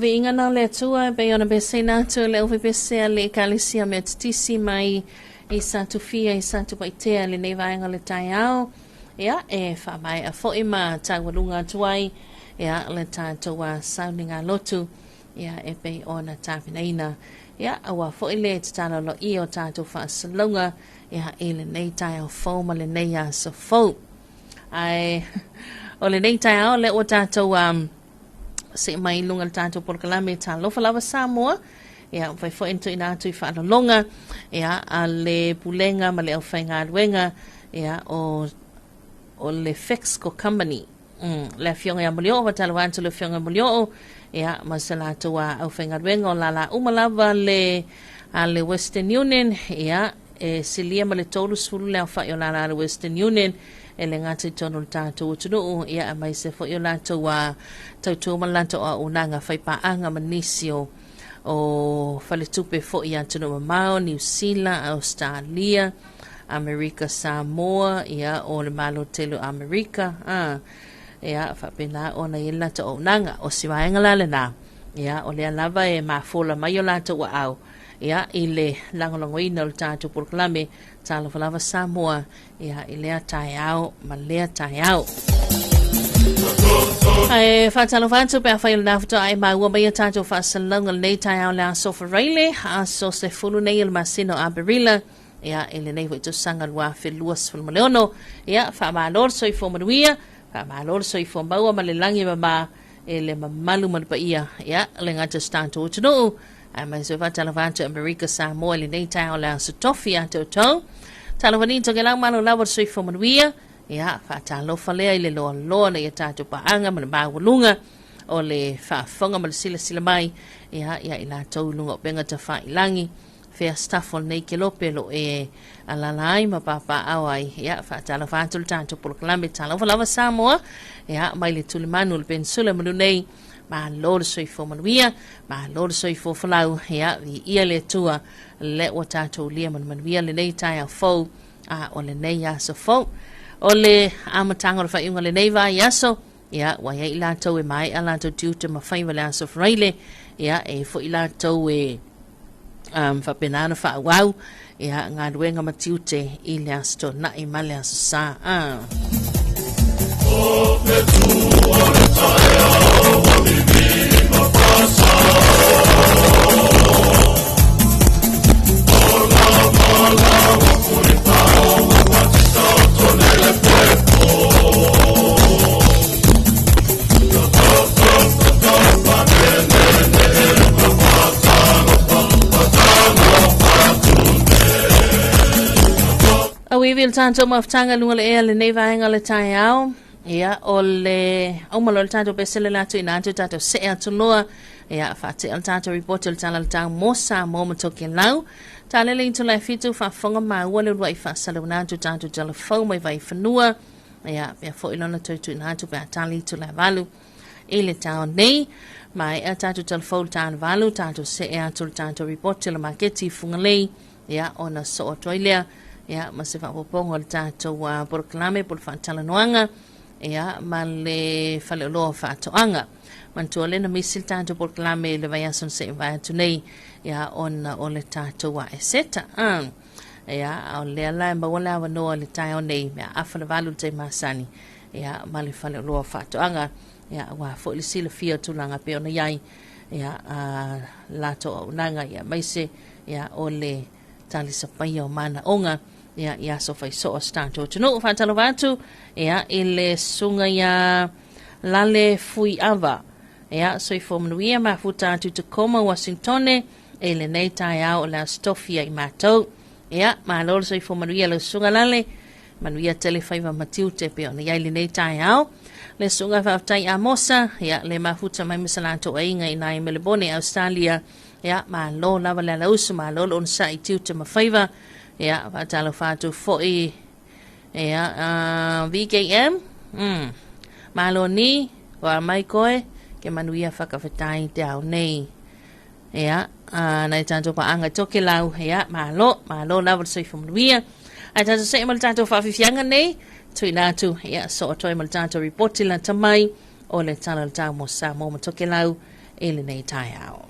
viiga na o le Atua e pei ona peseina atu e le aufaipeseseā a le Ekalesia Metotisi mai i Satufia i Satupaitea i lenei vaega o le taeao. Ia, e faamaea foi ma taualuga atu ai ia le tatou sauniga lotu ia e pei ona tapenaina. Ia, aua foi le tatalo aloaia o tatou faasalalauga ia i lenei taeao fou ma lenei aso fou. Ae o lenei taeao lea ua tatou see mai i luga o le tatou polokalame Talofa Lava Samoa. Ia, mafai foi ona tuuina atu i faalologa ia, a le Pulega ma le aufaigaluega ia, o, o le Fexco Company. Le afioga ia Molioo, faatalofa atu le afioga ia Molioo, ia, ma se latou aufaigaluega o lala uma lava le, a le Western Union, ia, e silia ma le 30 le aofai o lala a le Western Union, e le gata i totonu o le tatou atunuu, ia, aemaise foi o latou tautua ma le latou auaunaga faipaaga ma nisi o, o faletupe foi i atunuu mamao, Niu Sila, Ausetalia, Amerika Samoa, ia, o le Malo tele o Amerika, a, ia, faapena ona i ai le latou auaunaga. O si vaega la lena, ia, o lea lava e mafola mai o latou aao, ia, i le lagolagoina o le tatou polokalame Talofa Lava Samoa, ia, i lea taeao ma lea taeao. Ae faatalofa atu pe afai o lena faatoa e maua mai a tatou faasalalauga lenei taeao le aso Faraile, aso 10 nei o le masina o Aperila, ia, i lenei foi tausaga 2026. Ia, faamalo le soifua manuia, faamalo le soifua maua ma le lagi e mama e le mamalu ma le paia, ia, le gata o si tatou atunuu, aemaise faatalofa atu Amerika Samoa i lenei taeao le aso Tofi ia te outou. Talofa ni Tokelau malo lava le soifua manuia, ia, faatalofa lea i le loaloa na ia tatou paaga ma le maualuga o le faafofoga ma le silasila mai, ia, ia i latou i luga o upega tafailagi, fea staff o lenei kelope lo e alala ai ma papaaao ai. Ia, faatalofa atu le tatou polokalame Talofa Lava Samoa, ia, mai le tulimanu o le Peninsula manu nei, malo le soifua manuia, malo le soifua folau, ia, viia le Atua, le ua tatou ulia ma le manuia lenei taeao fou, a o lenei aso fou. O le amataga o le faaiuga o lenei vaiaso, ia, ua i ai i latou e maea latou tiute ma faiva i le aso Faraile, ia, e foi latou e faapena ona faaauau ia, galuega ma tiute i le Aso Toonai ma le Aso Sa. Auivi o le tatou mafutaga luga le ea lenei vaega o le taeao. Ia, o le auma loa le tatou pese le latu ina atu tatou see atu loa. Ia, faatea le tatou report o le tala o le tau mo Samoa ma Tokelau. Talele i tula e fitu faafofoga maua le uluai faasalauina atu tatou tala fou mai Vaifanua. Ia, pea foi lona toe tuuina atu pe a tali i tula e valu i le tao nei. Maea tatou tala fou le tala valu, tatou see atu le tatou report o le maketi i Fugalei. Ia, ona soo atu ai lea, ia, ma se faaopoopoga o le tatou polokalame po o le faatalanoaga, ia, ma le faleoloa o faatoaga. Manatua lea na misi le tatou polokalame i le vaiaso na se i mavae atu nei, ia, ona o le tatou aeseta. Ia, a o lea la e maua le avanoa i le taeao nei, mea afa le 8 le taimi masani, ia, ma le faleoloa o faatoaga, ia, aua foi le silafia o tulaga pei ona i ai, ia, a latou auaunaga, ia, aemaise, ia, o le talisapaia o manaoga, ia, i aso faisoo o si tatou atunuu. Faatalofa atu, ia, i le susuga ia Lale Fuiava, ia, soifua manuia, mafuta atu i Tacoma, Washingtone, i lenei taeao o le Aso Tofi ia i matou. Ia, malo le soifua manuia lau susuga Lale, manuia tele faiva ma tiute pei ona i ai lenei taeao. Le susuga faafetai Amosa, ia, le mafuta mai ma sa latou aiga i nai Melebone, Australia. Ia, malo lava le alausu, malo le onosai i tiute ma faiva. Ia, faatalofa atu foi, ia, VKM, malo ni, oa mai koe, ke manuia whakawhetai te ao nei. Ia, nai tatou paaga i Tokelau, ia, malo, malo lava le soifua manuia. Ae tatou see ma le tatou faafiafiaga nei, tuuina atu, ia, soo atu ai ma le tatou ripoti lata mai o le Tala o le Tau mo Samoa ma Tokelau. I lenei taeao.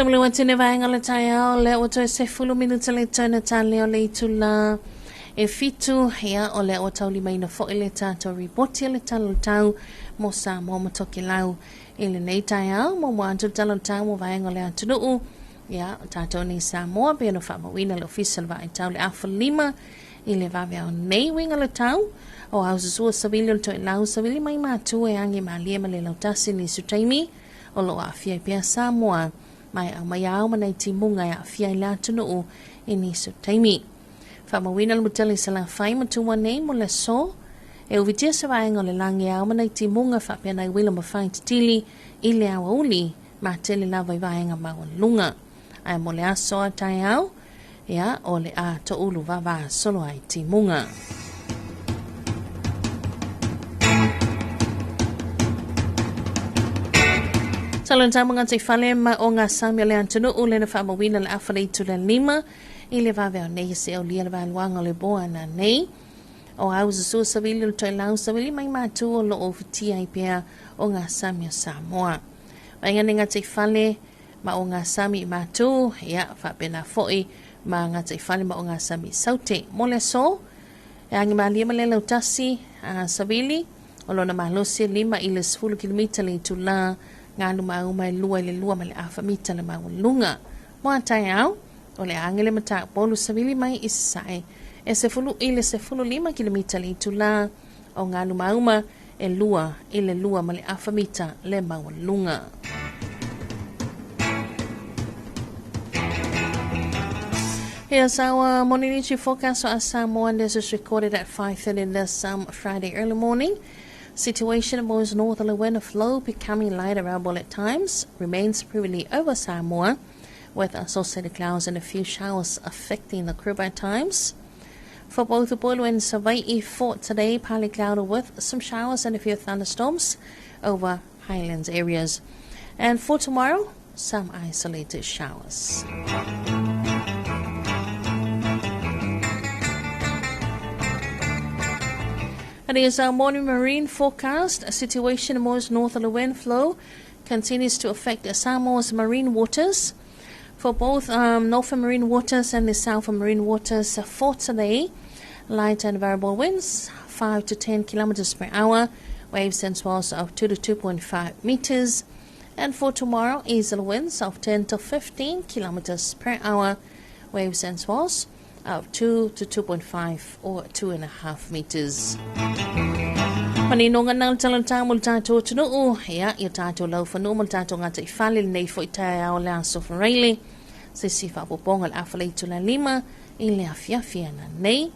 Taumalewa tene vaega le taeao lea ua toe 10 minute le taina talea o le itula e 7 ia o lea ua taulimaina fo'i le tatou ripoti le tala o le tau mo Samoa ma Tokelau i lenei taeao mo mo atu le tala o le tau mo vaega o le atunuu ia o tatou nei Samoa pe ona faamauina le ofisa o le vaai le afa 5 i le vaveao nei uiga le tau o au susua savili o le toelau savili mai matua e age malie ma le lautasi nisi o taimi o loo aafia ai pea Samoa mai au mai ao ma nai timuga e aafia ai le atunuu i nisi o taimi. Faamauina le mutele i Salafai ma Tua nei mo le aso e uvitia se vaega o le lagi e ao ma nai timuga faapea nai uila ma fai tatili i le aoauli ma tele lava i vaega maualuluga. Ae mo le aso a taeao, ia o le a toulu vava solo ai timuga. Salo te fale ma o ngā sami o le atunuu le na faamauina le afa le itu le 5 i le vave o nei se o lia le valuaga o le boa na nei. O au susu savili o le toelau savili mai mātua o loo ufitia ai pea o ngā sami o Samoa. Vainga ne ngā te fale ma o ngā sami i mātua, ia faapena fo'i ma ngā te fale ma o ngā sami saute. Mo le aso, e angi malia ma le lautasi a savili o lona malosi 5 i le 10 kilomita le itula ngā luma e 2 i le 2 ma le afa mita le maualuga. Mo a taeao, o le age le matapolu savili mai i sae e 10 i le 15 kilomita le itula o ngā luma e 2 i le 2 ma le afa mita le maualuga. Here's our morning news forecast for Samoa, and this is recorded at 5:30 this Friday early morning. Situation most northerly wind flow becoming lighter variable at times remains prevalently over Samoa, with associated clouds and a few showers affecting the crew at times. For both Upolu and Savaii for today, partly cloudy with some showers and a few thunderstorms over highlands areas. And for tomorrow, some isolated showers. And here's our morning marine forecast. A situation most northerly wind flow continues to affect the Samoa's marine waters. For both northern marine waters and the southern marine waters for today, light and variable winds, 5 to 10 kilometers per hour, waves and swells of 2 to 2.5 meters. And for tomorrow, easterly winds of 10 to 15 kilometers per hour, waves and swells of 2 to 2.5 or 2.5 meters. Manino nga nang talanta mo tato tunuu ia i tato lau whanau mo tato ngata i fale nei fo i tae ao le aso whareile se si whapoponga le awhale i tula lima i le afiafia na nei.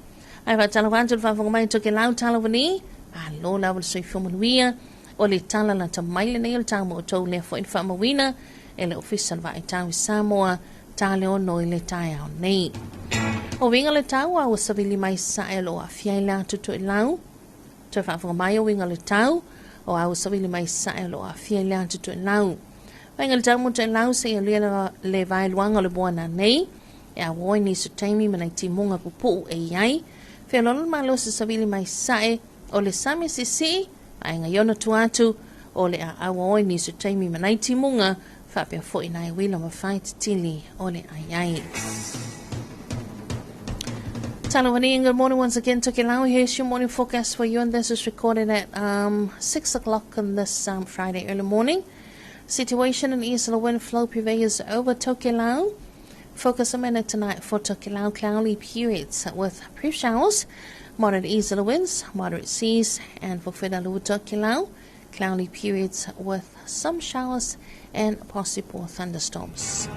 Ai whaatala wantu le whaafonga mai toke lau tala wani a lo lau le soifua manuia o le tala la tamaile nei o le tau mo tou lea fo i whaamawina e le ofisa le vaai tau i Samoa ta leo noi le tae ao nei. O winga le tau au savili mai sa e lo afia i le atu i lau. Toe whaafonga mai o winga le tau o au savili mai sa e lo afia i le atu i lau. Winga le tau mo te lau se i lia le vai luanga le buana nei. E a woi ni su taimi manai timunga pupu e iai. Whia lolo malo se savili mai sa e o le sami sisi a inga iona tuatu o le a awa oi ni su taimi manai timunga whapea fo i nai wila mawhai titili o le ai ai. Talavani and good morning once again. Tokelau, here's your morning forecast for you, and this is recorded at 6 o'clock on this Friday early morning. Situation in easterly wind flow prevails over Tokelau. Focus a minute tonight for Tokelau, cloudy periods with brief showers, moderate easterly winds, moderate seas, and for Fedalu Tokelau, cloudy periods with some showers and possible thunderstorms.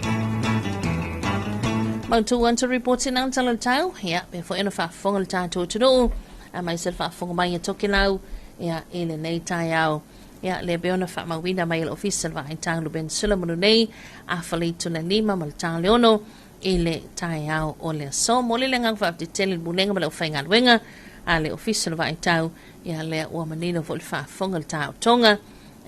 Mautu want to report in ang talatau, ia, before ina whaafonga le tātou tunu, a mai se whaafonga mai e Tokelau, ia, e le nei tai au. Ia, le beona whaamawina mai le ofisa le vaai tau ben sula manu nei, a whalei tuna lima ma le tā leono, e le tai au o le aso. Mo le lengang whaaftetele le mulenga ma le owhainga luenga, a le ofisa le vaai tau, ia le ua manino fo le whaafonga le tāu tonga,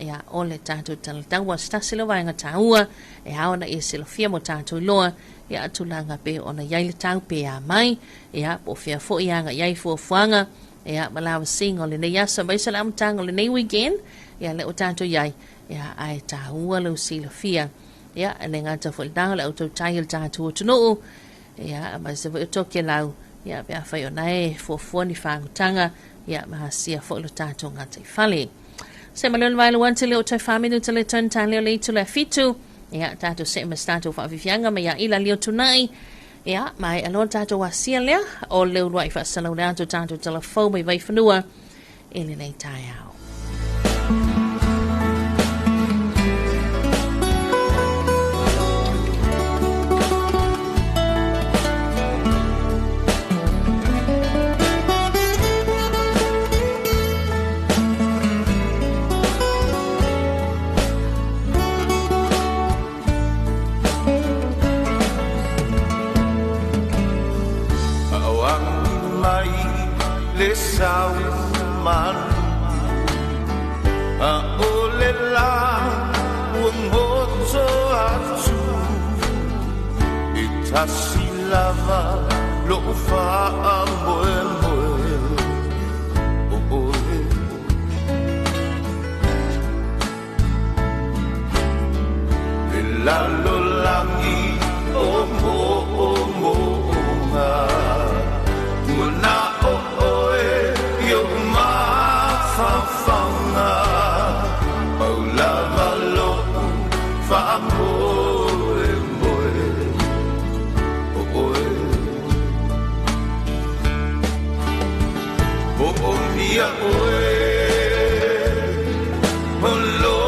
ia o le tātou talatau wa stasi le vaenga tāua, e aona e silofia mo tātou loa, ia atulanga pe ona iai le tau pe a mai, ia po fia fo ianga iai fuafuaga, ia malawa singa o le nei asa mai sa le amataga o lenei weekend, ia le o tātou iai, ia ae tāua lau silafia, ia le gata fo'i le le autotai o le tātou atunuu, ia ma se fo'i o Tokelau, ia pe afai ona e fuafua ni fagutaga, ia ma asia fo'i lo tātou gataifale. Se malone vai le wante le o tai whaminu te le tonu tā leo le itu le fitu. Ia, tātou se mas tātou whaafifianga me ia ila leo tunai. Ia, mai aloa tātou wasia lea o leo lua i whaasalau le atu tātou telefou mai vaiwhanua e le nei tai ao. Tasilava lo fa moe moe o oe le lalo langi o mo o mo nga muna o oe yo ma fa fa nga maulava lo fa moe. Ia oe o lo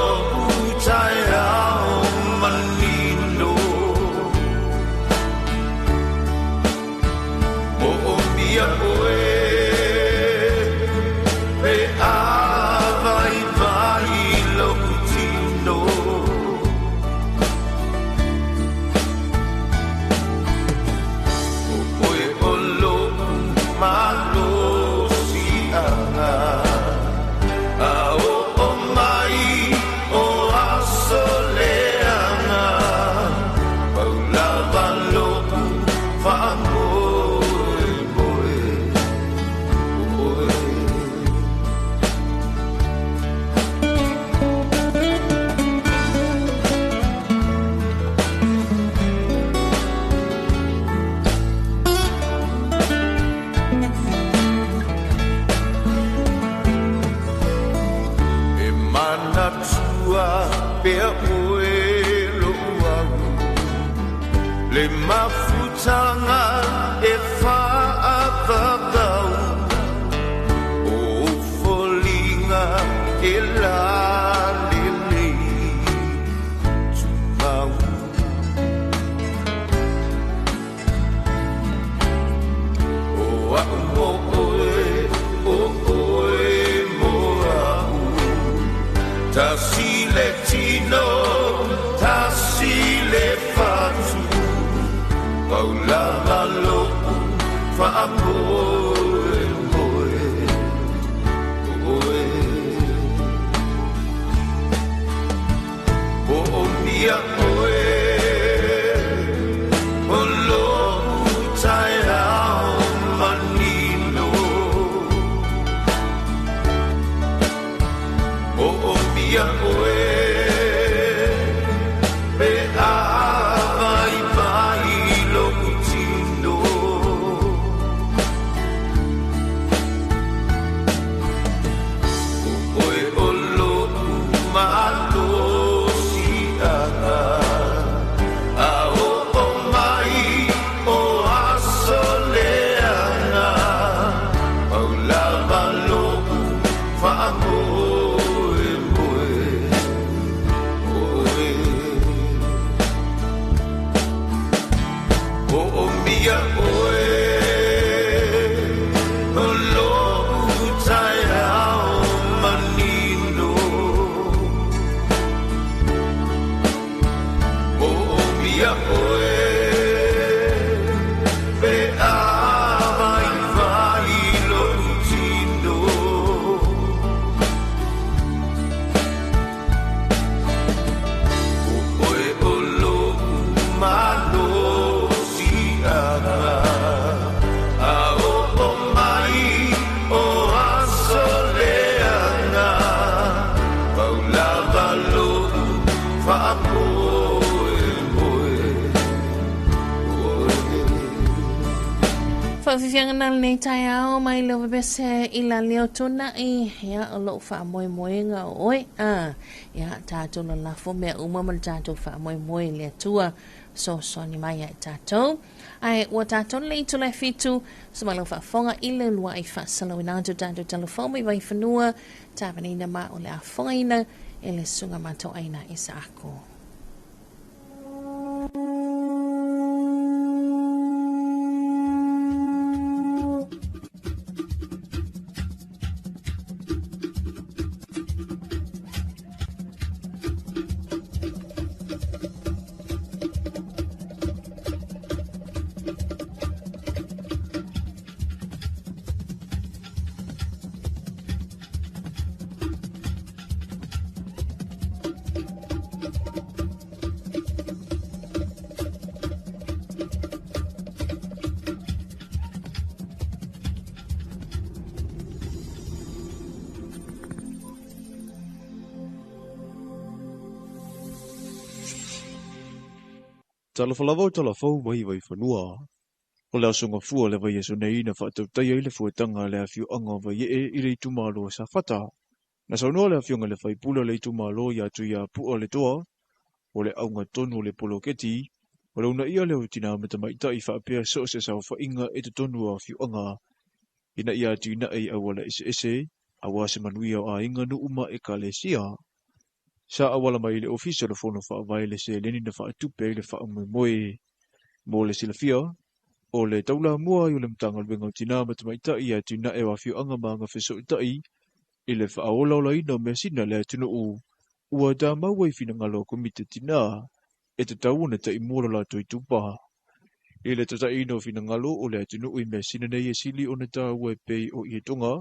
utai ao manino pea oe lo'u au le mafutaga e fa'avavau o foliga e lalelei tumau o a'u mo oe o oe mo a'u tasi le tino tasi le fatu paulava lo'u fa'amoemoe oe po'omia oe o lo'u taeao manino po'omia oe pe a vaivai lo'u tino o oe o lo'u malosi'aga a o'o mai o aso leaga paulava lo'u fa'amoemoe oe po'omia oe o lo'u taeao manino po'omia oe pe a vaivai lo'u tino o oe o lo'u malosi'aga a o'o mai o aso leaga paulava lo'u fa'amoemoe oe. Fa'afiafiaga na lenei taeao mai le ovebese i la leo tuna'i ia o lo'u fa'amoemoega o oe a ia tatou lalafo mea uma ma le tatou fa'amoemoe i le Atua soasoani mai ai tatou ae ua tatou le itula e 7 se malau fa'afoga i le ulua'i fa'asalauina atu tatou talafou mai vaifanua tapenaina ma o le afogaina e le suga mato'aina i sa'ako. Talofa lava o talafou mai Vaifanua. O le aso gafua le vaiaso nei na fa'atautaia ai le fuataga a le afio'aga o Vaie'e i le itumalo o Safata. Na saunoa le afioga i le faipule o le itumalo iā Tuiapu'a le Toa, o le auga tonu o le poloketi, o le uunaia lea o tinā ma tamaita'i fa'apea so o se saofa'iga i totonu o afio'aga ina ia atinae i auala eseese auā se manuia o aiga nu'u ma ekalesia. Sa auala mai i le Ofisa o le Fono Faavae le seleni na fa'atupe ai le fa'amoemoe. Mo le silafia, o le taulamua ai o le Matagaluega o Tinā ma Tamaita'i i atinae o afio'aga ma agafeso'ota'i i le fa'aolaolaina o measina a le atunu'u ua tamau ai finagalo a Komiti o Tinā e tatau ona ta'imua lo latou itupa. I le tata'iina o finagalo o le atunu'u i measina nei e sili ona tāua e pei o ietoga,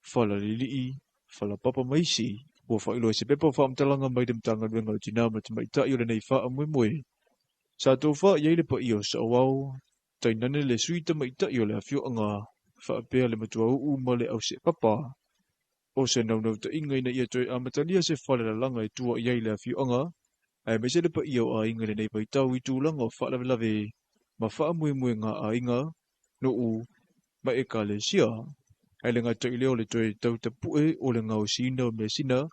fala lili'i, falapapa ma isi. Ua faailoa i se pepa o faamatalaga mai le Matagaluega o Tinā ma Tamaita'i o lenei faamoemoe. Sa tofā i ai le paia o Sa'oao, tainane le sui tamaita'i o le afio'aga fa'apea le matuau'u ma le ause'epapa. O se naunauta'iga ina ia toe amatalia se fale lalaga e tua i ai le afio'aga, aemaise le paia o aiga i lenei vaitau i tulaga o fa'alavelave ma fa'amoemoega a aiga, nu'u ma ekalesia. Ae le gata i lea o le toe tautapu'e o le gaosiina o measina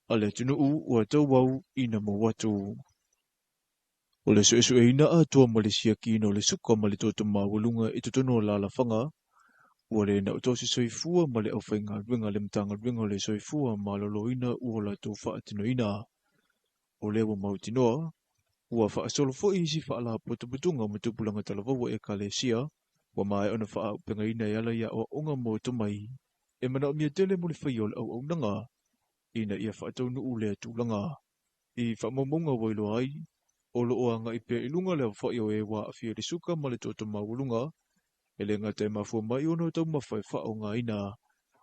a le atunuu ua tauau ina mou atu. O le suesueina atoa ma le siakiina o le suka ma le toto maualuga i totonu o alalafaga, ua le na o tausi soifua ma le aufaigaluega a le Matagaluega o le Soifua Maloloina ua latou faatinoina. O lea ua mautinoa, ua faasolo foi isi faalapotopotoga ma tupulaga talavou a Ekalesia, ua maea ona faaaupegaina e ala i aoaoga mo tomai e manaomia tele mo le faia o le auaunaga ina ia faataunuu lea tulaga. I faamaumauga ua iloa ai, o lo o agai pea i luga le aofai o e ua aafia i le suka ma le toto maualuga, e le gata e mafua mai ona o taumafa e faaaogaina,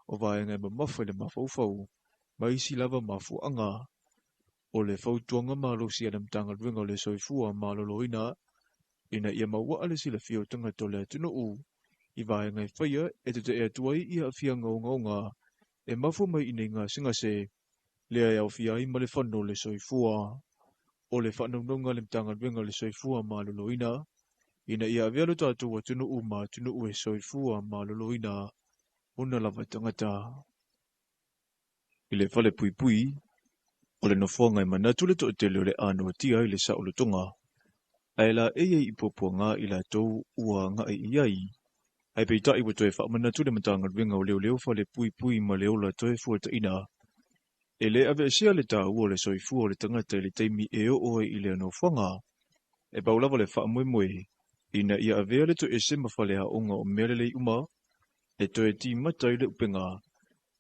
o vaega e mamafa i le mafaufau, ma isi lava mafuaaga. O le fautuaga malosi a le Matagaluega o le Soifua Maloloina ina ia mauaa le silafia o tagata o le atunuu i vaega e faia e tetee atu ai i aafiaga ogaoga e mafua mai i nei gasegase, lea e aofia ai ma le fano o le soifua. O le faanaunauga a le Matagaluega o le Soifua Maloloina ina ia avea lo tatou atunuu ma atunuu e soifua maloloina ona lava tagata. I le fale puipui, o le nofoaga e manatu le toatele o le a noatia i le saolotoga, ae laei ai i puapuaga i latou ua agai i ai. Ae peitai ua toe faamanatu le Matagaluega o Leoleo Fale Puipui ma le Ola Toe Fuataina, e le aveesea le taua o le soifua o le tagata i le taimi e oo ai i lea nofoaga. E pau lava le faamoemoe ina ia avea le toese ma faleaoga o mea lelei uma e toe timata ai le upega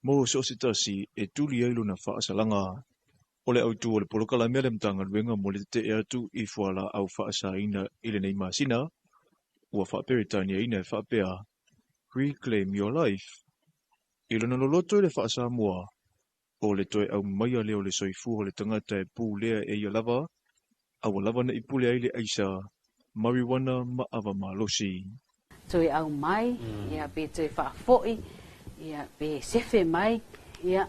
mo so o se tasi e tuli ai lona faasalaga. O le autu o le polokalame a le Matagaluega mo le tetee atu i fualaau faasaina i lenei masina, ua faaperetaniaina e faapea Reclaim Your Life. I lona loloto i le faasamoa, o le toe aumaia lea o le soifua o le tagata e pulea e ia lava, a ua lava nei pule ai le aisa, marijuana ma ava malosi. Toe aumai, ia pe toe faafoi, ia pe sefe mai, ia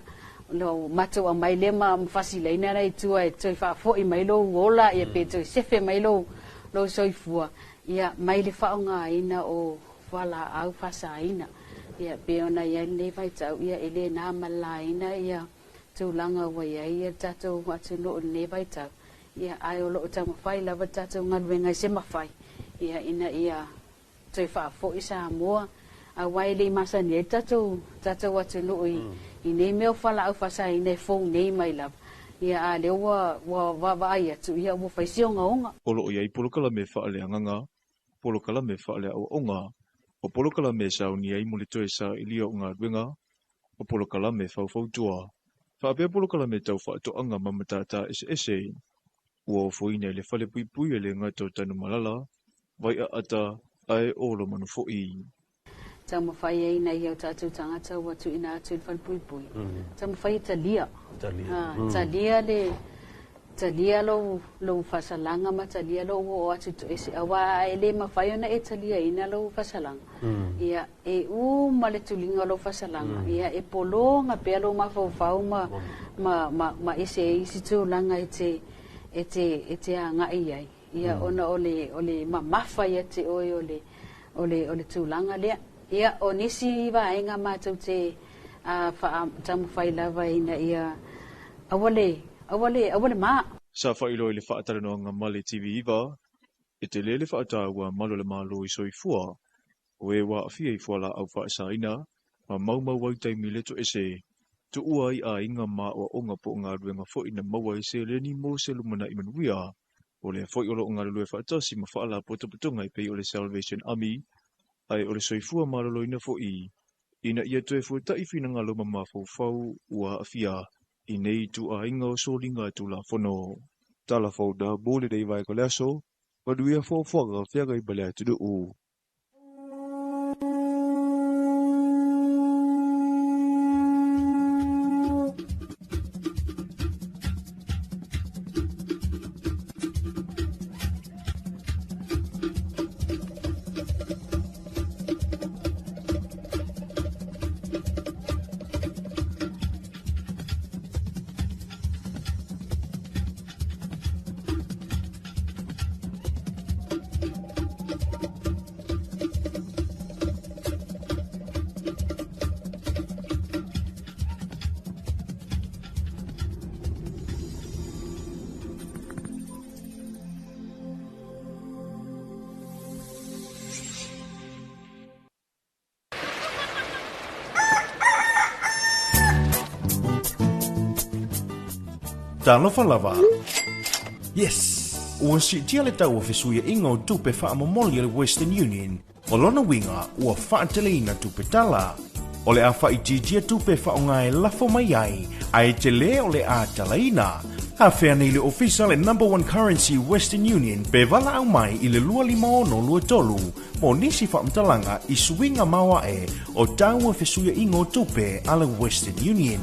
lo matou aumai lea ma fasilaina la i tua e toe faafoi mai lou ola, ia pe toe sefe mai lou soifua, ia mai le faaaogaina o fualaau faasaina. Ia pe ona i ai lenei vaitau, ia e le na malalaina ia tulaga ua i ai ia tatou atunuu i lenei vaitau. Ia ae o loo taumafai lava tatou galuega i se mafai, ia ina ia toe faafoi Samoa, aua e le i masani ai tatou atunuu i nei mea o fualaau faasaina e fou nei mai lava. Ia a lea ua vaavaai atu, ia ua fai si ogaoga. O loo i ai polokalame faaleagaga, polokalame faaleaoaoga, o polokalame e saunia ai mo le toe sailia o galuega, o polokalame faufautua, faapea polokalame tau faatoaga ma matata eseese. Ua ofoina i le fale puipui e le gata o Tanumalala, Vaiaata, ae o Lomanu foi. Taumafai ai nai o tatou tagata ua tuuina atu i le fale puipui. Taumafai e talia. Talia le talia lou faasalaga ma talia lou oo atu toese, aua e le mafai ona e taliaina lou faasalaga. Ia e uma le tuliga o lou faasalaga, ia e pologa pea lou mafaufau ma ese ai isi tulaga e te agai ai. Ia ona o le mamafa ia te oe o le tulaga lea. Ia o nisi vaega matou te taumafai lava ina ia aua le ma. Sa faailoa i le faatalanoaga ma le TV9, e tele le faataua malo le malo i soifua, o e ua aafia i fualaau faasaina, ma maumau ai taimi le toese, tuua ai aiga ma aoaoga po o galuega foi na maua ai seleni mo se lumanai manuia. O lea foi o loo galulue faatasi ma faalapotopotoga e pei o le Salvation Army, ae o le soifua maloloina foi, ina ia toe fuata'i finagalo ma mafaufau ua aafia i nei ituaiga o soliga tulafono. Tala fauna mo lenei vaega o le aso, manuia fuafuaga feagai ma le atunuu. Talofa lava! Yes! Ua siitia le tau o fesuiaiga o tupe faamomoli a le Western Union. O lona uiga, ua faateleina tupe tala. O le a faaitiitia tupe e faaaoga e lafo mai ai, ae tele o le a talaina. Afea nei le ofisa le Number One Currency Western Union pe valaau mai i le 25623 mo nisi faamatalaga i suiga maoae o tau o fesuiaiga o tupe a le Western Union.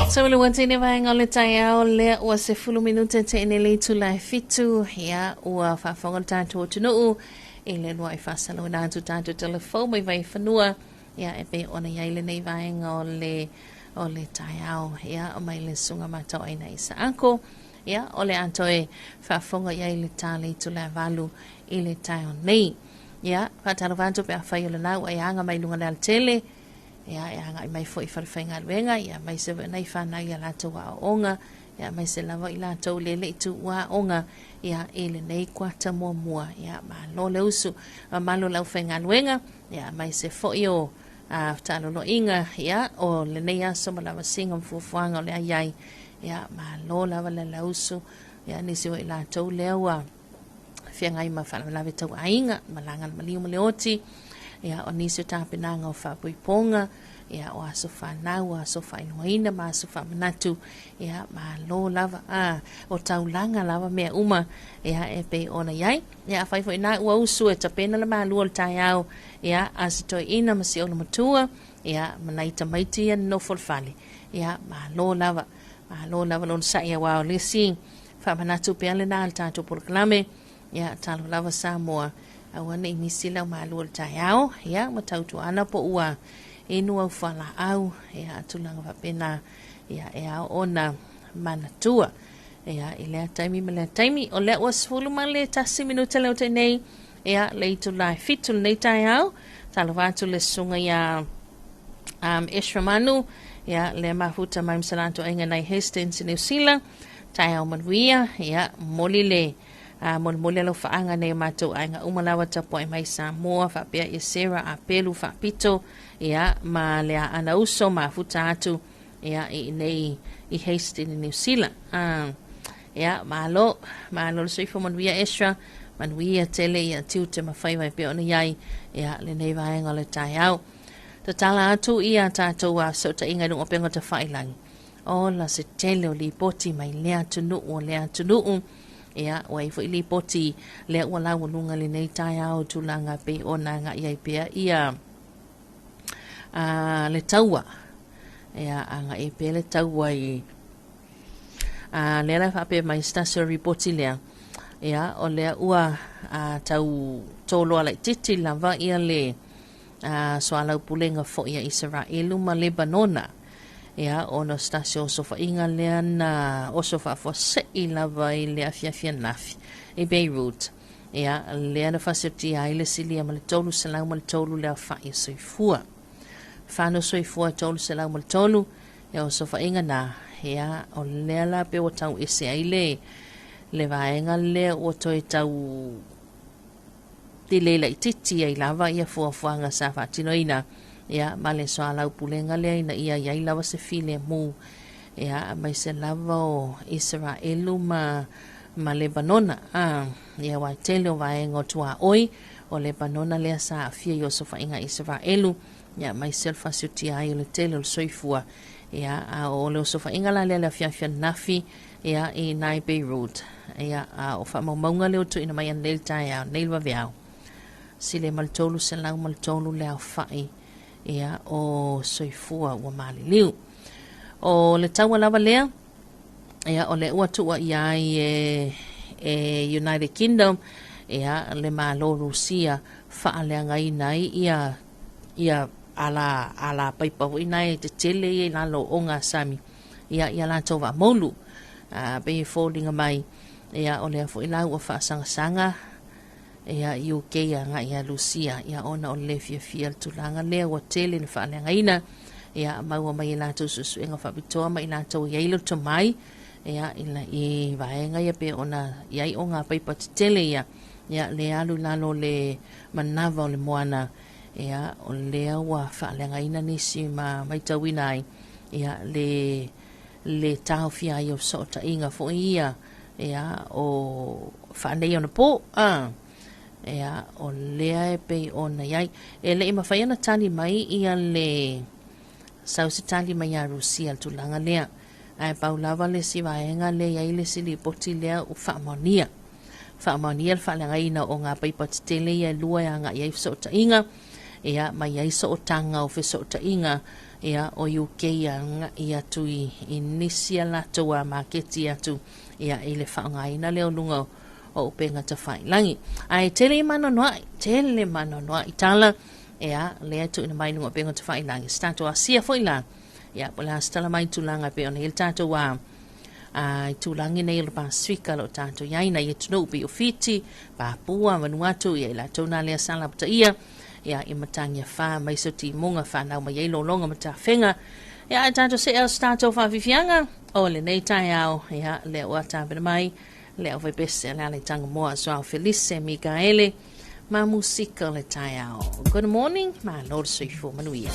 So le wantine vaenga o le taeao lea ua 10 minute te ene le itula e fitu ia ua faafofoga le tatou atunuu i le lua i faasalaina atu tatou telefou mai Vaifanua ia e pei ona i ai lenei vaega o le o le taeao ia mai le susuga matauaina i Saako ia o le a toe faafofoga i ai le ta le itula e 8 i le taeao nei. Ia faatalofa atu pe afai o le lau e aga mai luga le alatele ia e agai mai foi i falefaigaluega ia aemaise foi nai fanau i a latou aoaoga ia aemaise lava i latou le le i tuua aoga ia i lenei kuata muamua ia malo le usu malo le aufaigaluega ia aemaise foi o a fetaloloiga ia o lenei aso ma lavasiga ma fuafuaga o le a i ai ia malo lava le lausu ia nisi o i latou lea ua feagai ma faalavelave tauaiga malaga le maliu ma le oti ia o nisi o tapenaga o faapuipoga ia o aso fanau, o aso faailogaina ma aso faamanatu, ia malo lava a o taulaga lava mea uma ia e pei ona i ai. Ia afai foi na ua usu e tapena le malua o le taeao ia a si toeaina ma si olomatua ia ma nai tamaiti ia nonofo i le fale ia malo lava malo lava le onosai aua o le isi faamanatu pea lena a le tatou polokalame ia talo lava Samoa aua ne i misi lau malua o le taeao ia ma tautuana po ua inu au fualaau ia tulaga faapena ia e ao ona manatua ia i lea taimi ma lea taimi. O lea ua 11 minute leo te nei ia le itula e 7 lenei taeao. Talofa atu le susuga ia Ezra Manu ia lea mafuta mai ma se latou aiga nai Hastings i New Zealand. Taeao manuia ia moli le a molimoli alofaaga nei o matou aiga uma lava tapuai mai Samoa faapea ia Sarah Apelu Faapito ia ma le aana uso mafuta atu ia i nei i Hastings i New Zealand. Ia malo, malo le soifua manuia Ezra, manuia tele ia tiute ma faiva e pei ona i ai ia lenei vaega o le taeao. Tatala atu ia tatou a fesootaiga i luga o upega tafailagi. Ola se tele o lipoti mai lea atunuu o lea atunuu. Ia, ua i ai foi lipoti lea ua laualuga lenei taeao i tulaga pei ona agai ai pea ia a, le taua. Ia, agai ai pea le taua i a, lea la faapea mai se tasi o lipoti lea. Ia, o lea ua a, tau toloa laitiiti lava ia le a, soalaupulega foi a Isaraelu ma Lebanona. Ia, ona o se tasi o osofaiga lea na oso faafuasei lava i le afiafi ananafi i Beirut. Ia, lea na fasiotia ai le silia ma le 303 le aofai o soifua. Fano soifua 303, ia osofaiga na, ia, o lea la pe ua tau ese ai le, le vaega lea ua toe tau delay laitiiti ai lava ia fuafuaga sa faatinoina ia ma le soalaupulega lea ina ia i ai lava se filemu ia aemaise lava o Isaraelu ma ma Lebanona a ia aua e tele o vaega o tuaoi o Lebanona lea sa aafia i osofaiga a Isaraelu ia aemaise o le fasiotia ai o le tele o le soifua ia a o le osofaiga la lea le afiafi ananafi ia i nai Beirut. Ia, a o faamaumauga lea ua tuuina mai ananei le taeao, nei le vaveao. Sili ma le 303 le aofai ia o soifua ua maliliu. O le taua lava lea, ia o lea ua tuuaia ai e, e United Kingdom ia le Malo Rusia faaleagaina ai ia ia ala ala paipa foi na e tetele ia i lalo o ogasami ia ia latou vaamoulu. A pei e foliga mai ia o lea foi la ua faasagasaga ia UK agai ia Lusia ia ona o le le fiafia le tulaga lea ua tele na faaleagaina ia maua mai e latou suesuega faapitoa ma i latou i ai le tomai Ia, i i vaega ia pei ona i ai o ngā paipa tetele ia, ia le alu i lalo o le manava o le moana, ia, o lea ua faaleagaina nisi ma matauina ai, ia, le le taofia ai o fesootaiga foi ia, ia, o faaneionapo, a. Ia, o lea e pei ona i ai. E le i mafai ona tali mai ia le sau se tali mai ia Rusia i le tulaga lea. Ae pau lava le isi vaega lea e i ai le isi lipoti lea ua faamaonia. Faamaonia le faaleagaina o ngā paipa tetele ia e lua e agai ai fesootaiga, ia, ma i ai sootaga o fesootaiga, ia, o UK e agai atu i, i nisi a latou a maketi atu, ia, i le faaaogaina lea o luga o, o upega tafailagi. Ae tele i maanoanoa'i, tele maanoanoa'i tala, ia, lea e tuuina mai i luga o upega tafailagi. Se tatou asia foi la, ia, po o le a se tala mai i tulaga e pei ona i ai le tatou a, a itulagi nei o le Pasefika o lo o tatou i ai, nai atunuu pei o Fiti, Papua, Vanuatu, ia i latou nā lea sa lapataia, ia, i Matagiafa, aemaise o timuga fanau mai ai lologa ma tafega. Ia, ae tatou see o se tatou faafiafiaga o lenei taeao, ia, lea ua tapena mai le aufaipese a le ala i Tagamoa, Joao Felice Mikaele, ma musika o le taeao. Good morning, malo le soifua manuia.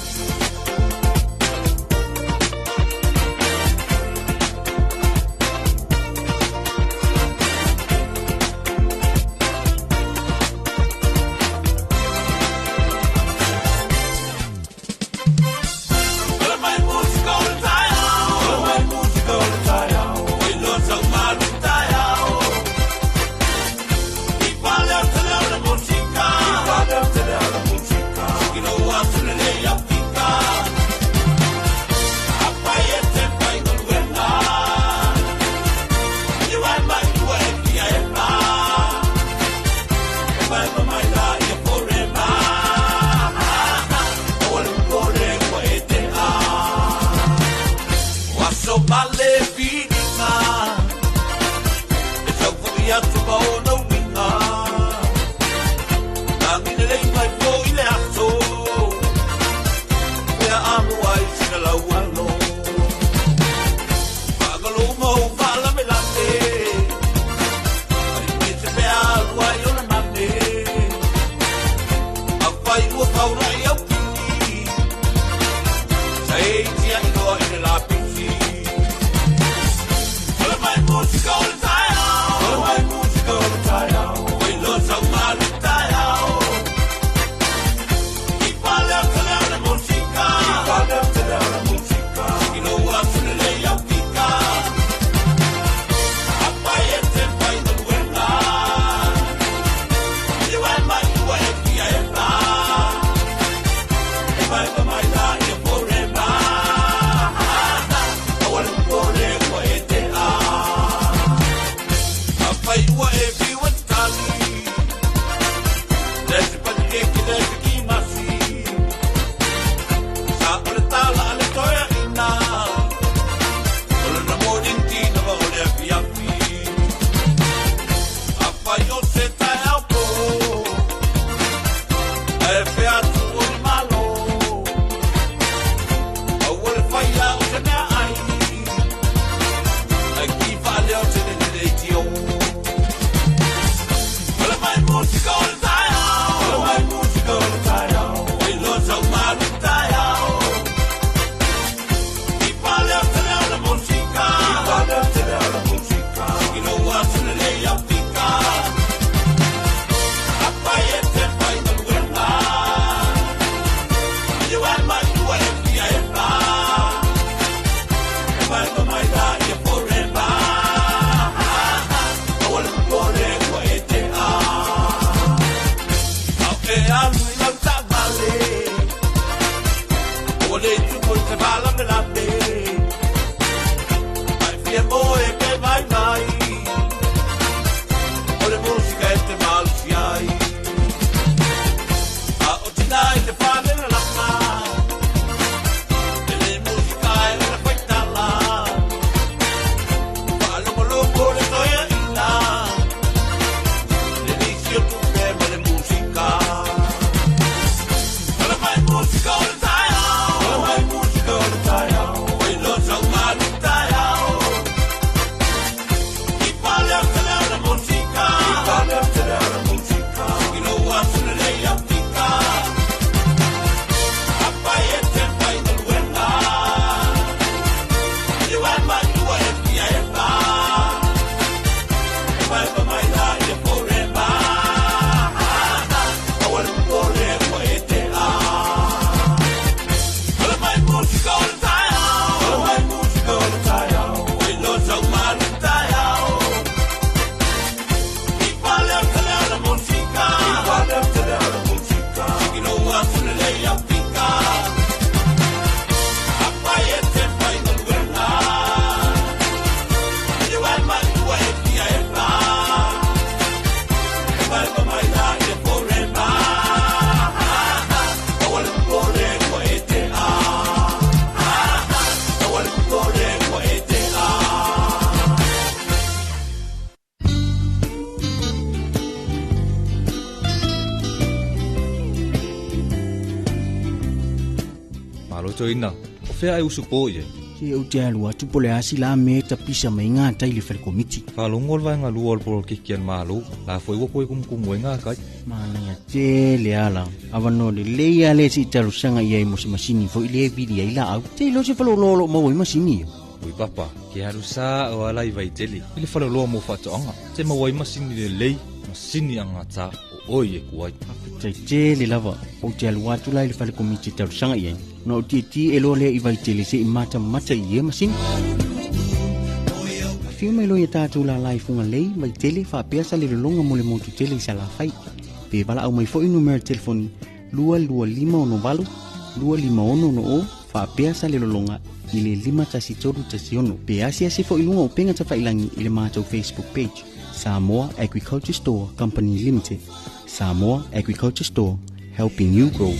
Alo toeaina, o fea e usupo i ai? Se ou te alu atu po o le a se la mea e tapisa mai ai gatai i le fale komiti. Faalogo le vaega lua o le polokiki a le Malo, la foi ua toe kumukumu ai gatai. Manaia tele ala. Avanoa lelei lava lea se i talosaga i ai mo se masini foi lea e vili ai laau. Te iloa se faleoloa o lo o maua ai masini ia. Ui papa, ke alu sao ala i Vaitele i le faleoloa mo faatoaga, te maua ai masini lelei, masini agata o oe e ku ai. Faafetai tele lava, ou te alu atu la i le fale komiti e talosaga i ai, ona ou tietie loa lea i Vaitele se i matamata i ia masini. Afio mai loa ia tatou lala i Fugalei, Vaitele, faapea Salelologa mo le motu tele i Salafai. Pe valaau mai foi numera telefoni 22568 25660 faapea Salelologa i le 51316 pe asiasi foi i luga o upega tafailagi i le matou Facebook page Samoa Agriculture Store Company Limited. Samoa Agriculture Store, helping you grow.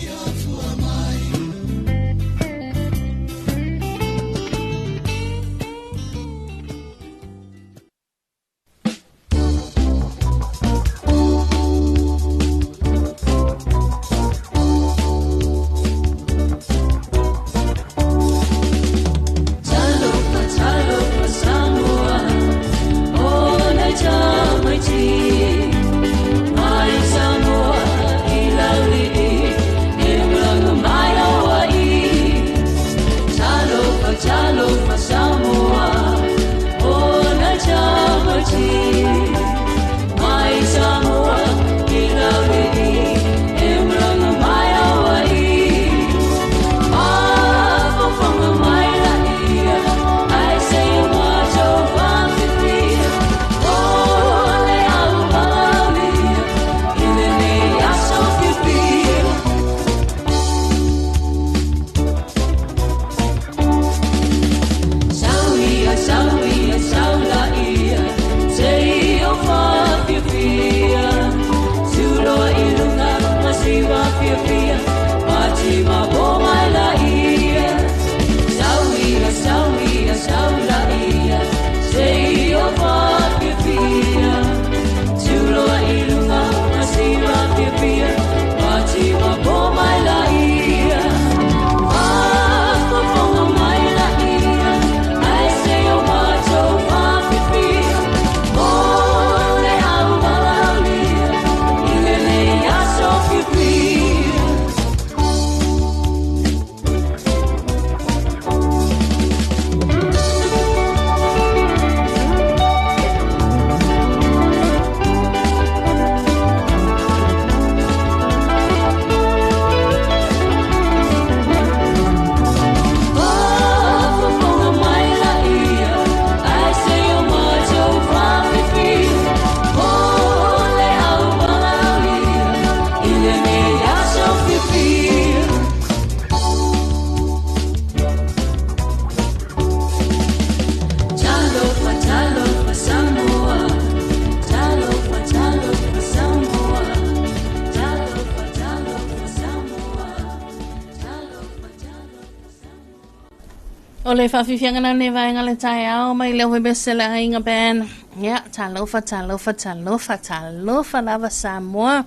O le faafiafiaga na lenei vaega le taeao mai le Webese le Aiga Band. Ia, talofa, talofa, talofa, talofa lava Samoa.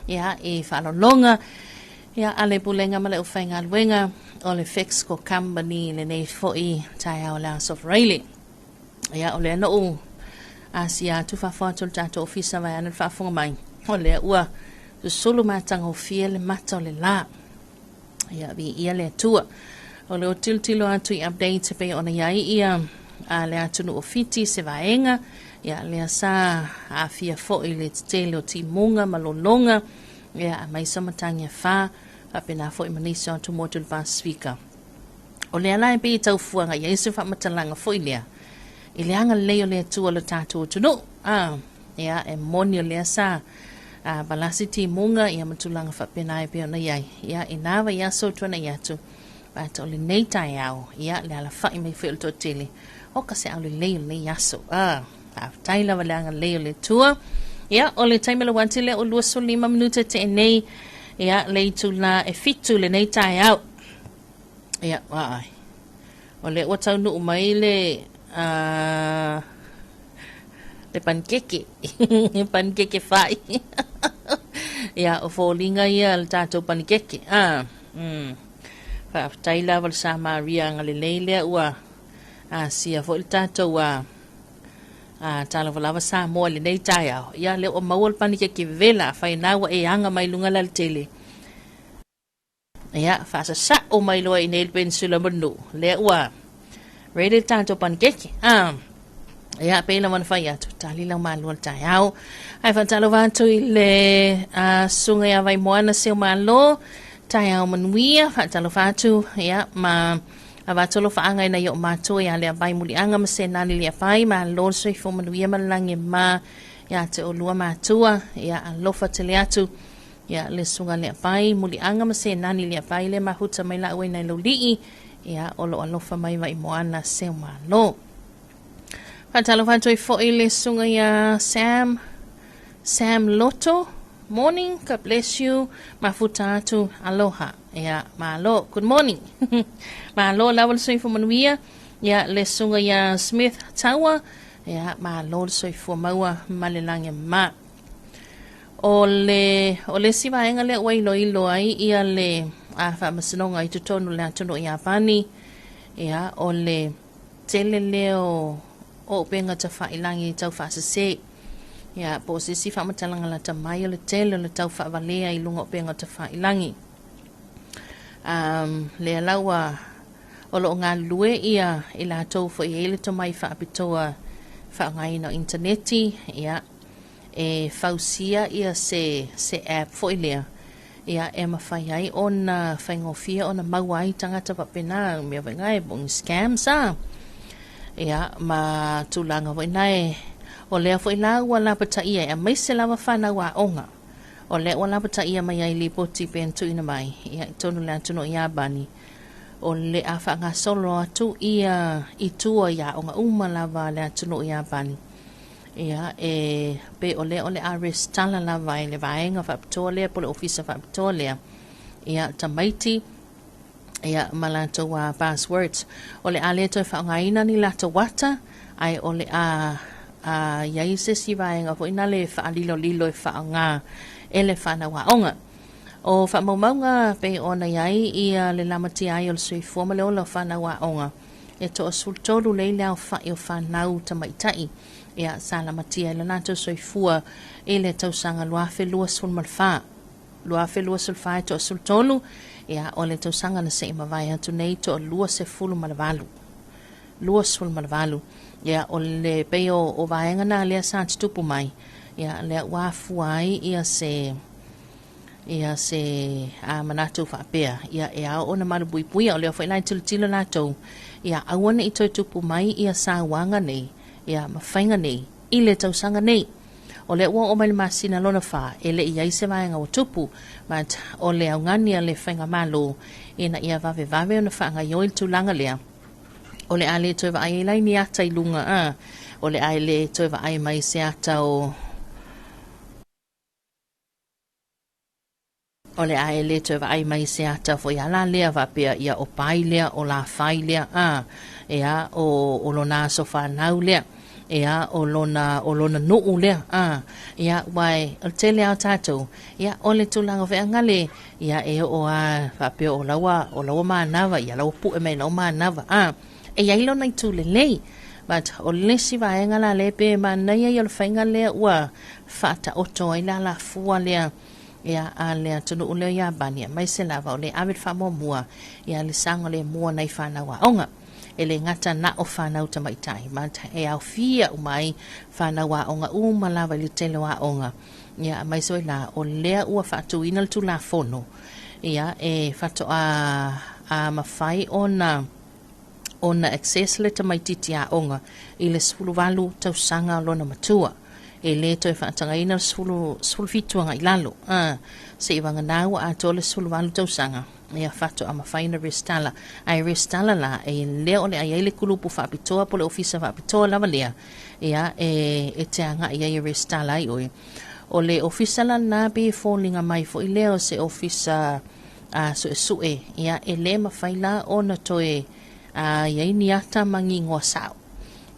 Ia, i faalologa. Ia, a le Pulega ma le Aufaigaluega o le Fexco Company i lenei foi taeao o le Aso Faraile. Ia, o lea na ou asia atu faafoa atu le tatou ofisa vaeane le faafofoga mai. O lea ua susulu matagofie le mata o le la. Ia, viia le Atua. O lea ua tilotilo atu i updates e pei ona i ai ia a le atunuu o Fiti se vaega. Ia, lea sa aafia foi le tetele o timuga ma lologa. Ia, aemaise o matagi afa, faapena foi ma nisi o atumotu i le Pasefika. O lea la e pei e tau fuaga i ai se faamatalaga foi lea i le agalelei o le Atua o le tatou atunuu. A, ia, e moni o lea sa a, valasi timuga ia ma tulaga faapena e pei ona i ai. Ia, i nā vaiaso ua tuanai atu, but o lenei taeao, ia, le alafai mai foi o le toatele, o ka se aulelei o lenei aso. A, faafetai lava le agalelei o le Atua. Ia, o le taimi o le uati lea ua 25 minute tea nei, ia, le itulā e 7 lenei taeao. Ia, vaai. O lea ua taunuu mai le uh, le panikeke. Panikeke fai. Ia, o foliga ia le tatou panikeke. Ah, mm. Faafetai lava le Samaria agalelei lea ua asia foi le tatou a talofa lava Samoa i lenei taeao. Ia lea ua maua le panikeke vevela, afai na ua e aga mai luga la le tele. Ia, faasasao mai loa i nei le peninsula ma le nuu. Lea ua ready le tatou panikeke. Ia, pei lava ona fai atu, tali lau malua le taeao. Ae faatalofa atu i le susuga ia Vaimoana Seumalo, taeao manuia, faatalofa atu, ia, ma avatu alofaaga i nai o matou ia Leapai Muliaga ma Senani Leapai, malo le soifua manuia ma le lagi e mama ia te oulua matua, ia, alofa tele atu, ia, le susuga Leapai Muliaga ma Senani Leapai le mahuta mai laua i nai laulii, ia, o lo alofa mai Vaimoana Seumalo. Faatalofa atu ai foi le susuga ia Sam, Sam Loto. Morning, God bless you. Mafuta atu, aloha. Ia, malo, good morning. Malo lava le soifua manuia. Ia, le susuga ia Smith Taua. Ia, malo le soifua maua ma le lagi e mama. O le, o le isi vaega lea ua iloilo ai ia le faamasinoga i totonu o le atunuu o Iapani, ia, o le tele lea o upega tafailagi tau faasese. Ia, po o se isi faamatalaga lata mai o le tele o le tau faavalea i luga o upega tafailagi. Lea la ua o lo o galulue ia i latou foi e i ai le tomai faapitoa faaaogaina o initaneti, ia, e fausia ia se, se app foi lea, ia, e mafai ai ona faigofie ona maua ai tagata faapena, mea foi na e po o ni scams a. Ia, ma tulaga foi na e, o lea foi la ua lapataia e aemaise lava fanau aoga. O lea ua lapataia mai ai lipoti pei ona tuuina mai, ia, i totonu o le atunuu o Iapani, o le a faagasolo atu ia i tua i aoga uma lava a le atunuu o Iapani. Ia, e pei o lea o le a resitala lava e le vaega faapitoa lea po o le ofisa faapitoa lea, ia, tamaiti, ia, ma latou passwords. O le a le toe faaaogaina ni latou ata, ae o le a i ai se isi vaega foi na le faalilolilo e faaaoga e le fanau aoga. O faamaumauga pei ona i ai ia le lamatia ai o le soifua ma le ola o fanau aoga, e 13 lei le aofai o fanau tamaitai, ia, sa lamatia ai le latou soifua i le tausaga 2024. 2024 e 13, ia, o le tausaga na se i mavae atu nei 28. 28. Ia, o le pei o vaega na lea sa tutupu mai, ia, lea ua afua ai ia se ia se manatu faapea, ia, e ao ona malupuipuia. O lea foi la e tilotilo latou, ia aua ne i toe tupu mai ia sauaga nei, ia, ma faiga nei i le tausaga nei. O lea ua oo mai le masina lona 4, e le i ai se vaega ua tupu, but o le augani a le faigamalo ina ia vavevave ona faagaioi le tulaga lea. O le a le toe vaai ai la i ni ata i luga, a o le a le toe vaai mai se ata o o le a e le toe vaai mai se ata foi ala lea faapea, ia, o pai lea, o lafai lea, a ia, o lona aso fanau lea, ia, o lona nuu lea, a ia, uae o le tele a o tatou, ia, o le tulaga feagale, ia, e oo a faapea o laua manava, ia, laua pue mai lau manava, a e iai lona itu lelei. But o le isi vaega la lea pe manaia ia o le faiga lea ua faataoto ai le alafua lea, ia, a le atunuu lea o Iapani, aemaise lava o le ave le faamuamua ia le saogalemu o nai fanau aoga. E le gata na o fanau tamaitai, ma e aofia uma ai fanau aoga uma lava i le tele o aoga. Ia, aemaise foi la o lea ua faatuina le Tulafono, ia, e faatoa a mafai ona access le tamaititi aoga i le 18 tausaga o lona matua. E le toe faatagaina le 17 agai lalo. Se i vagana ua atoa le 18 tausaga, ia, faatoa mafai ona resitala. Ae resitala la, e lea o le a i ai le kulupu faapitoa po o le ofisa faapitoa lava lea, ia, e te agai ai e resitala ai oe. O le ofisa la lena pe foliga mai foi lea o se ofisa suesue, ia, e le mafai la ona toe i ai ni ata ma ni igoa sao.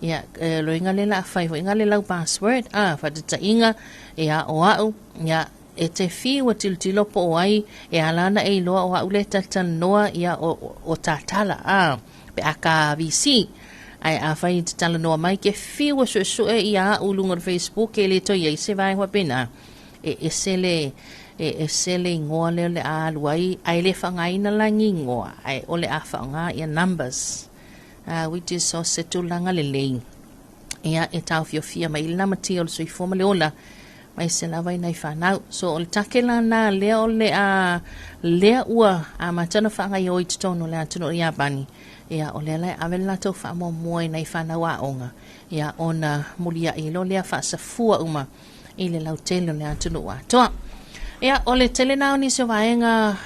Ia, loiga le la fai foi ngale lau password, a fatataiga, ia, o au, ia, e te fiu e tilotilo po o ai e ala ana e iloa o a'u lea e talatalanoa, ia, o tatala, a, pe a ka VC. Ae afai e te talanoa mai ke fiu e su'esu'e ia a'u i luga o le Facebook, e le toe i ai se vaega faapena, e ese le, e ese le igoa lea o le a alu ai, ae le faaaogaina la ni igoa, ae o le a faaaoga ia numbers, which is o se tulaga lelei. Ia, e taofiofia mai le lamatia o le soifua ma le ola, mai se lava i nai fanau. So, o le take la nā lea o le a, lea ua amata ona faagaoioi i totonu o le atunuu o Iapani, ia, o lea la e ave le latou faamuamua i nai fanau aoga, ia, ona muliai ai loa lea faasafua uma i le lautele o le atunuu atoa. Ia, o le tele na o nisi o vaega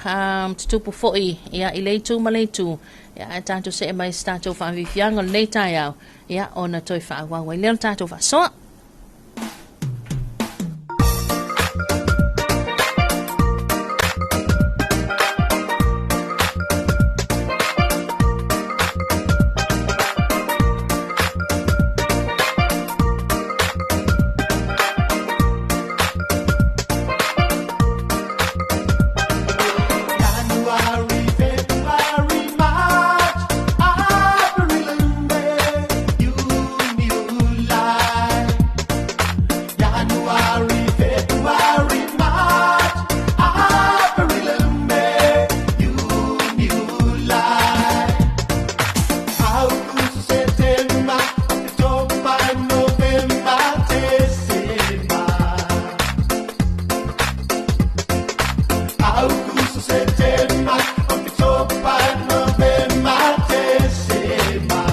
tutupu foi, ia, i le itu ma le itu, ia, ae tatou see mai i se tatou faafiafiaga o lenei taeao, ia, ona toe faaauau ai lea o le tatou faasoa. January, February, March, April, May, June, July. January, February, March, April, May, June, July. August, September, October, November, December. August, September, October, November, December.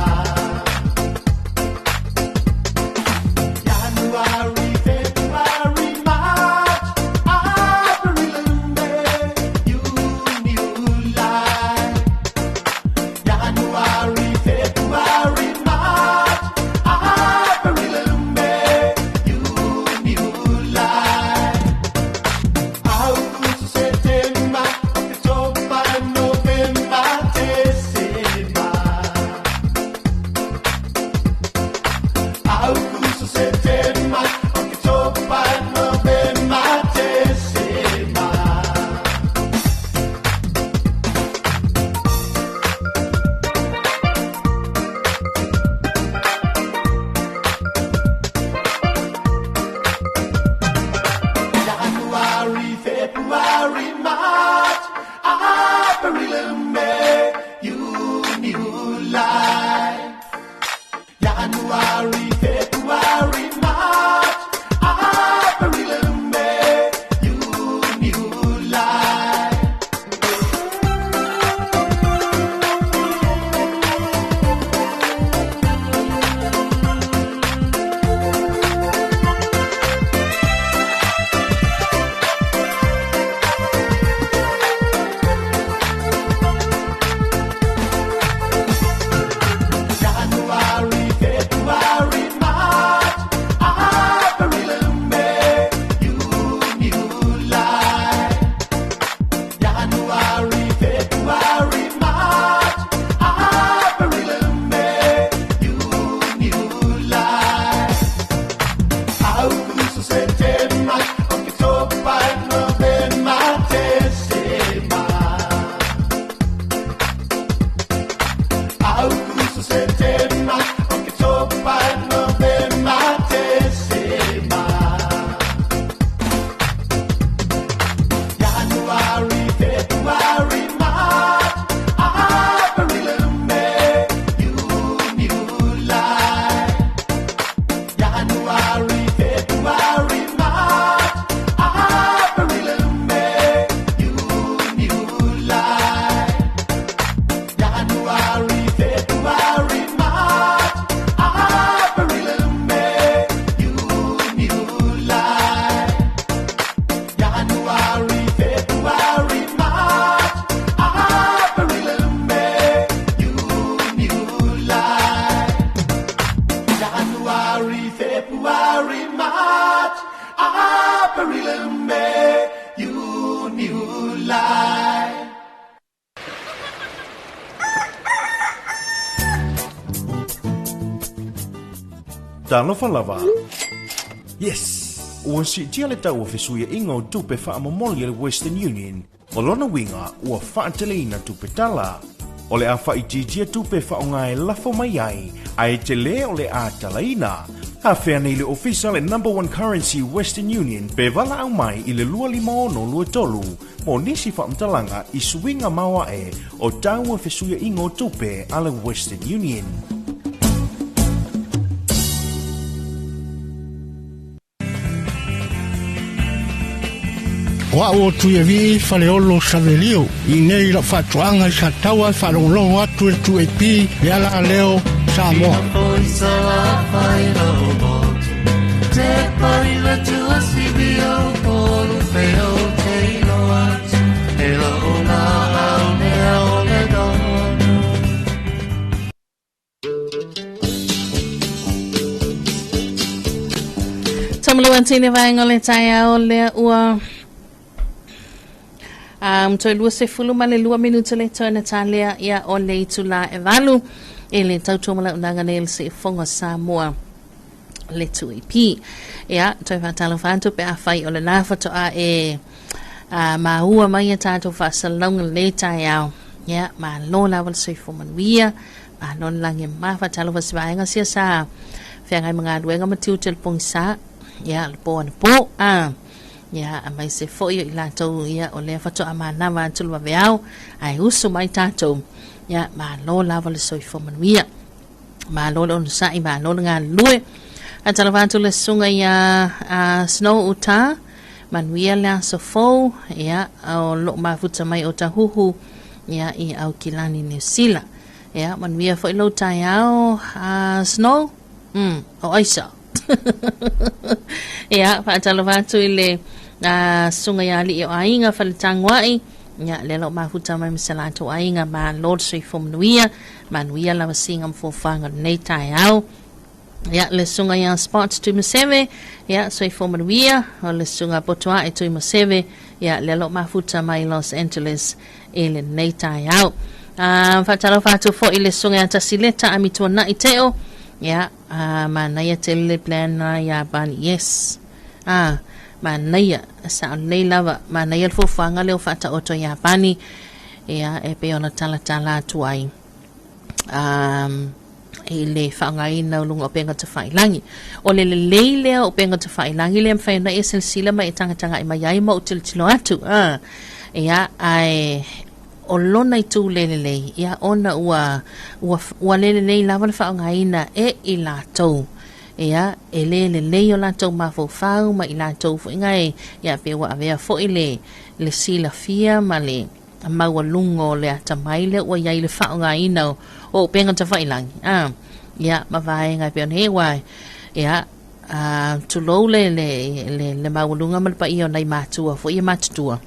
January, February, March, April, May, June, July. January, February, March, April, May, June, July. August, September, October, November, December. August, September, October, November, December. January, February, March, April, May, June, July. January, February, March, April, May, June, July. January, February, March, April, May, June, July. January, February, March, April, May, June, July. August, September, October, November, December. August, September, October, November, December. January, February, March, April, May, June, July. January, February, March, April, May, June, July. January, February, March, April, May, June, July. January, February, March, April, May, June, July. January, February, March, April, May, June, July. Talofa lava. Yes! Ua siitia le tau o fesuiaiga o tupe faamomoli a le Western Union, o lona uiga ua faateleina tupe tala. O le a faaitiitia tupe e faaaoga e lafo mai ai, ae tele o le a talaina. Afea nei le ofisa le Number One Currency Western Union pe valaau mai i le 25623 mo nisi faamatalaga i suiga maoae o tau o fesuiaiga o tupe a le Western Union. O au o Tuiavii Faleolo Savelio, i nei lau faatoaga i Sataua e faalogologo atu i le 2AP le ala leo Samoa. Tamalu tine vaenga o le taeao lea ua toe 22 minute le toe na talea ia o le itula e valu e le tautua malaunaga nei le Siufogo Samoa le 2AP. Ia, toe faatalofa atu pe afai o lena faatoa e maua mai a tatou faasalalauga lenei taeao. Ia, malo lava le soifua manuia, malo le lagi e mama. Faatalofa se vaega sia sa feagai ma galuega ma tiute o le pogisa, ia, le po anapo. Ia, aemaise foi o i latou, ia, o lea faatoa manava atu le vaveao, ae usu mai tatou. Ia, malo lava le soifua manuia. Malo le onosai, malo le galulue. Faatalofa atu le susuga ia Snow Uta, manuia le aso fou, ia, o loo mafuta mai o Tahuhu, ia, i Aukilani, Niu Sila. Ia, manuia foi lou taeao, Snow, o Aisa. Ia, faatalofa atu i le susuga ia Alii o Aiga Faletagoai, ia, lea loo mafuta mai ma se latou aiga, malo le soifua manuia, manuia lava siga ma foafoaga o lenei taeao. Ia, le susuga ia Spot Tuimaseve, ia, soifua manuia, o le susuga Potoae Tuimaseve, ia, lea loo mafuta mai Los Angeles i lenei taeao. Faatalofa atu foi i le susuga ia Tasileta Amituanai Teo, ia, manaia tele le plan na ia Bani, yes. Manaia, sao lelei lava, manaia le fuafuaga lea ua faataoto ia Bani, ia, e pei ona talatala atu ai. I le faaaogaina o luga o upega tafailagi. O le lelei lea o upega tafailagi lea e mafai ona e silasila ma e tagatagai mai ai ma ou tilotilo atu. Ia, ae o lona itu le lelei, ia ona ua, ua, ua le lelei lava le faaaogaina e i latou. Ia, e le lelei o latou mafaufau ma i latou foi gae, ia pe ua avea foi le, le silafia ma le maualuga o le atamai lea ua i ai i le faaaogaina o upega tafailagi. Ia, ma vaega e pei ona i ai, aua, ia, tulou le, le, le, le maualuga ma le paia o nai matua foi ia matutua.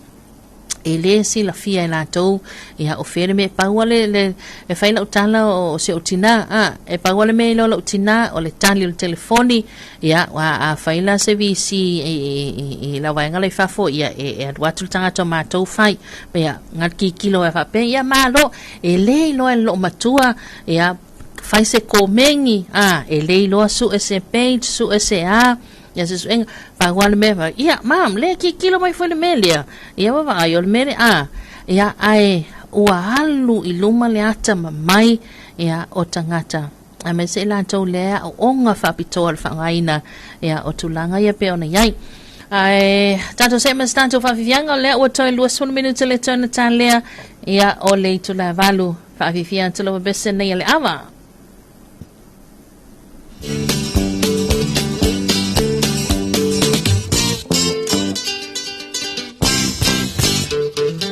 E le silafia e latou, ia, o fea le mea e pau lava le, le, e fai lau tala o si ou tinā, e pau lava le mea e iloa lau tinā, o le tali o le telefoni, ia, a fai la se VC i la vaega la i fafo, ia, e alu atu le tagata o matou fai, ia, galu kilo e faapea, ia, malo, e le iloa e le loomatua, ia, fai se komeni, e le iloa sue se page, sue se a, ia se suega, pau lava le mea, fai, ia, mam, lea kikilo mai foi le mea lea, ia, vaavaai, o le mea lea, ia, ae ua alu i luma le atamamai, ia, o tagata, aemaise i latou lea aoaoga faapitoa le faaaogaina, ia, o tulaga ia pei ona i ai. Ae tatou see ma se tatou faafiafiaga, o lea ua toe 20 minute le toe na talea, ia, o le itula e 8, faafiafia atu lava pese nei a le ava.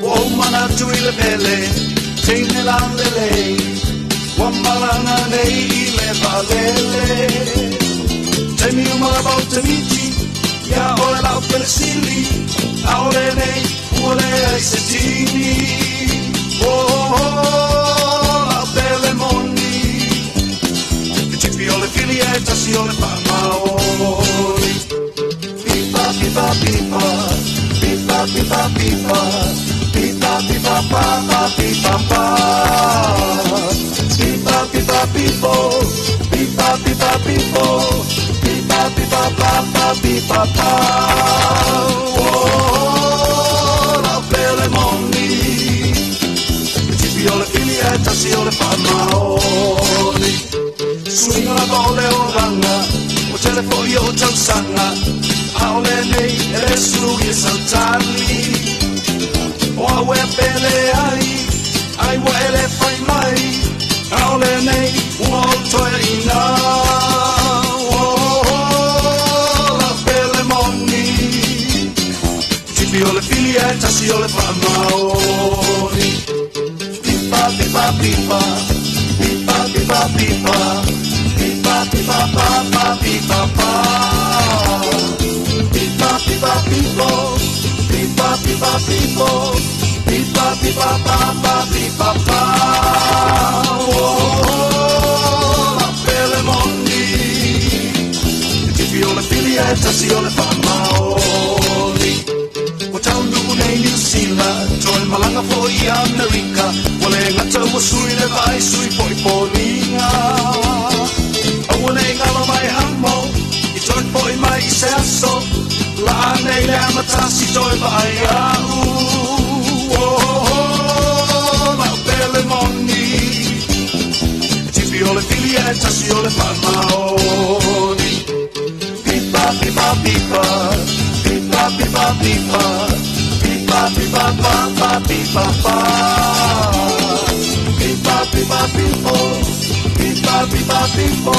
Ua ou manatu i le mele, teine laulelei, ua malaga nei i le vaalele. Taimi uma lava ou te miti, iā oe lau pelisili, ʻaʻole nei ua leai se tini. Oh, oh, lau pele moni, ke tipi o le fili e tasi o le faamaoli. Pipa, pipa, pipa, pipa, pipa, pipa, pipa, pipa, pa, pipa, pa. Pipa, pipa, pipo, pipa, pipa, pipo, pipa, pipa, pa, pa pa pipa pa. Oh, lau pele moni. E tipi o le fili e tasi o le whaamaoni. Suiga lava o le olaga, ua tele fo'i o'u tausaga, a o lenei e lē sui e sautali. O au e pele ai, ai ua e lē fai mai, a o lenei ua ou toeaʻina. Oh, lau pele moni. Tipi o le fili ae tasi o le faamaoni. Pipa, pipa, pipa, pipa, pipa, pipa, pipa, pipa, pa, pa, pipa, pa. Pipa, pipa, pipo, pipa, pipa, pipo, pipa, pipa, pa, pa, pipa, pa. Oh, lau pele moni. Tipi o le fili ae tasi o le faamaoni. Ua taunuu nei Niu Sila, toe malaga foʻi i Amerika, ua lē gata ua sui le vaai, sui foʻi foliga. Aua nei galo mai hamo, i toe foʻi mai i se aso, laa nei le amatasi toe vaai a'u. Oh, lau pele moni. Tipi o le fili ae tasi o le faamaoni. Pipa, pipa, pipa, pipa, pipa, pipa, pipa, pipa, pa, pa, pipa, pa. Pipa, pipa, pipo, pipa, pipa, pipo,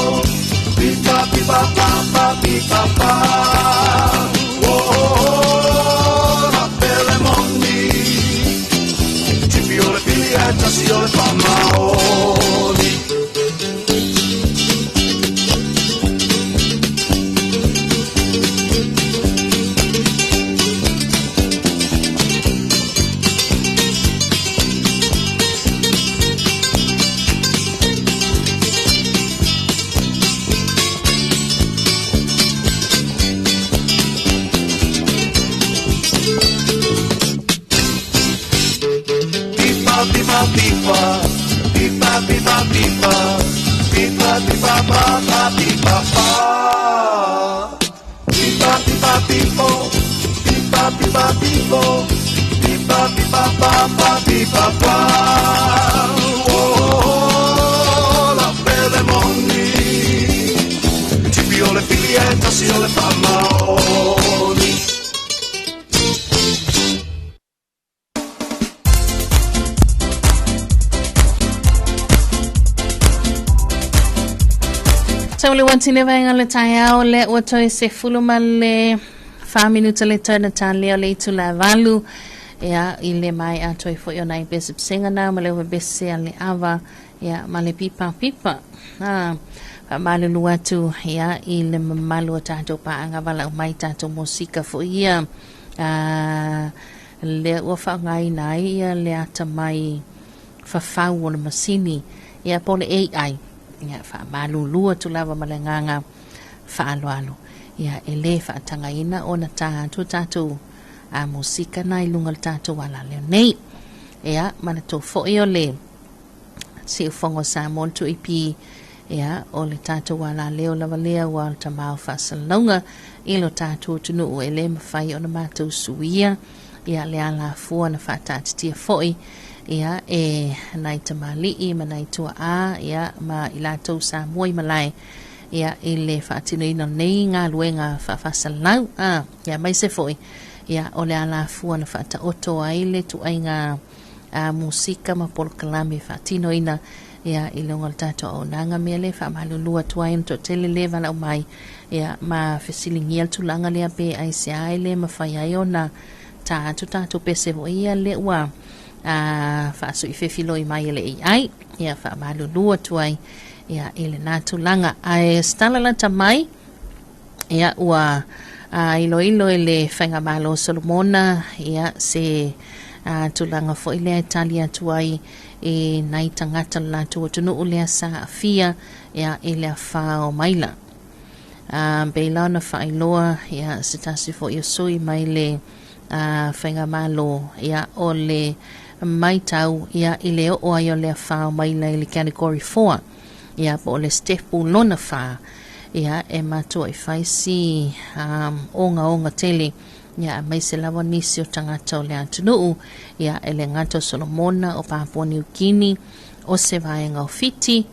pipa, pipa, pa, pa, pipa, pa. Oh, lau pele moni. Tipi o le fili ae tasi o le faamaoni. Pipa, pipa, pipa, pipa, pipa, pipa, pipa, pipa, pa, pa, pipa, pa. Pipa, pipa, pipo, pipa, pipa, pipo, pipa, pipa, pa, pa, pipa, pa. Oh, lau pele moni. Tipi o le fili ae tasi o le faamaoni. Sau le uatine vaega o le taeao le ua toe 14 minuta le toe na talia o le itula e 8. Ia, i le maea toe foʻi o nai pesepesega na ma le ua pese a le ava, ia, ma le pipa pipa. Ha, faamalulu atu, ia, i le mamalu o tatou paaga valaau mai tatou mosika foʻi ia. Lea ua faaaogaina ai ia le ata mai fafau o le masini, ia, po o le AI. Ia, faamalulu atu lava ma le agaga faaaloalo. Ia, e lē faatagaina ona tā atu tatou a musika na i luga o le tatou alaleo nei. Ia, manatua foʻi o le siufogo o Samoa le 2AP, ia, o le tatou alaleo lava lea ua o le tamao faasalalauga i lo tatou atunuu e lē mafai ona matou suia ia le alafua na faataatitia foʻi ia e nai tamalii ma nai tuaa ia ma i latou Samoa i malae ia i le faatinoina o nei galuega faafasalalau a ia mai se foʻi ia o le alafua na faataoto ai le tuaiga a musika ma polokalame faatinoina ia i luga o le tatou auaunaga mea le faamalulu atu ai ona toatele lē valaau mai ia ma fesiligia le tulaga lea pe aisea e lē mafai ai ona tā atu tatou pese foʻi ia le ua a faasuifefiloi mai e le AI. Ia, faamalulu atu ai ia i lenā tulaga ae stala lata mai. Ia, ua a iloilo e le faigamalo Solomona ia se a tulaga foʻi lea e tali atu ai i nai tagata le latou atunuu lea sa aafia ia i le afā o maila. A pei la ona faailoa ia se tasi foʻi o sui mai le a faigamalo ia o le maitau ia i le oo ai o le afā o maila i le category 4 ia po o le step lona 4. Ia, e matua'i fai si ogaoga tele, ia, aemaise lava nisi o tagata o le atunuu, ia, e le gata o Solomona, o Papua Niu Kini, o se vaega o Fiti,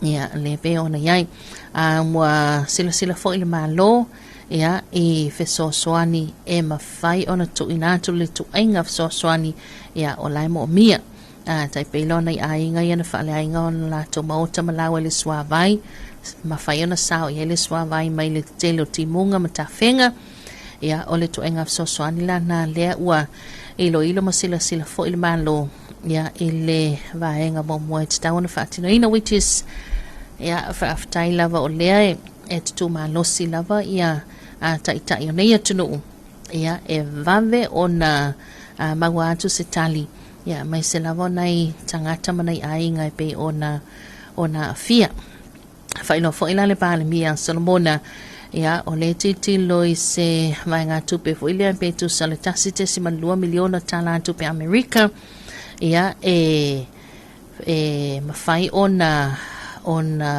ia, le pei ona i ai. A ua silasila foi le Malo, ia, i fesoasoani e mafai ona tuuina atu le ituaiga fesoasoani, ia, o la e moomia. A tai pei la o nai aiga ia na faaleaiga ona latou maota ma laua i le suavai, mafai ona sao i ai le suavai mai le tetele o timuga ma tafega. Ia, o le ituaiga fesoasoani lana lea ua iloilo ma silasila foi le Malo, ia, i le vaega muamua e tatau ona faatinoina, which is, ia, faafetai lava o lea e tutū malosi lava ia taitai o nei atunuu, ia, e vave ona maua atu se tali, ia, aemaise lava o nai tagata ma nai aiga e pei ona aafia. Faailoa foi la le Palemia Solomona, ia, o le tilotilo i se vaegatupe foi lea pe tusa le $1.2 miliona tala tupe Amerika, ia, e mafai ona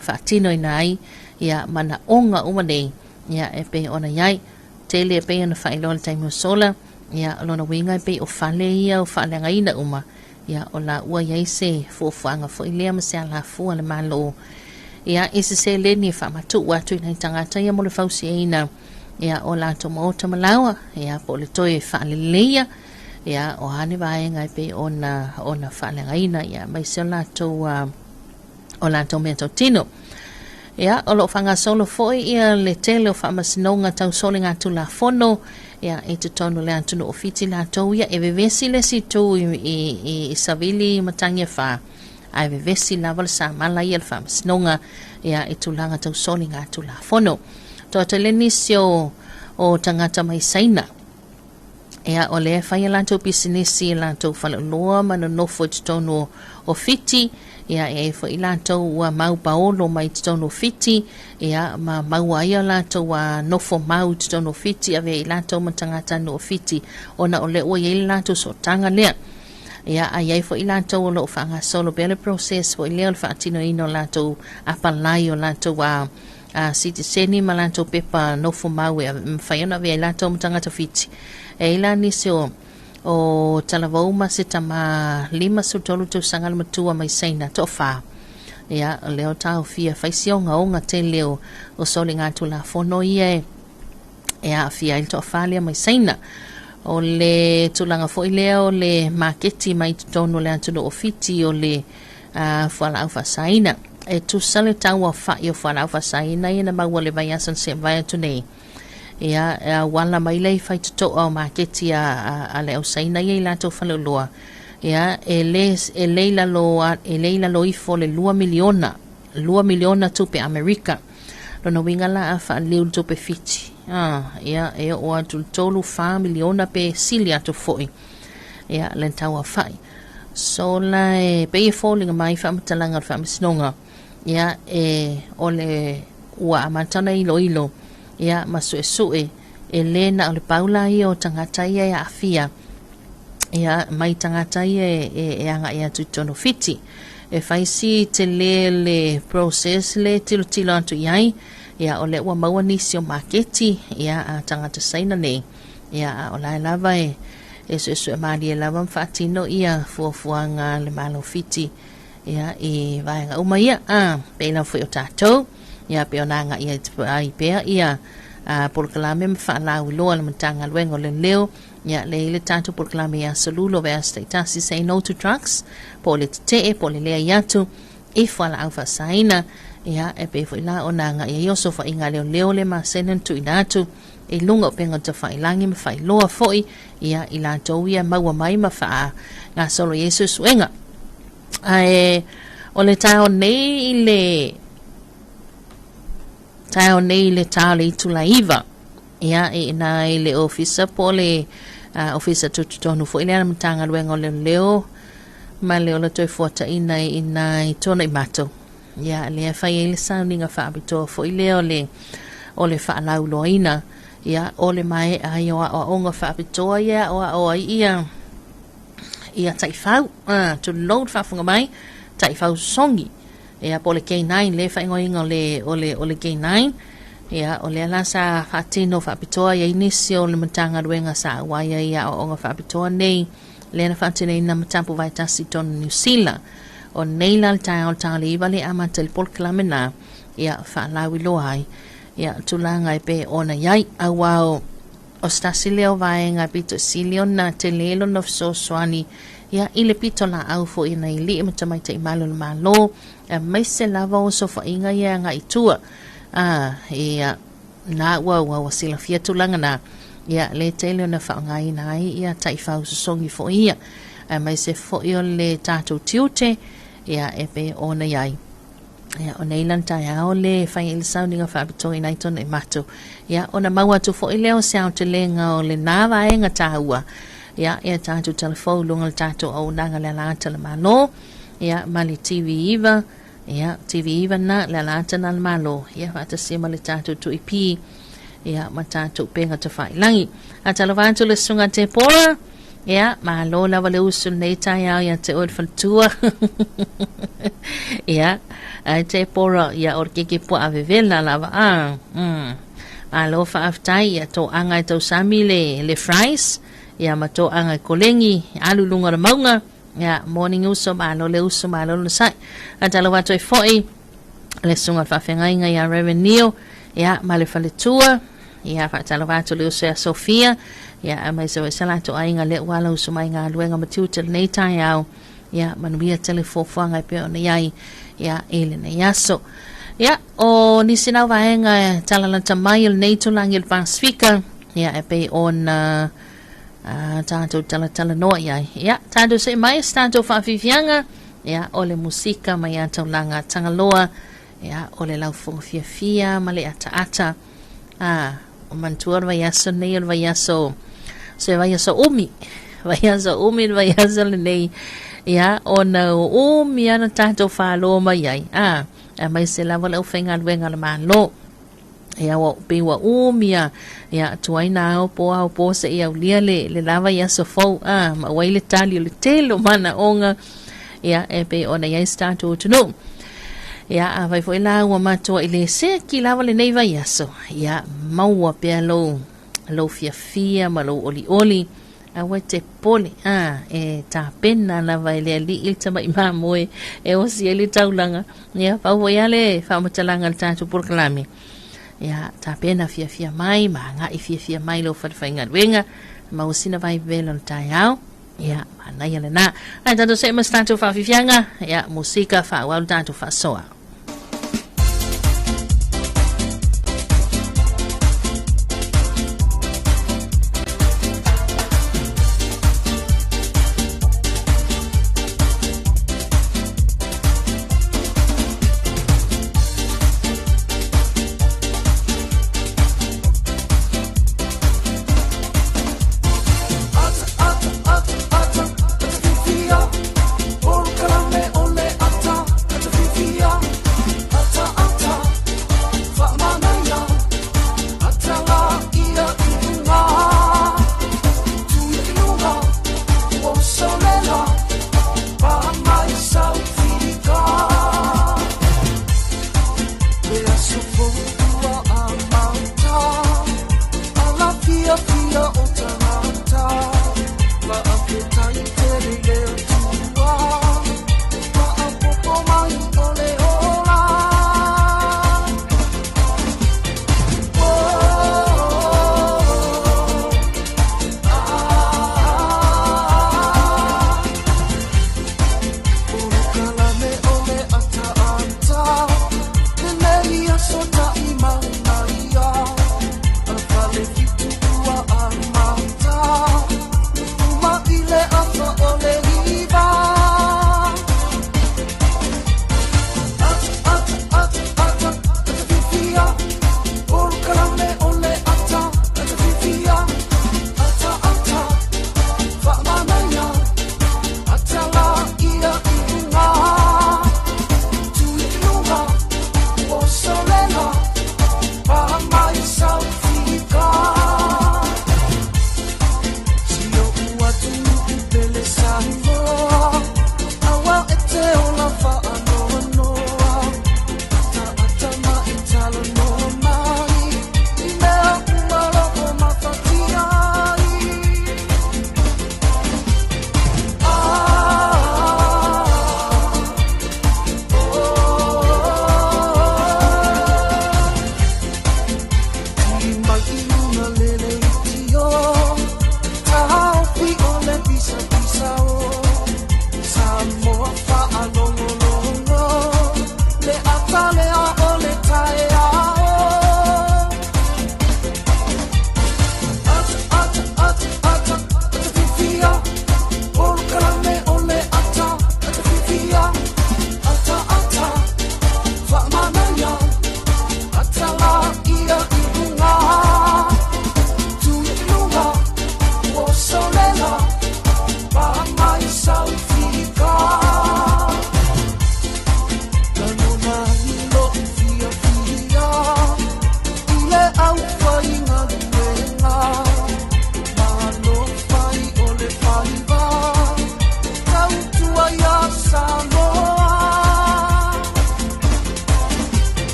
faatinoina ai, ia, manaoga uma nei, ia, e pei ona i ai. Tele e pei ona faailoa le taimi o sola, ia, o lona uiga e pei o fale ia o faaleagaina uma, ia, o la ua i ai se fuafuaga foi lea ma se alafua le Malo, ia, i se seleni e faamatu'u atu i nai tagata ia mo le fausiaina, ia, o latou maota ma laoa, ia, po o le toe faaleleia, ia, o a ni vaega e pei ona faaleagaina, ia, aemaise o latou meatautino. Ia, o loo faagasolo foi ia le tele o faamasinoga tau soligatulafono, ia, i totonu o le atunuu o Fiti latou ia e vevesi le isi itu i savili matagi e fa, ae vevesi lava le samala ia le faamasinoga, ia, i tulaga tau soligatulafono. Toatele nisi o tagata mai Saina, ia, o lea e fai a latou pisinisi i latou faleoloa ma nonofo i totonu o Fiti, ia, e ai foi latou ua mau paolo mai totonu o Fiti, ia, ma maua ai o latou nofo mau i totonu o Fiti, avea i latou ma tagata nuu o Fiti, ona o lea ua i ai le latou sootaga lea. Ia, a i ai foi latou o loo faagasolo pea le process foi lea o le faatinoina o latou apalai o latou sitiseni ma latou pepa nofo mau e mafai ona avea i latou ma tagata Fiti. E ai la nisi o talavou ma se tama 53 tausaga le matua mai Saina toafa. Ia, o lea o taofia fai si ogaoga tele o soligatulafono ia e aafia ai le toafa lea mai Saina. O le tulaga foi lea o le maketi mai totonu o le atunuu o Fiti o le fualaau faasaina. E tusa le tau aofa'i o fualaau faasaina ia na maua le vaiaso na se'i atu nei. Ia, e auala mai le faitoto'a o maketi a le ausaina ia i latou faleoloa. Ia, e le i lalo ifo le 2 miliona tupe Amerika. Lona uiga la a faaliliu le tupe Fiti. Ia, e oo atu le 3-4 miliona pe sili atu foi, ia, le tau aofa'i. So la e pei e foliga mai faamatalaga o le faamasinoga, ia, e o le ua amata ona iloilo, ia, ma suesue e lē na o le pau la ia o tagata ia e aafia, ia, mai tagata ia e aga'i atu i totonu o Fiti. E fai si tele le process le tilotilo atu i ai, ia, o lea ua maua nisi o maketi, ia, a tagata Saina nei, ia, a o lae lava e suesue malie lava ma faatino ia fuafuaga le Malo Fiti, ia, i vaega uma ia, pei lava foi o tatou, ia, pe ona aga'i ai pea ia polokalame ma faalauiloa le Matagaluega o Leoleo, ia, le i le tatou polokalame ia Solulo vaiaso taitasi, say no to drugs, po o le tetee, po o le leai atu i fualaau faasaina, ia, e pei foi la ona aga'i ai o sofaiga leoleo le maseni ona tuuina atu i luga o upega tafailagi ma faailoa foi, ia, i latou ia maua mai ma faagasolo i ai suesuega. Ae o le taeao nei i le taeao nei i le tā o le itula 9, ia, e ina i le ofisa po o le ofisa tutotonu foi lea le Matagaluega o Leoleo ma le ola toe fuataina i ina i Tuanaimato. Ia, lea fai ai le sauniga faapitoa foi lea o le faalauiloaina, ia, o le mae'a ai o aoaoga faapitoa ia aoao ai ia taifau, tulou le faafofoga mai, taifau sogi. Ia po o le K9 le faaigoaina o le o le o le K9. Ia o lea la sa faatino faapitoa i ai nisi o le Matagaluega sa auai ai i aoaoga faapitoa nei lea na faatinoina ma tapuvae tasi i totonu o Niu Sila. O nei la le taeao o le ta o le 9 lea e amata i le polokalame lena ia faalauiloa ai ia tulaga e pei ona i ai. Aua o se tasi lea o vaega pito sili ona tele lona fesoasoani ia i le pitolaau foi a nai alii ma tamaitai malu o le Malo, aemaise lava o osofaiga ia e agai i tua. Ia, na ua silafia tulaga na, ia le tele ona faaaogaina ai ia taifau sosogi foi ia, aemaise foi o le tatou tiute ia e pei ona i ai. Ia, o nei la le taeao le fai ai le sauniga faapitoa i nai tonu e matou. Ia, ona maua atu foi lea o se aotelega o lena vaega taua. Ia, ia tatou talafou i luga o le tatou auaunaga le alaata o le Malo, ia, ma le TV9, ia, TV9 na, le alaata na a le Malo, ia, faatasi ma le tatou 2EP, ia, ma tatou upega tafailagi. A talofa atu le Susuga Tepora, Ia, malo lava le usu lenei taeao ia te oe le faletua. Ia, ai te pora, ia o le keke puaa vevela lava a. Malo faafetai, ia toaga e tausami le fries, ia ma toaga e kolegi, alu i luga o le mauga. Ia, morning uso, malo le usu, malo le onosai. A talofa atu ai foi le susuga i le faafeagaiga ia Reverend Neil, ia, ma le faletua. Ia, faatalofa atu le uso ia Sofia, ia, aemaise foi sa latou aiga lea ua ala usu mai i galuega ma tiute i lenei taeao. Ia, manuia tele fuafuaga e pei ona i ai, ia, i lenei aso. Ia, o nisi nau vaega e talalata mai o lenei itulagi o le Pasefika, ia, e pei ona tatou talatalanoa i ai. Ia, tatou see mai se tatou faafiafiaga, ia, o le musika mai ia Taulaga Tagaloa, ia, o le laufogo fiafia ma le ataata. O manatua o le vaiaso lenei o le vaiaso, se vaiaso umi, vaiaso umi le vaiaso lenei, ia, ona umi lava na tatou falo mai ai, aemaise lava le aufaigaluega a le Malo. Ia, ua pei ua umi lava, ia, tuai na ao po ao po seia aulia le la vaiaso fou, ma ua i ai le tali o le tele o manaoga, ia, e pei ona i ai se tatou atunuu. Ia, afai foi la ua matuai le seki lava lenei vaiaso, ia, maua pea lou fiafia ma lou olioli, aua e te popole, e tapena lava e le Alii le tamai mamoe e osi ai le taulaga. Ia, pau foi lava le faamatalaga o le tatou polokalame. Ia, tapena fiafia mai ma agai fiafia mai lou falefaigaluega, maua sina vaivevela o le taeao. Ia, manaia lena. Ae tatou see ma se tatou faafiafiaga, ia, musika faaauau le tatou faasoa.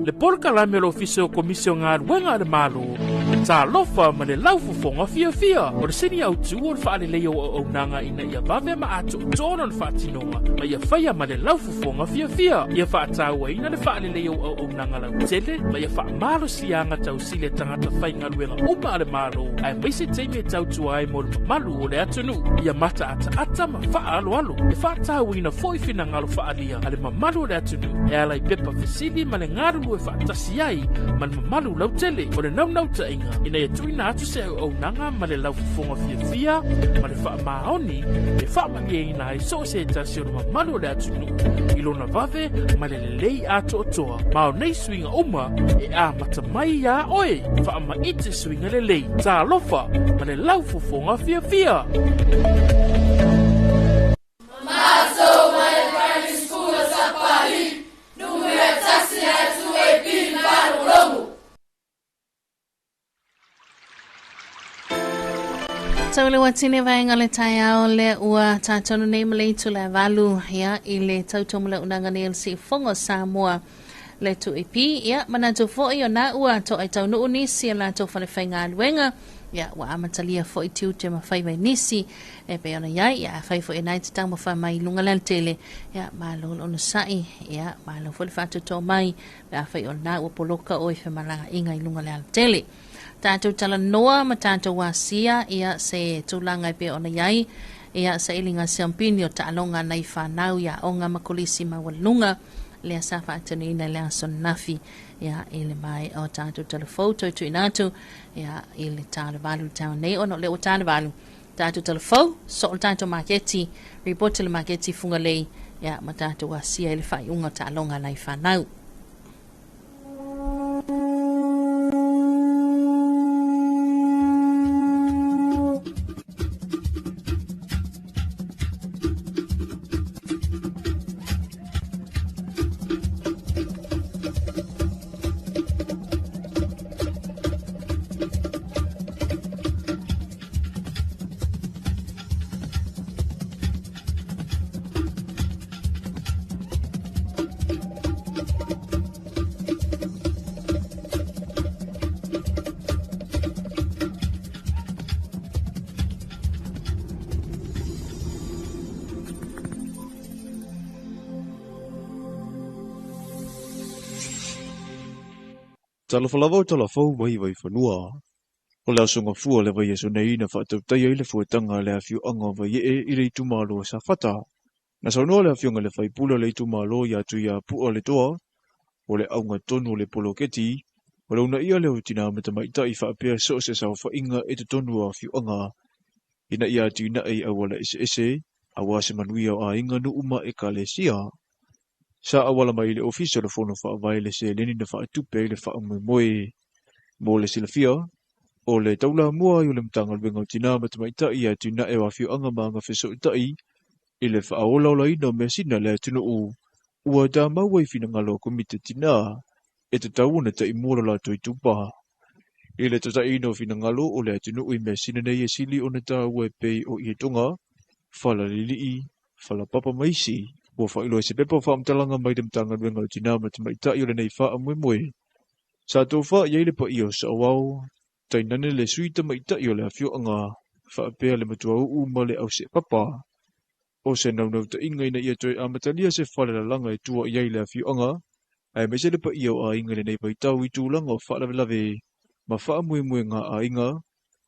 Le polokalame o le Ofisa o Komisi o Galuega a le Malo, Talofa ma le laufofoga fiafia. O le sini autu o le faaleleia o auaunaga ina ia vave ma atoatoa lona faatinoga ma ia faia ma le laufofoga fiafia. Ia faatauaina le faaleleia o auaunaga lautele ma ia faamalosiaga tausili a tagata faigaluega uma a le Malo aemaise taimi e tautua ai mo le mamalu o le atunuu. Ia mataataata ma faaaloalo. E faatauaina foi finagalo faaalia a le mamalu o le atunuu e ala i pepa fesili ma le galulue faatasi ai ma le mamalu lautele. O le naunautaiga ina ia tuuina atu se auaunaga ma le laufofoga fiafia ma le faamaoni e faamalieina ai so o se tasi o le mamalu o le atunuu i lona vave ma le lelei atoatoa. Ma o nei suiga uma e amata mai iā oe. Faamaite suiga lelei. Talofa ma le laufofoga fiafia. Tau le watine vaenga le taeao le ua tātonu nei ma le itu le valu ia i le tautomu le unaga nei o le siufogo o Samoa le 2AP ia manatu foi o na ua to'ai taunuu nisi o latou falefaigaluega ia ua amatalia foi tiute ma faiva i nisi e pei ona iai ia afai foi e nai te taumafai mai i luga le alatele ia malo le onosai ia malo foi le faatoatoa mai pe afai o lena ua poloka oe i femalagaaiga i luga le alatele. Tatou talanoa ma tatou asia ia se tulaga e pei ona iai ia sailiga siampini o taaloga a nai fanau i aoga ma kolisi maualuluga lea sa faatinoina i le aso ananafi ia i le maea o tatou talafou toe tuuina atu ia i le ta o le 8 i le taeao nei ona o lea ua ta le 8 tatou talafou soo le tatou maketi report le maketi Fugalei ia ma tatou asia i le faaiuga o taaloga a nai fanau. Talofa lava o Talafou mai Vaifanua. O le aso gafua o le vaiaso nei na faatautaia ai le fuataga a le afioaga o Vaiee i le itumalo o Safata. Na saunoa le afioga i le faipule o le itumalo ia Tuiapua Letoa, o le auga tonu o le poloketi, o le uunaia lea o tinā ma tamaitai faapea so o se saofaiga i totonu o afioaga ina ia atinae i auala eseese aua se manuia o aiga, nuu ma ekalesia. Sa auala mai i le Ofisa o le Fono Faavae le seleni na faatupe ai le faamoemoe. Mo le silafia, o le taulamua ai o le Matagaluega o Tinā ma Tamaitai i atinae o afioaga ma agafesootai i le faaolaolaina o measina a le atunuu, ua tamau ai finagalo o Komiti Tinā e tatau ona taimua lo latou itupa. I le tataiina o finagalo o le atunuu i measina nei e sili ona taua e pei o ietoga, fala lilii, falapapa ma isi. Ua faailoa i se pepa o faamatalaga mai le Matagaluega o Tinā ma Tamaitai o lenei faamoemoe. Sa tofa i ai le paia o Saoao, tainane le sui tamaitai o le afioaga, faapea le matuauu ma le auseepapa. O se naunautaiga ina ia toe amatalia se falelalaga e tua i ai le afioaga, aemaise le paia o aiga i lenei vaitau i tulaga o faalavelave ma faamoemoega aiga,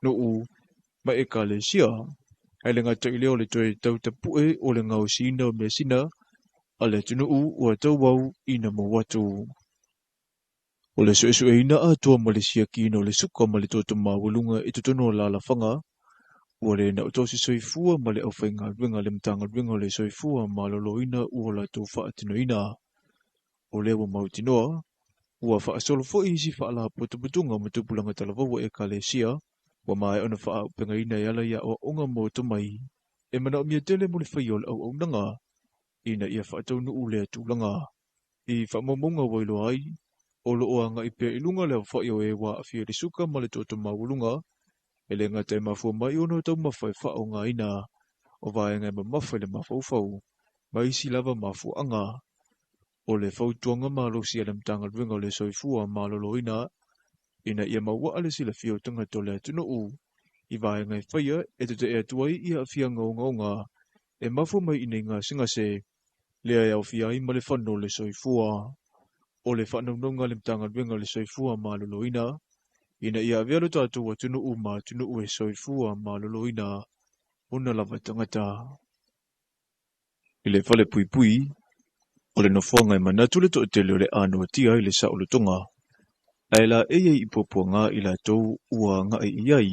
nuu, ma ekalesia. Ae le gata i lea o le toe tautapue o le gaosiina o measina a le atunuu ua tauau ina mou atu. O le suesueina atoa ma le siakiina o le suka ma le toto maualuga i totonu o alalafaga, ua le na o tausi soifua ma le aufaigaluega a le Matagaluega o le Soifua Maloloina ua latou faatinoina. O lea ua mautinoa, ua faasolo foi isi faalapotopotoga ma tupulaga talavou a Ekalesia, ua maea ona faaaupegaina e ala i aoaoga mo tomai e manaomia tele mo le faia o le auaunaga ina ia faataunuu lea tulaga. I faamaumauga ua iloa ai, o lo o agai pea i luga le aofai o e ua aafia i le suka ma le toto maualuga, e le gata e mafua mai ona o taumafa e faaaogaina, o vaega e mamafa i le mafaufau, ma isi lava mafuaaga. O le fautuaga malosi a le Matagaluega o le Soifua Maloloina ina ia maua'a le silafia o tagata o le atunuu i vaega e faia e tete'e atu ai i aafiaga ogaoga e mafua mai i nei gasegase lea e aofia ai ma le fano o le soifua. O le faanaunauga a le Matagaluega o le Soifua Maloloina ina ia avea lo tatou atunuu ma atunuu e soifua maloloina ona lava tagata. I le fale puipui, o le nofoaga e manatu le toatele o le a noatia ai le saolotoga, ae laei ai i puapuaga i latou ua agai i ai.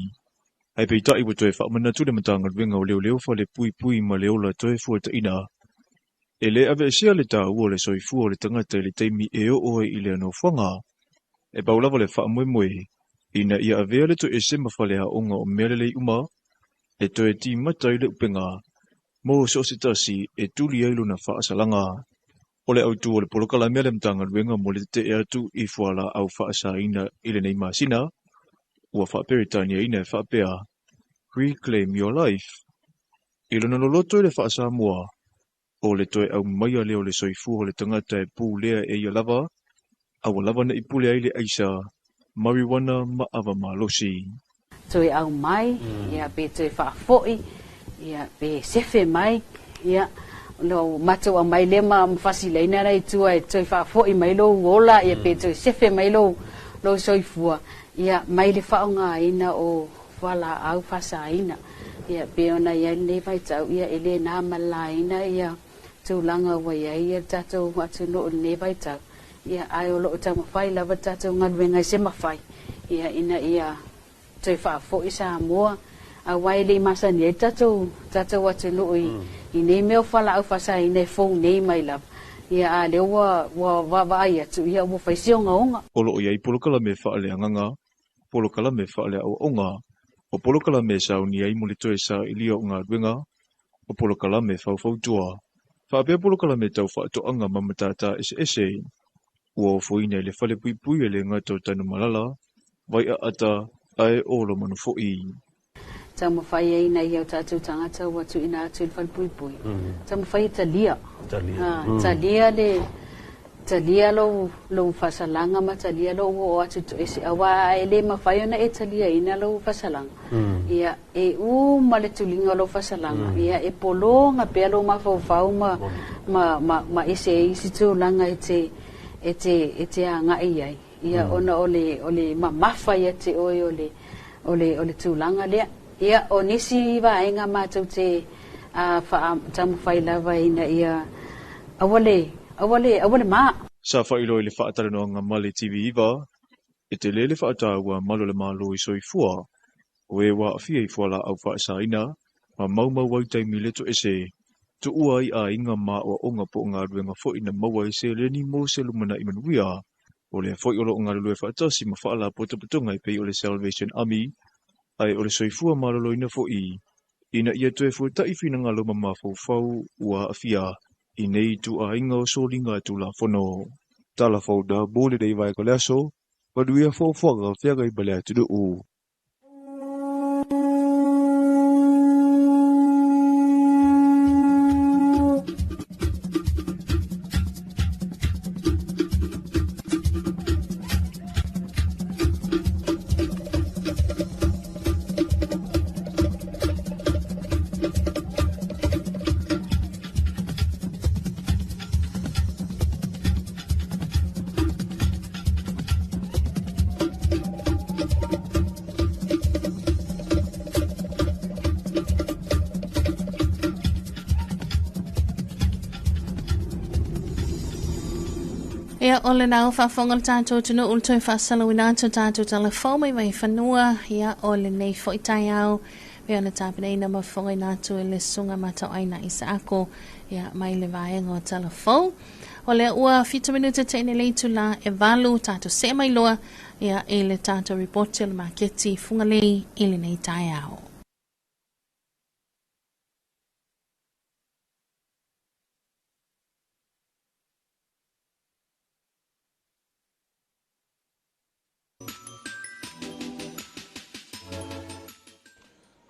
Ae peitai ua toe faamanatu le Matagaluega o Leoleo Fale Puipui ma le Ola Toe Fuataina, e le aveesea le taua o le soifua o le tagata i le taimi e oo ai i lea nofoaga. E pau lava le faamoemoe ina ia avea le toese ma faleaoga o mea lelei uma e toe timata ai le upega mo so o se tasi e tuli ai lona faasalaga. O le autu o le polokalame a le Matagaluega mo le tete'e atu i fualaau faasaina i lenei masina, ua faaperetaniaina e faapea, Reclaim Your Life. I lona loloto i le faa-Samoa, o le toe aumaia lea o le soifua o le tagata e pulea e ia lava, a ua lava ne i pule ai le aisa, marijuana ma ava malosi. Toe aumai, ia, pe toe faafoi, ia, pe sefe mai, ia, lou matou aumai lea ma fasilaina la i tua e toe faafoi mai lou ola, ia, pe toe sefe mai lou, lou soifua, ia, mai le faaaogaina o fualaau faasaina. Ia, pei ona i ai lenei vaitau, ia, e le na ma le laina ia tulaga ua i ai le tatou atunuu i lenei vaitau, ia, ae o lo o taumafai lava le tatou galuega i se mafai, ia, ina ia toe faafoi Samoa, aua e le i masani ai le tatou, tatou atunuu i, i nei mea o fualaau faasaina e fou nei mai lava. Ia, a o lea ua, ua vaavaai atu, ia, ua fai si ogaoga. O lo o i ai polokalame faaleagaga, polokalame faaleaoaoga, o polokalame e saunia ai mo le toe sailia o galuega, o polokalame faufautua, faapea polokalame tau faatoaga ma matata eseese. Ua ofoina i le fale puipui e le gata o Tanumalala, Vaiaata ae o Lomanu foi. Taumafai ai nai o tatou tagata ua tuuina atu i le falepuipui, taumafai e talia. Talia le talia lou lou faasalaga ma talia lou oo atu toese, aua e le mafai ona e taliaina lou faasalaga. Ia, e uma le tuliga o lou faasalaga, ia, e pologa pea lou mafaufau ma ma ma ma ese ai isi tulaga e te e te e te agai i ai. Ia, ona o le o le mamafa ia te oe o le o le o le tulaga lea. Ia, o nisi vaega matou te faa taumafai lava ina ia aua le aua le aua le ma. Sa faailoa i le faatalanoaga ma le TV9, e tele le faataua a malu o le Malo i soifua o e ua aafia i fualaau faasaina ma maumau ai taimi le toese, tuua ai aiga ma aoaoga po o galuega foi na maua ai seleni mo se lumanai manuia. O lea foi o lo o galulue faatasi ma faalapotopotoga e pei o le Salvation Army ae o le soifua maloloina foi ina ia toe fuata'i finagalo ma mafaufau ua aafia i nei ituaiga o soliga Tulafono. Tala fou na mo lenei vaega o le aso, manuia fuafuaga feagai ma le atunuu. Ia, o le nau faafofoga le tatou atunuu le toe faasalauina atu o tatou talafou mai Vaifanua. Ia, o lenei foi taeao pei ona tapenaina ma fofogaina atu e le Susuga Matauaina Isaako, ia, mai le vaega o Talafou. O lea ua 7 minute te ine le itula e 8, tatou see mai loa, ia, i le tatou ripoti o le maketi Fugalei i lenei taeao.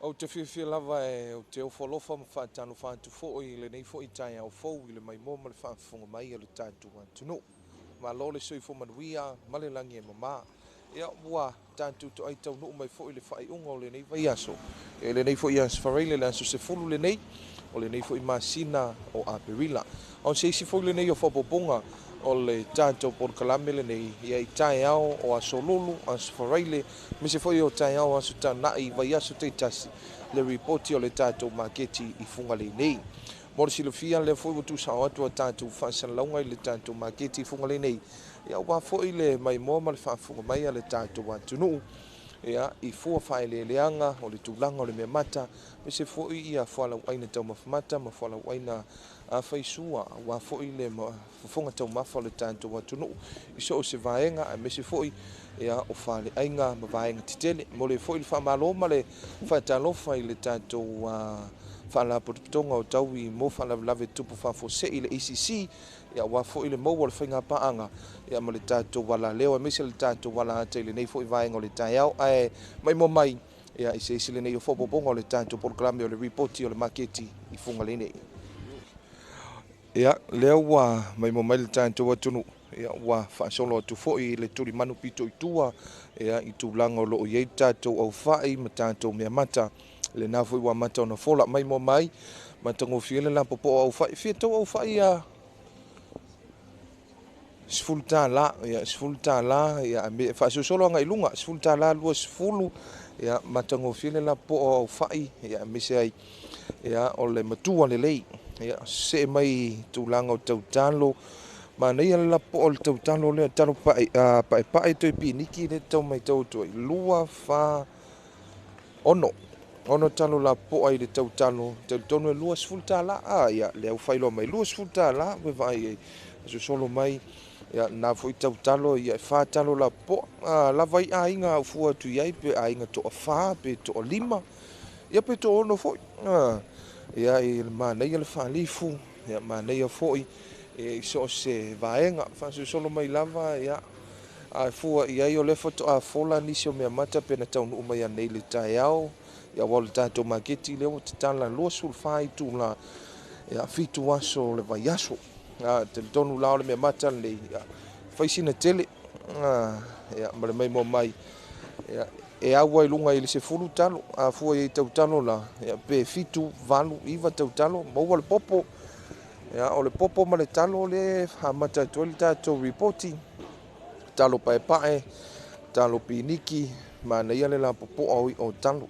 Ou te fiafia lava e ou te ofo alofa ma faatalofa atu foi i lenei foi taeao fou i le maimoa ma le faafofoga mai a le tatou atunuu. Malo le soifua manuia ma le lagi e mama. Ia, ua tatou toai taunuu mai foi i le faaiuga o lenei vaiaso, i lenei foi aso Faraile, le aso 10 lenei o lenei foi masina o Aperila. O se isi foi lenei o faaopoopoga o le tatou polokalame lenei, ia i taeao o aso Lulu, aso Faraile, aemaise foi o taeao o aso Taanai, vaiaso taitasi, le ripoti o le tatou maketi i Fugalei nei. Mo le silafia, lea foi ua tuusao atu a tatou faasalalauga i le tatou maketi i Fugalei nei, ia aua foi le maimoa ma le faafofoga mai a le tatou atunuu, ia i fua faaeleeleaga o le tulaga o le meamata, aemaise foi ia fualauaina taumafa mata ma fualauaina faisua, aua foi le fofoga taumafa o le tatou atunuu i so o se vaega, aemaise foi ia o faleaiga ma vaega tetele. Momoli ai foi le faamalo ma le faatalofa i le tatou Faalapotopotoga o Taui mo Faalavelave Tutupu Faafuasei, le ACC, ia aua foi le maua o le faigapaaga ia ma le tatou alaleo, aemaise le tatou alaata i lenei foi vaega o le taeao. Ae maimoa mai ia i se isi lenei o faaopoopoga o le tatou polokalame o le ripoti o le maketi i Fugalei nei. Ia, lea ua maimoa mai le tatou atunuu, ia ua faasolo atu foi i le tulimanu pito i tua, ia i tulaga o lo o i ai tatou aufai ma tatou meamata. Lena foi ua amata ona fola maimoa mai, matagofie le lapopoa o aufai. Fia tau aufai ia $10, ia $10, ia faasolosolo agai i luga, $10, 20, ia matagofie le lapopoa o aufai, ia aemaise ai ia o le matua lelei. Ia see mai tulaga o tautalo, manaia le lapopoa o le tautalo lea, talo paepae toe piniki lea tau matau atu ai, 2, 4, 6. 6 talo lapopoa i le tautalo, talitonu e $20. A ia, lea ua faailoa mai, $20, ua vaai ai, sosolo mai, ia, na foi tautalo, ia, e 4 talo lapopoa. A, lava ai aiga au fua atu i ai, pe aiga toa 4, pe toa 5, ia, pe toa 6 foi. A, ia, i le manaia le faalifu, ia, manaia foi, i so o se vaega, faasosolo mai lava, ia, a fua i ai o lea faatoa fola nisi o mea mata pe na taunuu mai anei le taeao, ia aua o le tatou maketi lea ua tatala 24 itula, ia, 7 aso o le vaiaso. A, talitonu la o le mea mata lenei, ia, fai sina tele, a, ia, ma le maimoa mai, ia, e au ai luga i le 10 talo, a fua i ai tautalo la, ia, pe 7, 8, 9 tautalo, maua le popo. Ia, o le popo ma le talo le amata atu ai le tatou ripoti, talo paepae, talo piniki, manaia le lapopoa o i'o talo.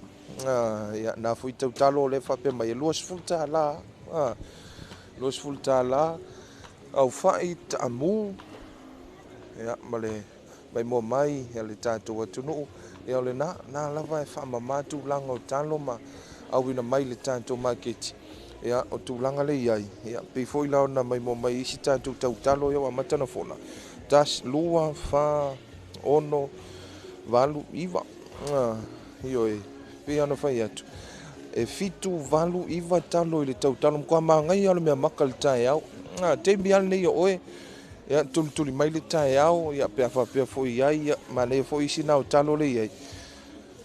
Ia, na foi tautalo le faapea mai e $20, $20, aufai taamu, ia, ma le maimoa mai ia le tatou atunuu. Ia, o le na lava e faamama tulaga o talo ma auina mai le tatou maketi. Ia, o tulaga le iai, ia, pei foi la ona maimoa mai isi tatou tautalo ia ua amata na fola. 1, 2, 4, 6, 8, 9. Ioe, pei ona fai atu, e 7, 8, 9 talo i le tautalo, matua manaia o le mea maka le taeao. Taimi lava lenei o oe, ia, tulituli mai le taeao, ia, pe a faapea foi i ai, ia, manaia foi isi na o talo le i ai.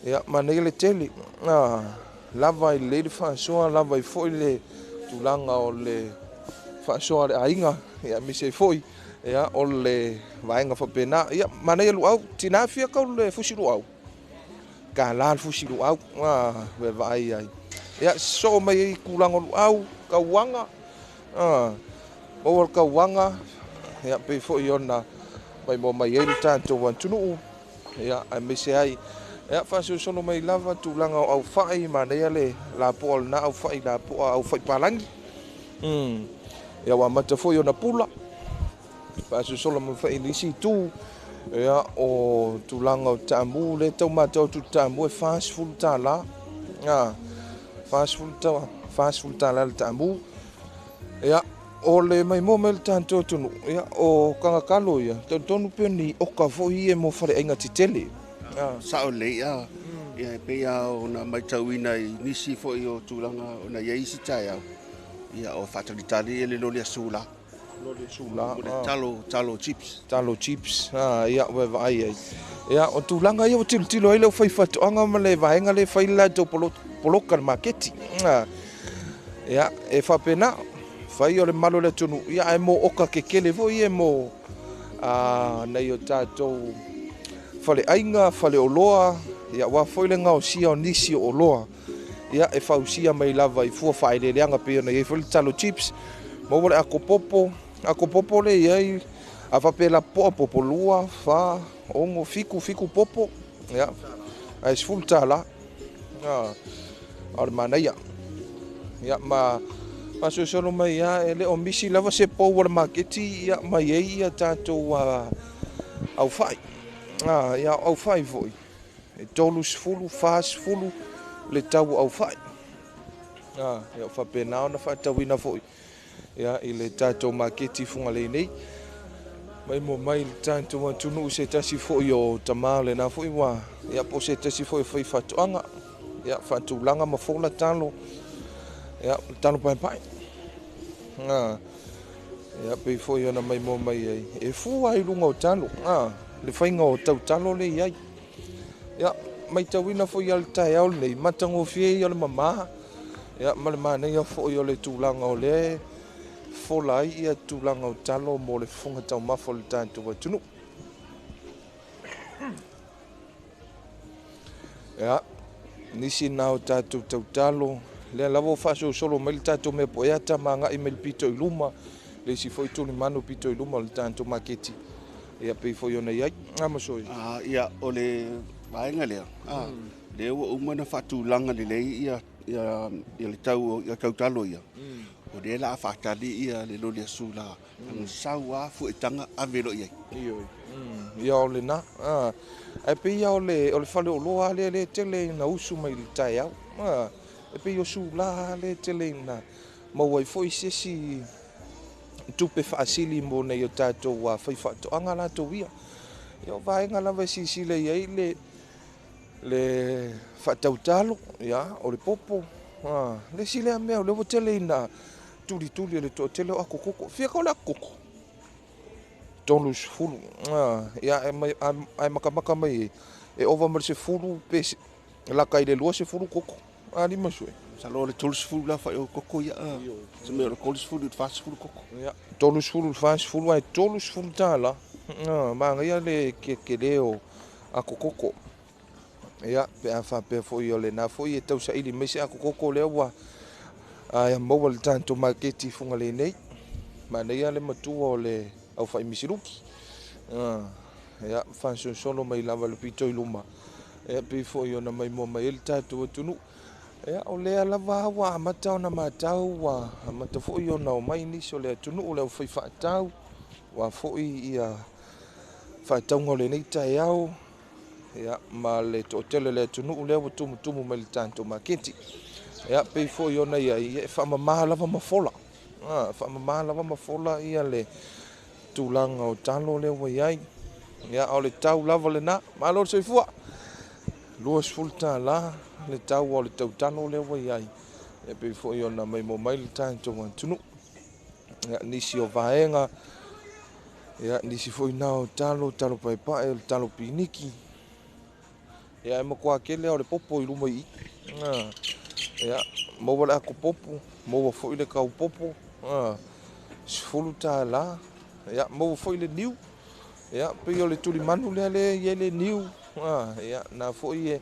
Ia, manaia le tele, lava i lelei le faasoa, lava i foi le tulaga o le faasoa a le aiga, ia, aemaise ai foi, ia, o le vaega faapena. Ia, manaia luau, tina fia kau le fusi luau. Ka la le fusi luau, e vaai ai. Ia, soo mai ai tulaga o luau, kauaga, maua le kauaga, ia, pei foi ona maimoa mai ai le tatou atunuu, ia, aemaise ai, ia, faasolosolo mai lava tulaga o aufai, manaia le lapoa o lena aufai, lapoa aufai palagi. Ia, ua amata foi ona pula, faasolosolo mai foi i nisi itu, ia, o tulaga o taamu, le tau matau atu taamu e $40, $40 le taamu. Ia, o le maimoa mai le tatou atunuu, ia, o kagatalo ia, talitonu pe ni oka foi ia mo faleaiga tetele. Sao lelei, ia, e pei lava ona matauina i nisi foi o tulaga ona i ai isi taeao, ia, o faatalitali le loli asu la. Loli a Sula. Mo le talo, talo chips. Talo chips, ia, ua e vaai ai. Ia, o tulaga ia ua tilotilo ai le aufaifaatoaga ma le vaega lea e fai le latou poloka i le maketi. Ia, e faapena, fai o le malu o le atunuu, ia ae mo oka kekele foi ia mo nai o tatou faleaiga, faleoloa, ia aua foi le gaosia o nisi o oloa, ia e fausia mai lava i fua faaeleeleaga pei ona i ai foi le talo chips, maua le akopopo, akopopo lea e i ai, a faapea e lapopoa popo, 2, 4, 6, 7, 7 popo, ia, ae $10. O le manaia. Ia, ma faasolosolo mai lava, e le o misi lava se pou o le maketi, ia, ma i ai ia tatou aufai. Ia, o aufai foi, e 30, 40 le tau o aufai. Ia, o faapena ona faatauina foi, ia, i le tatou maketi i Fugalei nei. Mai mo mai le tatou atunuu se tasi foi o tama o lena foi ua, ia, po o se tasi foi o faifaatoaga, ia, faatulaga ma fola talo, ia, talo paepae. Ia, pei foi ona maimoa mai ai, e fua i luga o talo, le faiga o tautalo le i ai. Ia, maitauina foi ia le taeao lenei, matagofie ia o le mamā, ia, ma le manaia foi o le tulaga o lea fola ai ia tulaga o talo mo le fofoga taumafa o le tatou atunuu. Ia, nisi na o tatou tautalo, lea lava ua faasolosolo mai le tatou mea poeata ma agai mai le pito i luma, le isi foi tulimanu pito i luma o le tatou maketi, ia pei foi ona i ai. Masoi. Ia, o le vaega lea, lea ua uma ona faatulaga lelei ia le tau ia tautalo ia. O lea la a faatali ia le loli a Sula, ana sau lava fuetaga ave loa i ai. Ioe. Ia o lena. Ae pei lava o le faleoloa lea lea tele ina usu mai i le taeao. E pei o Sula lea tele ina maua ai foi se isi tupe faasili mo nei o tatou faifaatoaga latou ia. Ia o vaega lava e silasila i ai le faatautalo, ia, o le popo, le isi lea mea o lea ua tele ina tulituli e le toatele o akokoko. Fia ka o le akokoko? 30. Ia, ae makamaka mai ai, e ova ma le 10 pe laka i le 20 koko. Lima sue. Masalo o le 30 la fai o koko ia. Se mea o le 30 i le 40 koko. Ia, 30 i le 40 ae $30. Manaia le kekele o akokoko. Ia, pe a faapea foi o lena foi e tausaili mai se akokoko lea ua maua le tatou maketi i Fugalei nei. Manaia le matua o le aufai misiluki. Ia, faasolosolo mai lava le pito i luma. Ia, pei foi ona maimoa mai ai le tatou atunuu. Ia, o lea lava ua amata ona matau, ua amata foi ona omai nisi o le atunuu le aufai faatau, ua foi ia faatauga o lenei taeao, ia, ma le toatele o le atunuu lea ua tumutumu mai le tatou maketi. Ia, pei foi ona i ai, e faamama lava ma fola. Faamama lava ma fola ia le tulaga o talo lea ua i ai. Ia, o le tau lava lena. Malo le soifua. $20 le tau o le tautalo lea ua i ai. Ia, pei foi ona maimoa mai le tatou atunuu. Ia, nisi o vaega, ia, nisi foi na o talo, talo paepae, o le talo piniki. Ia, e matua kele o le popo i luma i i. Ia, maua le akopopo, maua foi le kaupopo, $10. Ia, maua foi le niu. Ia, pei o le tulimanu lea le i ai le niu. Ia, na foi e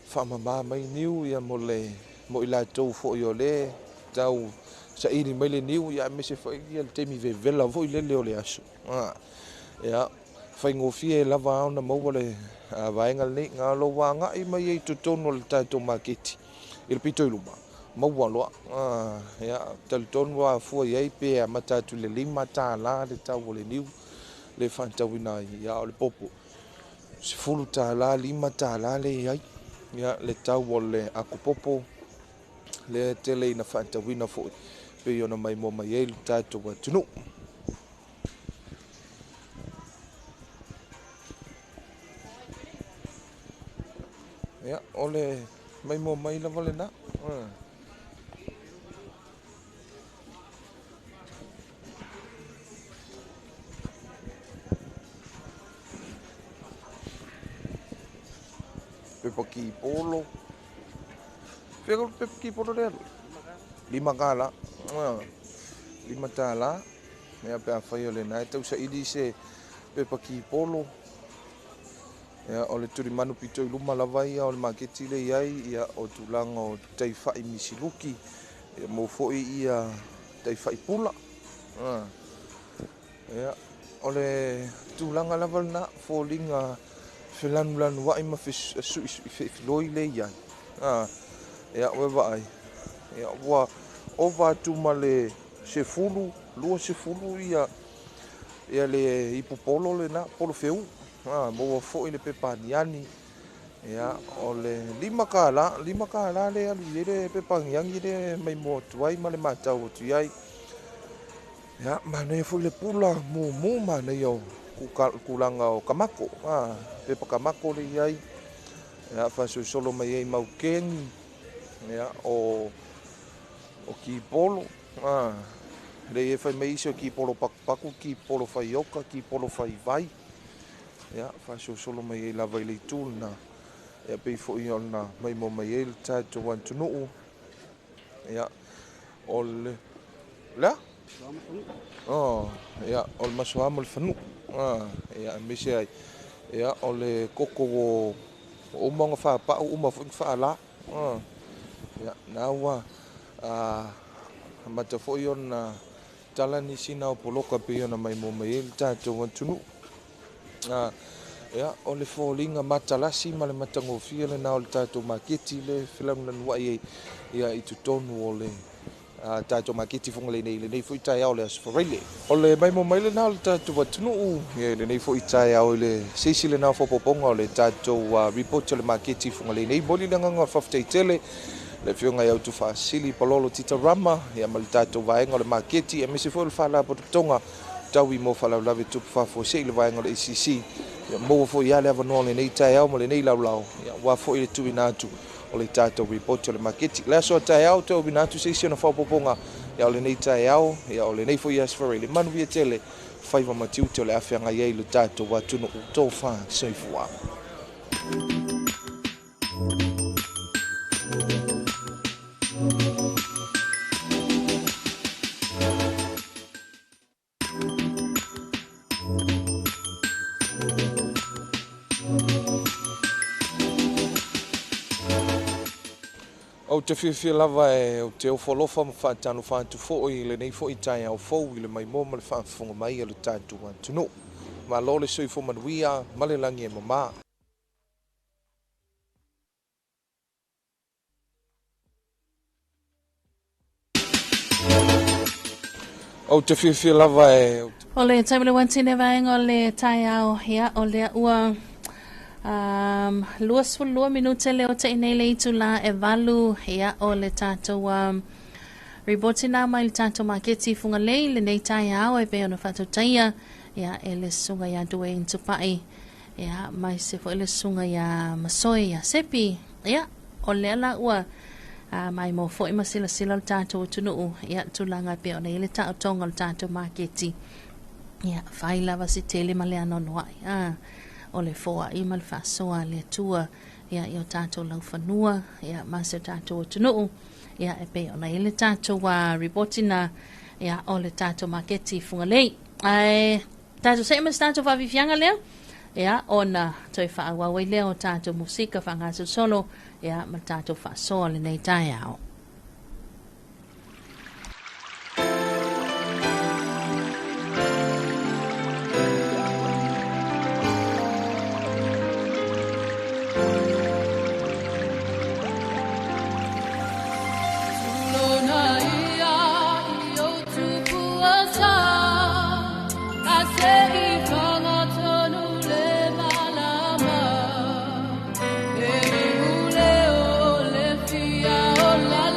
faamama mai niu, ia, mo le mo i latou foi o le tau saili mai le niu, ia, aemaise foi ia le taimi vevela foi lele o le aso. Ia, faigofie lava ona maua le vaega lenei, na o lou agai mai ai totonu o le tatou maketi i le pito i luma, maua loa. Ia, talitonu afua i ai pe amata atu i le $5 le tau o le niu le faatauina ai. Ia, o le popo $10, $5 le i ai. Ia, le tau o le akopopo le tele ina faatauina foi pei ona maimoa mai ai le tatou atunuu. Ia, o le maimoa mai lava lena. pepa kipolo. Fia ka pepa kipolo lea alu? 5 tala. 5 tala. Ia pe afai o lena e tausaili se pepa kipolo. Ia o le tulimanu pito i luma lava ia o le maketi le iai, ia o tulaga o taifai misiluki, ia mo foi ia taifai pula. Ia o le tulaga lava lena foliga felanulanuai ma fesuisui feifiloi le iai. Ia ua vaai. Ia ua ova atu ma le 10, 20 ia ia le ipu polo lena, polo feu. Maua foi le pepa aniani. Ia o le 5 tala, 5 tala le alu i ai le pepa aniani le maimoa atu ai ma le matau atu i ai. Ia manaia foi le pula mumu manaia o tulaga o kamako. Pepa kamako le i ai. Ia faasolosolo mai ai maukeni. Ia o kipolo. Le e fai mai isi o kipolo pakupaku, kipolo faioka, kipolo faivai. Ia faasolosolo mai ai lava i le itu lena. Ia pei foi ona maimoa mai ai le tatou atunuu. Ia o le lea? Ia o le masoa ma le fanuu. Ia aemaise ai. Ia o le koko o uma ona faapau, uma foi ona faala. Ia na ua amata foi ona tala nisi na o poloka pei ona maimoa mai ai le tatou atunuu. Ia o le foliga matalasi ma le matagofie lena o le tatou maketi le felanulanuai ai ia i totonu o le tatou maketi Fugalei nei lenei foi taeao le Aso Faraile. O le maimoa mai lena o le tatou atunuu ia i lenei foi taeao i le seisi lena o faaopoopoga o le tatou report o le maketi Fugalei nei. Momoli le agaga o le faafetai tele le afioga ia Utufaasili Palolo Tita Rama ia ma le tatou vaega o le maketi aemaise foi o le faalapotopotoga tau i mo faalavelave tupu faafuasei le vaega o le ACC. Ia maua foi ia le avanoa o lenei taeao ma lenei laulao ia aua foi le tuuina atu o le tatou report o le maketi. Le aso a taeao toe auina atu se isi ona faaopoopoga ia o lenei taeao ia o lenei foi Aso Faraile. Manuia tele faiva ma tiute o le afeagai ai le tatou atunuu tofa soifua. Ou te fiafia lava e ou te ofo alofa ma faatalofa atu foi i lenei foi taeao fou i le maimoa ma le faafofoga mai a le tatou atunuu. Malo le soifua manuia ma le lagi e mamā. Ou te fiafia lava e O le taimi le uantine vaega o le taeao, ia o lea ua 22 minute le o te nei le itula e 8, ia o le tatou ripoti na mai le tatou maketi Fugalei lenei taeao e pei ona faatautaia ia e le susuga ia Dwayne Tupai, ia mai se foi le susuga ia Masoe ia Sepi, ia o lea la ua mai mo foi ma silasila le tatou atunuu ia tulaga e pei ona i ai le taotoga o le tatou maketi. Ia fai lava se tele ma le anoanoai o le foai ma le faasoa a le Atua ia i o tatou laufanua ia ma se o tatou atunuu ia e pei ona i ai le tatou ripoti na ia o le tatou maketi Fugalei. Ae tatou see ma se tatou faafiafiaga lea ia ona toe faaauau ai lea o tatou musika faagasolosolo ia ma le tatou faasoa lenei taeao. Leo le fia o la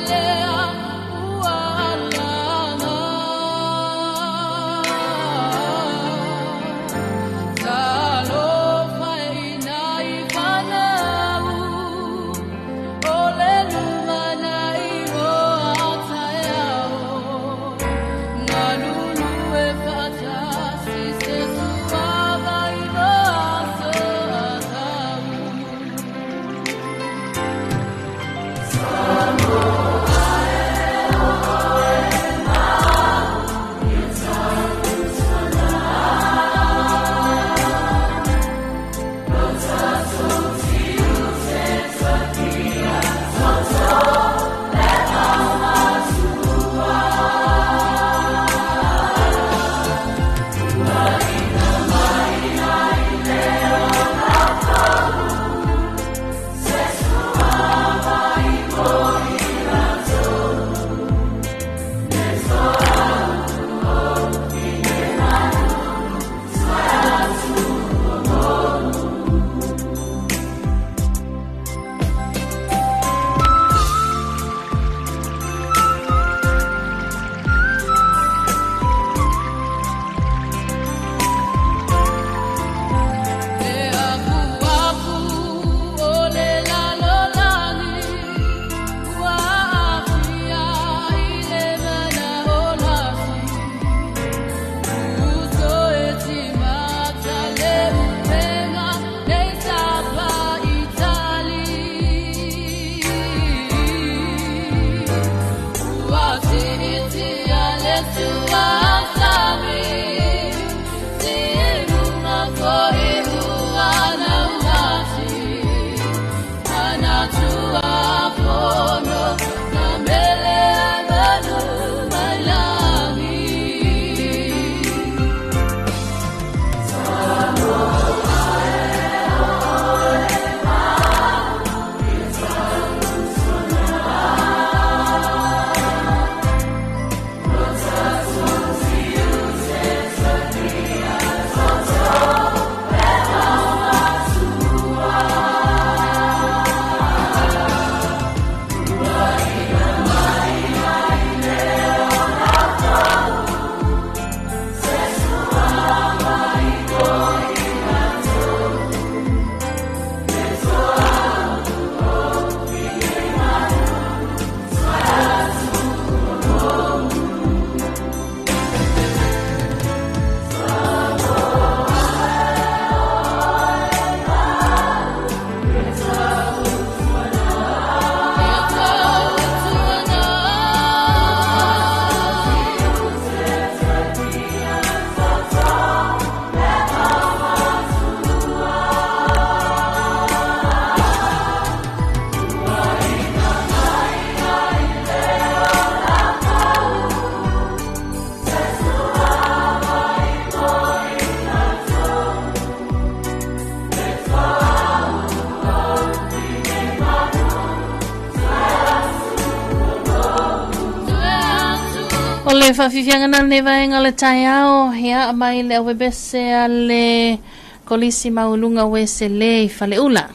O le faafiafiaga na lenei vaega o le taeao, ia, mai le auebese a le Kolisi Maualuga o Ueselei i Faleula.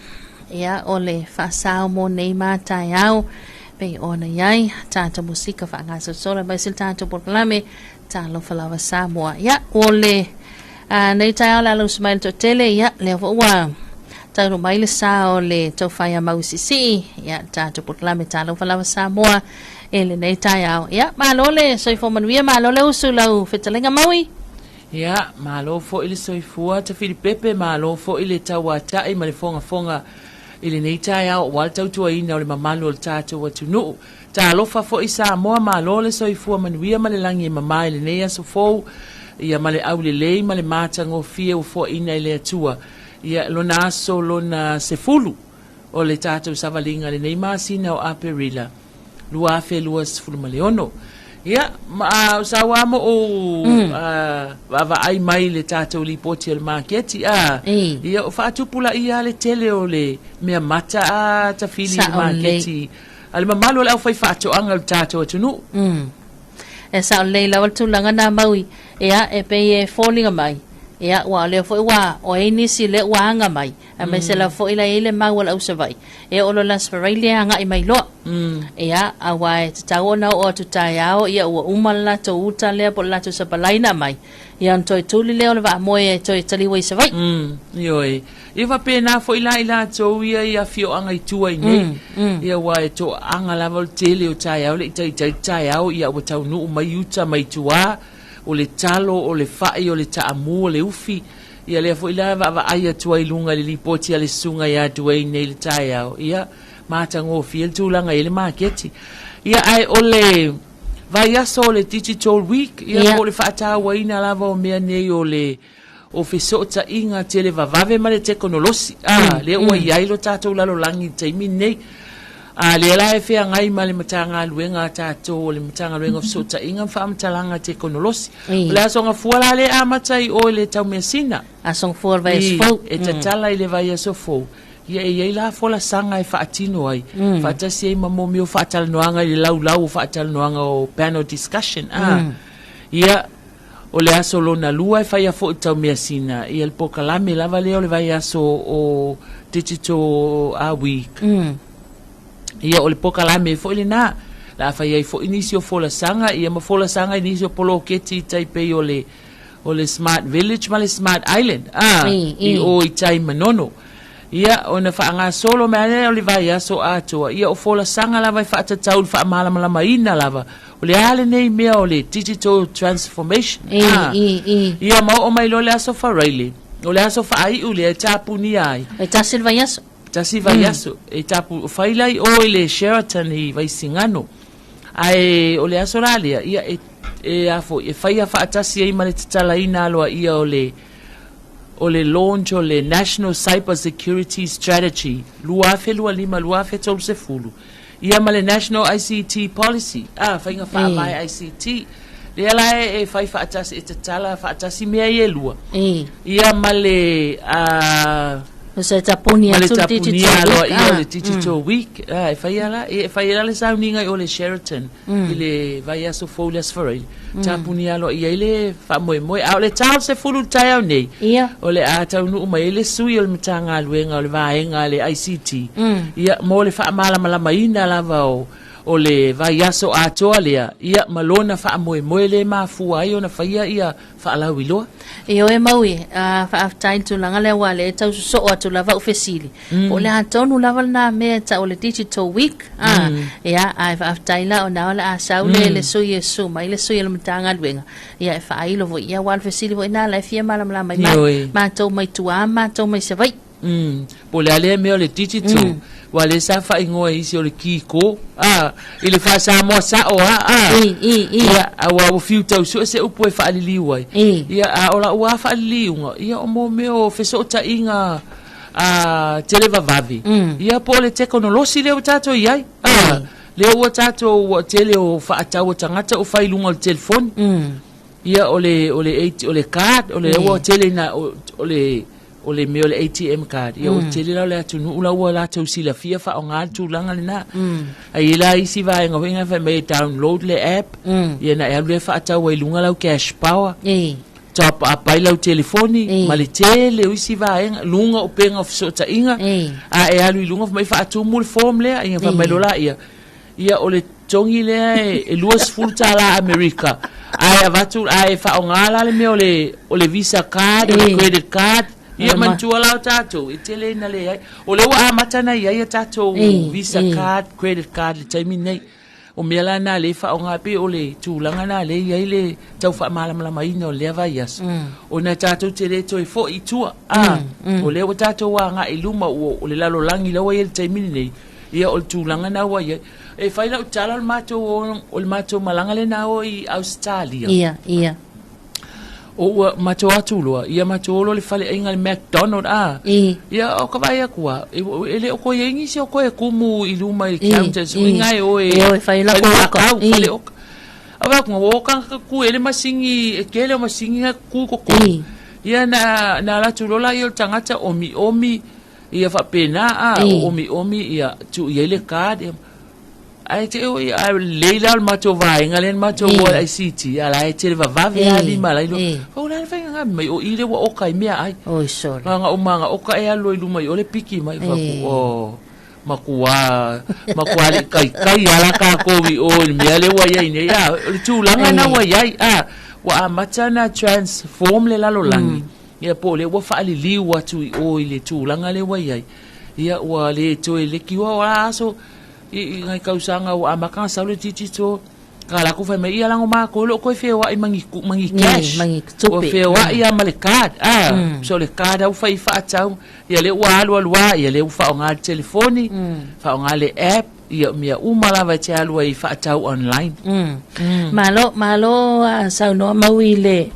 Ia, o le faasao mo nei ma taeao, pei ona i ai tatou musika faagasolosolo aemaise le tatou polokalame Talofa Lava Samoa. Ia, o le nei taeao le ala usu mai le toatele, ia, lea foi ua taunuu mai le sa o le taufai a Maui Siisii, ia, le tatou polokalame Talofa Lava Samoa i lenei taeao. Ia, malo le soifua manuia, malo le usu lau fetalaiga Maui. Ia, malo foi le soifua Tafilipepe, malo foi le tauata'i ma le fogafoga i lenei taeao aua le tautuaina o le mamalu o le tatou atunuu. Talofa foi Samoa, malo le soifua manuia ma le lagi e mama i lenei aso fou, ia ma le aulelei ma le matagofie ua foaina e le Atua. Ia, lona aso lona 10 o le tatou savaliga i lenei masina o Aperila 2026. Ia, ma o sau lava ma ou vaavaai mai i le tatou lipoti a le maketi, a, ia, o faatupulaia lava le tele o le mea mata a tafili i le maketi a le mamalu o le aufaifaatoaga o le tatou atunuu. E sao lelei lava le tulaga na Maui, ia, e pei e foliga mai, ia, ua o lea foi ua o ai nisi lea ua aga mai, aemaise lava foi la e i ai le mau a le au Savaii, e oo loa i le Aso Faraile e agai mai loa. Ia, aua e tatau ona oo atu taeao, ia ua uma le latou uta lea po o le latou sapalai na aumai, ia ona toe tuli lea o le vaamoe e toe taliu ai i Savaii. Ioe. Ia faapena foi la i latou ia i afioaga i tua i nei. Ia aua e toaaga lava o le tele o taeao le i taitai le taeao ia ua taunuu mai uta mai tua, o le talo, o le fai, o le taamu, o le ufi. Ia lea foi la vaavaai atu ai i luga i le lipoti a le susuga ia Duane nei i le taeao, ia matagofie le tulaga i ai le maketi. Ia ae o le vaiaso o le Digital Week, ia po o le faatauaina lava o mea nei o le o fesootaiga televavave ma le tekonolosi, a, lea ua i ai lo tatou lalolagi i le taimi lenei. A, lea la e feagai ma le Matagaluega a tatou o le Matagaluega o Fesootaiga ma Faamatalaga Tekonolosi. O le Aso Gafua la lea e amata i o i le Taumeasina. Aso Gafua o le vaiaso fou. E tatala i le vaiaso fou. Ia e i ai la folasaga e faatino ai, faatasi ai ma mea o faatalanoaga i le laulau o faatalanoaga o panel discussion. A, ia, O le aso lona lua e faia foi taumeasina ia le polokalame lava lea o le vaiaso o Digital Week. Ia o le polokalame foi lena la fai ai foi nisi o folasaga ia ma folasaga i nisi o poloketi i tai pei o le o le Smart Village ma le Smart Island a i o i tai Manono. Ia ona faagasolo mai lea o le vaiaso atoa ia o folasaga lava e faatatau i le faamalamalamaina lava O le a lenei mea o le digital transformation? I, ah. i, i. Ia ma oo mai loa le aso Faraile, o le aso faaiu lea e tapunia ai. E tasi le vaiaso. Tasi vaiaso. E tapu, fai la i o i le Sheraton i Vaisigano. Ae o le aso la lea, ia e, e a foi, e faia faatasi ai ma le tatalaina aloaia o le o le launch o le National Cyber Security Strategy 2025-2030. Ia ma le National ICT Policy, a, faiga faavae ICT, lea la e fai faatasi, e tatala faatasi mea ia e lua. Ia ma le, a, O se tapuni ma le atu le tapunia Digital Week, aloaia o le Digital Week, a, e faia la, e faia la le sauniga i o le Sheraton i le vaiaso fou i le Aso Faraile, tapunia aloaia ai le faamoemoe. A o le ta o le 10 i le taeao nei, o le a taunuu mai ai le sui o le Matagaluega o le Vaega a le ICT, ia, mo le faamalamalamaina lava o, o le vaiaso atoa lea, ia, ma lona faamoemoe lea e mafua ai ona faia ia faalauiloa. Ioe Maui, a faafetai i le tulaga lea aua o lea e tau sosoo atu lava au fesili. Po o le a tonu lava lena mea e tau o le Digital Week, a, ia, ae faafetai la ona o le a sau le, le sui e susu mai le sui o le Matagaluega, ia e faailo foi, ia aua o le fesili foi lena la e fia malamalama ai ma, matou mai tua ma matou mai Savaii. Po o le a lea mea o le digital, aua o lea sa faaigoa e isi o le kiko, a, i le faa-Samoa sao lava, a. Ia, aua ua fiu tau sue se upu e faaliliu ai. Ia, a o lau lava faaliliuga, ia o mo mea o fesootaiga a televavave, ia po o le tekonolosi lea ua tatou i ai, a, lea ua tatou, ua tele o faatau a tagata ua fai i luga o le telefoni. Ia, o le, o le, o le card, o le, ua tele ina, o le, o le mea o le ATM card, ia o le tele la o le atunuu la ua latou silafia faaaoga le tulaga lena. Ae i ai la isi vaega foi na fai mai e download le app, ia na e alu lea faatau ai i luga lau cash power, top up ai lau telefoni ma le tele o isi vaega, luga o upega o fesootaiga, a e alu i luga fai mai faatumu le form lea, ia fai mai loa laia, Ia o le togi lea e $20 Amerika ae avatu ae faaaoga la le mea o le o le Visa card o le credit card. Ia manatua la o tatou e tele ina leai. O lea ua amata ona i ai a tatou Visa card, credit card i le taimi lenei. O mea la na lea e faaaoga e pei o le tulaga na lea e i ai le tau faamalamalamaina o lea vaiaso. Ona tatou te le toe foi i tua. O lea ua tatou agai i luma ua o le lalolagi la ua i ai i le taimi lenei. Ia o le tulaga na ua i ai. E fai lau tala o le matou o le matou malaga lena o i Ausetalia. Ia, ia. O ua matou atu loa, ia matou o loa i le faleaiga le McDonald a. I. Ia o ka vaai atu a, e le o koe i ai nisi o koe kumu i luma i le counter, suiga e o e E o e fai lako oka. Fale oka. A vaai atu, ua o tagata ku e le masini, e tele o masini na ku i totonu. Ia na na alu atu loa laia o le tagata omiomi Ia faapena a, o omiomi ia tuu i ai le card ia. Ae te o ia, ae lelei la o le matou vaega lea na matou o ai ICT, a la e televavave lava lima la i luma. O le a le faiga nga mai o i lea ua oka ai meaai. Oi sole. Nga uma nga oka e alu i luma i o le piki mai fai atu, oh, matua, matua le kaikai lava la tatou i o i le mea lea ua i ai nei. A, o le tulaga lena ua i ai, a, ua amata ona transform le lalolagi. Ia po o lea ua faaliliu atu i o i le tulaga lea ua i ai, ia ua le toe lekiua o a aso i nai tausaga ua amata ona sau le digital, ka latou fai mai, ia lago matou e le o toe feoai ma ni, ma ni cash. Ma ni tupe. Ua feoai lava ma le card, a, so le card lava ua fai faatau, ia lea ua alu alu lava, ia lea ua faaaoga le telefoni, faaaoga le app, ia mea uma lava e te alu ai faatau online. Malo, malo a saunoa mau i le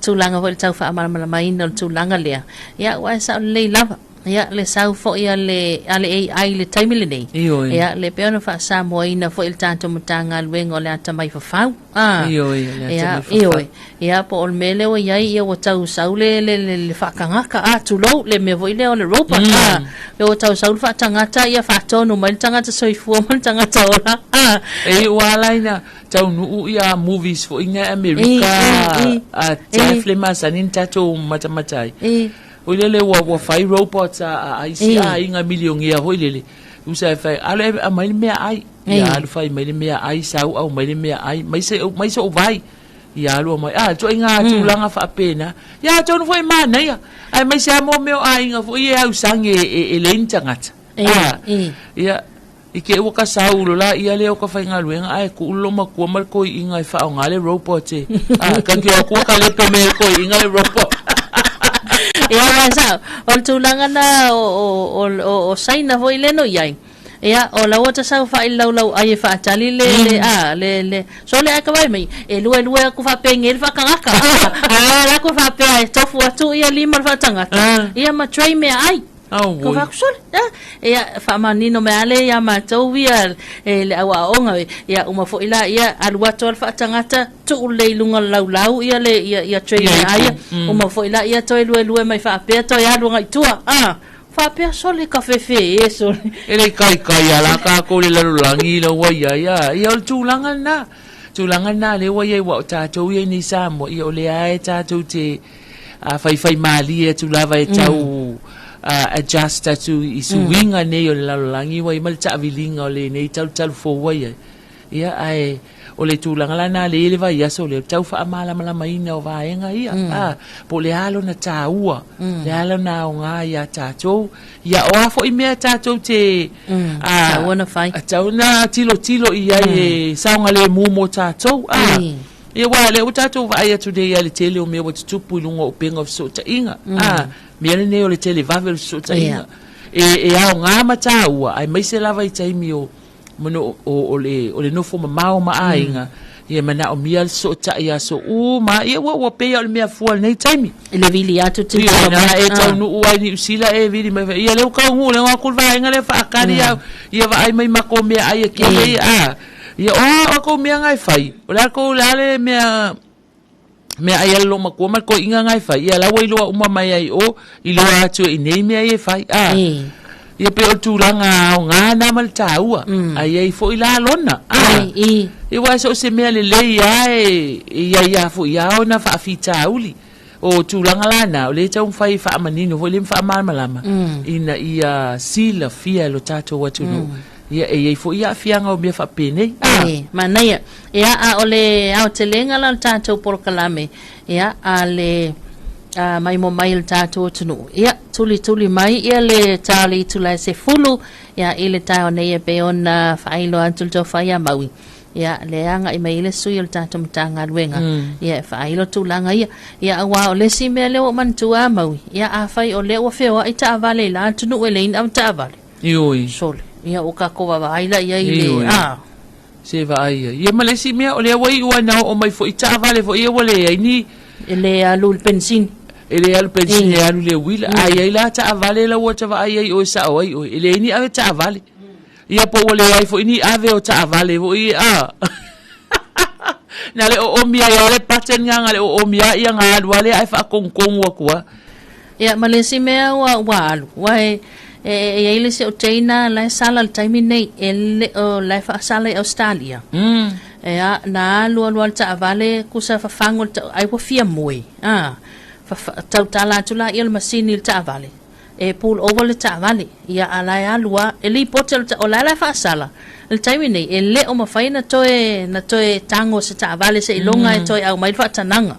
tulaga foi le tau faamalamalamaina o le tulaga lea, ia ua e sao lelei lava. Ia, le sau foi a le, a le AI i le taimi lenei. Ioe. Ia, le pei ona faasamoaina foi e le tatou Matagaluega o le atamai fafau. Ah. Ioe, le atamai ia, fafau. Ioe. Ia, po o le mea lea ua i ai, ia ua tau sau le, le, le, le faatagata, ah, tulou, le mea foi lea o le robot, ah. Pe ua tau sau le faatagata, ia faatonu mai le tagata soifua ma le tagata ola, ah. E ua ala ina, taunuu ia movies foi na Amerika a Jeff le masani ni tatou matamata ai. Foi lele ua ua fai robots a a isi aiga milionea foi lele. Usa e fai alu e aumai le meaai. Ia alu fai mai le meaai sau aumai le meaai mai se mai so'u vai. Ia alu aumai. A ituaiga tulaga faapena. Ia atonu foi e manaia. Aemaise lava mo mea o aiga foi ia e ausage e leai ni tagata. Ia I te ua ka saulo la ia lea o ka faigaluega ae tuu le lomatua ma le toiina e faaoga le robot e. A, ka kio atu ka lepe me le toiina le robot. Ia ua sao, o le tulaga na o, o, o, o, o Saina foi lea no i ai. Ia, o la ua tasau fai laulau ai e faatali le, le, a, le, le, so le ae ka vai mai, e lue lue aku faapenge le faatagata. A, a, la ku faapea e tofu atu ia lima le faatagata. Ia ma tray mea ai. Auoi. Ko whaku sole, a, ia, whaamanino me ale ia mātou ia, e, le au aonga, e, ia, uma foi la, ia, alu atu al whaatangata, tuu le i lunga lau lau, ia le, ia, ia train Ia me aia, ipu, uma foi la, ia toe lue lue mai whaapea, toe alu ngai tua, a, whaapea sole ka whewhe e sole. E le kaikai a la kākou le lalolagi la ua iai, a, ia o le tulaga lena, tulaga lena lea ua iai ua o tātou ia i nei Samoa, ia o lea e tātou te, a faifai mālie atu lava e tau adjust atu i suiga nei o le lalolagi ua i ma le taaviliga o lenei talutalu fou ai ai. Ia, ae o le tulaga la na le le vaiaso lea, tau faamalamalamaina o vaega ia, a, po o le a lona tāua, le a lona aoga iā tatou, ia o a foi mea tatou te, a, Tatau ona fai. tatau ona tilotilo i ai e saogalemu mo tatou, a. Ia aua o lea ua tatou vaai atu nei lava i le tele o mea ua tutupu i luga o upega o fesootaiga. A, mea lenei o le televave o le fesootaiga. E, e aoga ma taua, aemaise lava i taimi o, o, o, le, o le nofo mamao ma aiga, ia manaomia le fesootai i aso uma. Ia ua, ua pei lava o le mea fua i lenei taimi. I le vili atu ti Ia, na e taunuu ai i Niu Sila e vili mai. Ia lea ua taunuu, lea ua aku le vaega lea faakali au. Ia vaai mai ma kou meaai e kele ia. A. Ia, o a kou mea na e fai? O le a kou, le a le mea, Mea ai a le loomatua ma le toeaina na e fai, ia la ua iloa uma mai ai i o, iloa atu e i nei mea ia e fai, a. Ia pei o le tulaga aoga na ma le taua, a i ai foi la lona, a. Ia aua so o se mea lelei lava e i ai lava foi lava ona faafitauli. O tulaga la na, o lea e taumafai e faamanino foi lea ma faamalamalama, ina ia silafia e lo tatou atunuu, ia e i ai foi aafiaga o mea faapenei. A. E, manaia. Ia, a o le aotelega la o le tatou polokalame, ia, a le a, maimoa mai o le tatou atunuu. Ia, tulituli mai ia le ta o le itula e 10, ia, i le taeao nei e pei ona faailoa atu le tofa ia Maui. Ia, lea e agai mai ai le sui o le tatou Matagaluega, ia, e faailo tulaga ia. Ia, aua o le isi mea lea ua ou manatua a Maui, ia, afai o lea ua feoai taavale i la atunuu e leai ni avetaavale. Ioe. Sole. Ia, ua tatou vaavaai la i ai i le, a. Se vaai ai. Ia ma le isi mea, o lea ua iu lava ina oo mai foi taavale foi ia ua leai ni. E le alu i le penisini. E le alu penisini, e alu i le uila. A i ai la taavale la ua ta vaai ai oe sao ai oe, e leai ni avetaavale. Ia po ua leai foi ni ave o taavale foi a. Na le oomi ai lava le button nga na le oomi lava ia na alu lava lea ae faatonutonu atu lava. Ia ma le isi mea ua ua alu, ua e e i ai le isi o teina la e sala i le taimi nei, e le o la e faasala i Ausetalia. Ia na alu alu lava le taavale kusa fafagu le ai ua fia moe, a tautala atu laia o le masini i le taavale. E pull over le taavale, ia a la e alu lava, e lipoti o la e la e faasala, i le taimi nei, e le o mafai na toe, na toe tago se taavale seiloga e toe aumai le faatanaga.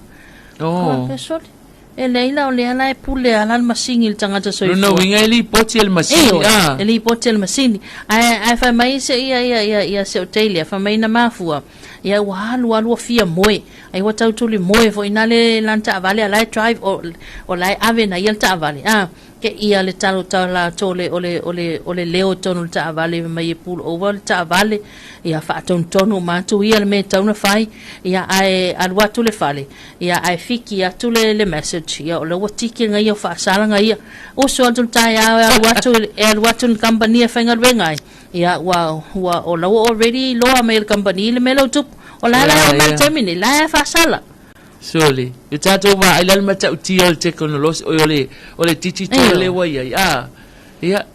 Oh. Ka sole. E leai la o lea la e pule lava la le masini i le tagata soifua. Lona uiga e lipoti e le masini, Ioe, ah. e lipoti e le masini. Ae, ae fai mai se ia, ia, ia, ia se o Taylor, fai mai na mafua, ia ua alu alu ua fia moe. Ai ua tau tuli moe foi na le lana taavale a la e drive o, o la e ave na ia le taavale. Ah, ke ia le talo tala tole o le, o le, o le leo tonu le taavale mai e pull over le taavale, ia faatonutonu uma atu ia le mea e tatau ona fai, ia ae alu atu le fale, ia ae fiki atu le, le message, ia o lea ua tiki nga ia o faasalaga ia. Usu atu le taeao e alu atu, e alu atu i le kamupani e faigaluega ai, Ia, ua, ua, o la ua already iloa mai e le kamupani le mea lea ua tupu. O la e la e oo mai i le taimi nei, la e faasala. Sole, e tatou vaai la le matautia o le tekonolosi, oi o le, o le digital lea ua i ai, a, ia,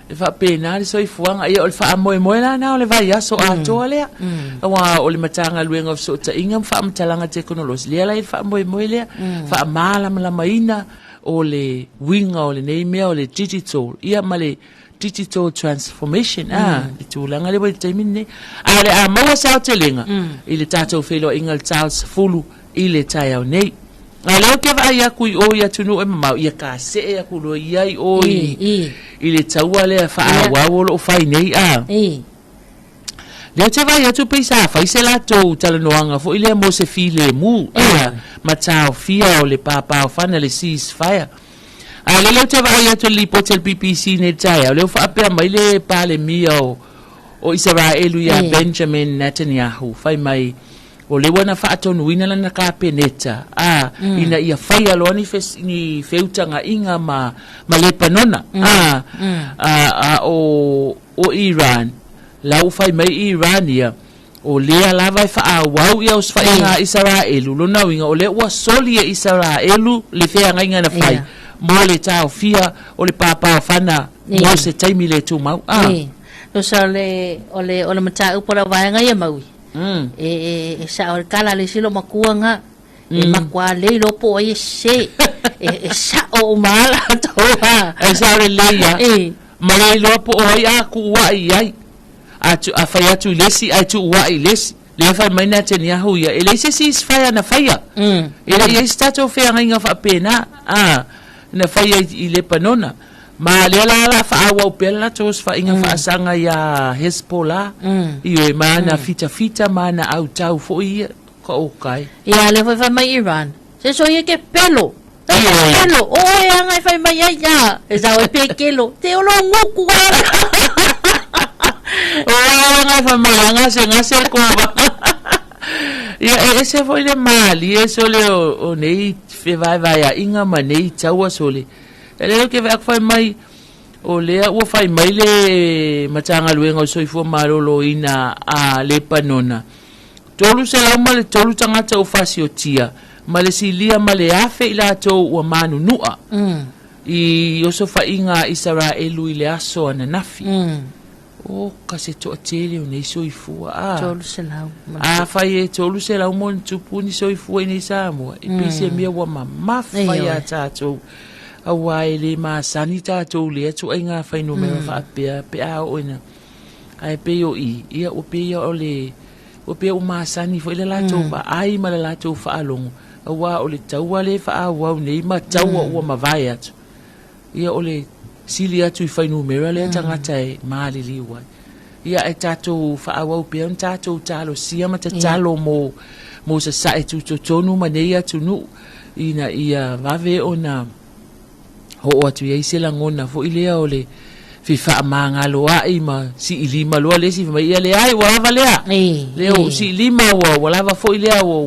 e faapena le soifuaga. Ia, o le faamoemoe la lena o le vaiaso atoa lea, aua o le Matagaluega o Fesootaiga ma Faamatalaga Tekonolosi, lea la e i ai le faamoemoe lea, faamalamalamaina o le uiga o lenei mea o le digital, ia ma le digital transformation a le tulaga lea ua i le taimi lenei. A o le a maua se aotelega i le tatou feiloaiga i le ta o le 10 i le taeao nei. A o lea ou te vaai atu i o i atunuu e mamao, ia kasee atu loa ia i o i, i le taua lea faaauau o lo o fai nei a. Lea ou te vaai atu pei sa fai se latou talanoaga foi lea mo se filemu a, ma taofia o le pāpāofana le ceasefire. A o lea ou te vaai atu i le lipoti a le BBC nei i le taeao, lea ua faapea mai le Palemia o, o Isaraelu ia Benjamin Netanyahu, fai mai, o lea ua na faatonuina lana kapeneta, a, ina ia faia loa ni, fes, ni feutagaiga ma, ma Lepanona, a, a, a o, o Iran, la ua fai mai Iran ia, O lea lava e faaauau ia osofaiga a Isaraelu, lona uiga o lea ua soli e Isaraelu le feagaiga na fai mo le taofia o le pāpāofana mo se taimi le tumau. A. Tusa o le, o le, o le mataupu o lau vaega ia Maui, e, e, e sao le tala a le isi loomatua nga, e makuā lei loa po o ai e sese, e, e sao uma lava latou a. E sao lelei lava. Ma le iloa po o ai a tuuai i ai. A, tu, a fai atu i le isi ae tuuai i le isi. Lea fai mai Netanyahu ia, e leai se ceasefire na faia. E le i ai se tatou feagaiga faapena, a, na faia i, i Lepanona. Ma lea la la faaauau pea le latou osofaiga faasaga iā Hezbollah, ioe, ma ana fitafita ma ana autau foi ia, ka okay. Ia, lea foi fai mai Iran, se soia ke pelo. E ke pelo, o oe anga e fai mai ai, a, e sao e pekelo, te olo nguku ala. O oe anga e fai mai anga se gase ko Ia, e ese foi le malie sole o, o nei fevaevaeaiga ma nei taua sole. E lea ke vea fai mai, o lea ua fai mai le Matagaluega o Soifua Maloloina a Lepanona, 303 tagata ua fasiotia. Ma le silia ma le afe i latou ua manunu'a i osofaiga a Isaraelu i le aso ananafi. O ka se toatele o nei soifua, a. Afai e 300 ma ona tupu ni soifua i nei Samoa, e pei se mea ua mamafa iā tatou, auā e le masani tatou i lea ituaiga fuainumera faapea pe a oo ina, ae pei o i, ia ua pei o le Ua pei ua masani foi le latou vaai ma le latou faalogo, auā o le taua lea e faaauau nei ma taua ua mavae atu. Ia o le sili atu i fuainumera lea tagata e maliliu ai. Ia ae tatou faaauau pea ona tatou talosia ma tatalo mo mo sasae tutotonu ma nei atunuu ina ia vave ona oo atu i ai se lagona foi lea o le fefaamagaloa'i ma siilima loa le isi fai mai, ia leai ua lava lea. Lea ua siilima ua ua lava foi lea ua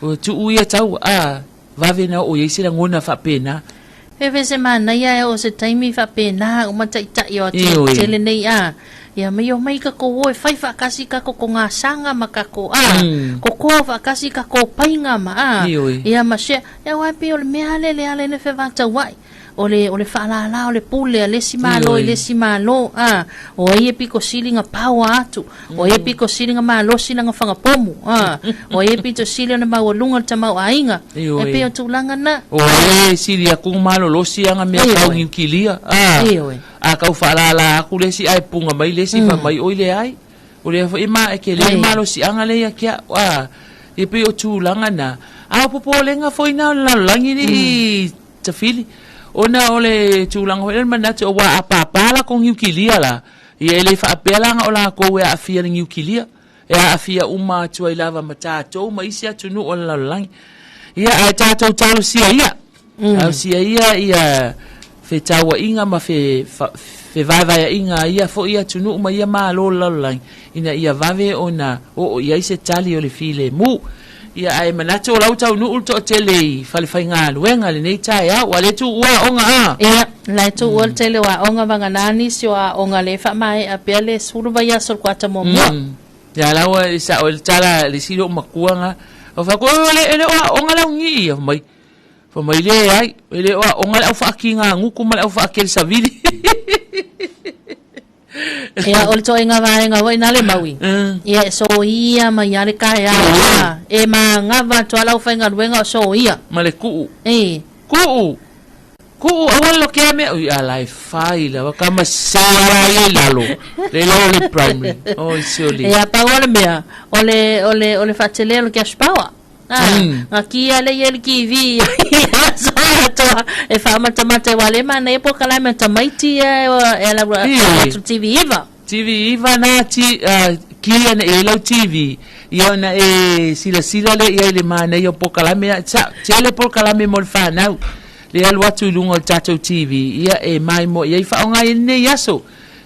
ua tuu ia taua. A, vave na oo i ai se lagona faapena. Pe se manaia e oo se taimi faapena uma ta'ita'i o atunuu tele nei a. Ia mai omai kakou o e fai faakasi kako ko gasaga ma kako a. Kokoa faakasi kako paiga ma a. Ia ma share. Ia aua e pei o le mea lea le ala ai le fevataua'i. O le, o le faalālā o le pule a le isi Malo i le isi Malo, a, o ai e pito sili ona power atu, o ai e pito sili ona malosi lana fagapomu, a, o ai e pito sili ona maualuga le tamaoaiga. E pei o tulaga na. O ai e sili atu ona malolosi ana mea tau niukilia, a, a tau faalālā atu le isi ae puga mai le isi fai mai oi leai. O lea foi ma e tele le malosiaga lea ia te au, a, e pei o tulaga na. A o popolega foi na o le lalolagi alii tafili, ona o le tulaga foi lea o le manatu, aua a pāpā latou niukilia la, ia e le faapea la na o latou e aafia i le niukilia, e aafia uma atu ai lava ma tatou ma isi atunuu o le lalolagi. Ia, ae tatou talosia ia, talosia ia ia fetauaiga ma fe, fevaevaeaiga a ia foi atunuu ma ia Malo o le lalolagi, ina ia vave ona oo i ai se tali o le filemu. Ia, ae manatu o la ua taunuu le toatele i falefaigaluega i lenei taeao, ua le tuua aoga a? Ia, la e tuua le tele o aoga vagana nisi o aoga lea e faamaea pea le 10 vaiaso o le kuata muamua. Ia la ua e sao ai le tala a le isi lou matua na. Ou fai atu, e le, e le o aoga le augii ia. Fai mai, fai mai leai, e le o aoga le au faatigagutu ma le au faakelesavili. Ia, o le toaiga vaega foi na le maui. Ia, e soia mai lava le taeao. E magava atu lava le aufaigaluega o soia. Ma le tuu. E. Tuu! Tuu aua le lokea mea ui ala e fai lava ka masea la ia i lalo le lalo le primary oi sioli. Ia pau o le mea o le o le o le faatelea o le cash power. Ah, nga kia le ia le TV so atoa e faamatamata e wale mana e po kalame tamaiti e e la atu TV iva. TV iva na ti kia na e lau TV ia ona e silasila lea i ai i le manaia o polokalame a sa tele polokalame mo le fanau le alu atu i luga o le tatou TV ia e maimoa i ai faaaoga i lenei aso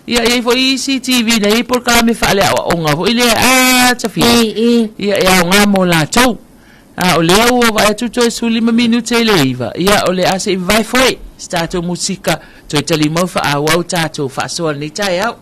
ia e i ai foi isi TV na i ai polokalame faaleaoaoga foi lea a tafili ia e aoga mo latou a o lea ua vaai atu toe 15 minute i le 9 ia o le a se i vavae foi se tatou musika toe talimau faaauau tatou faasoa lenei taeao.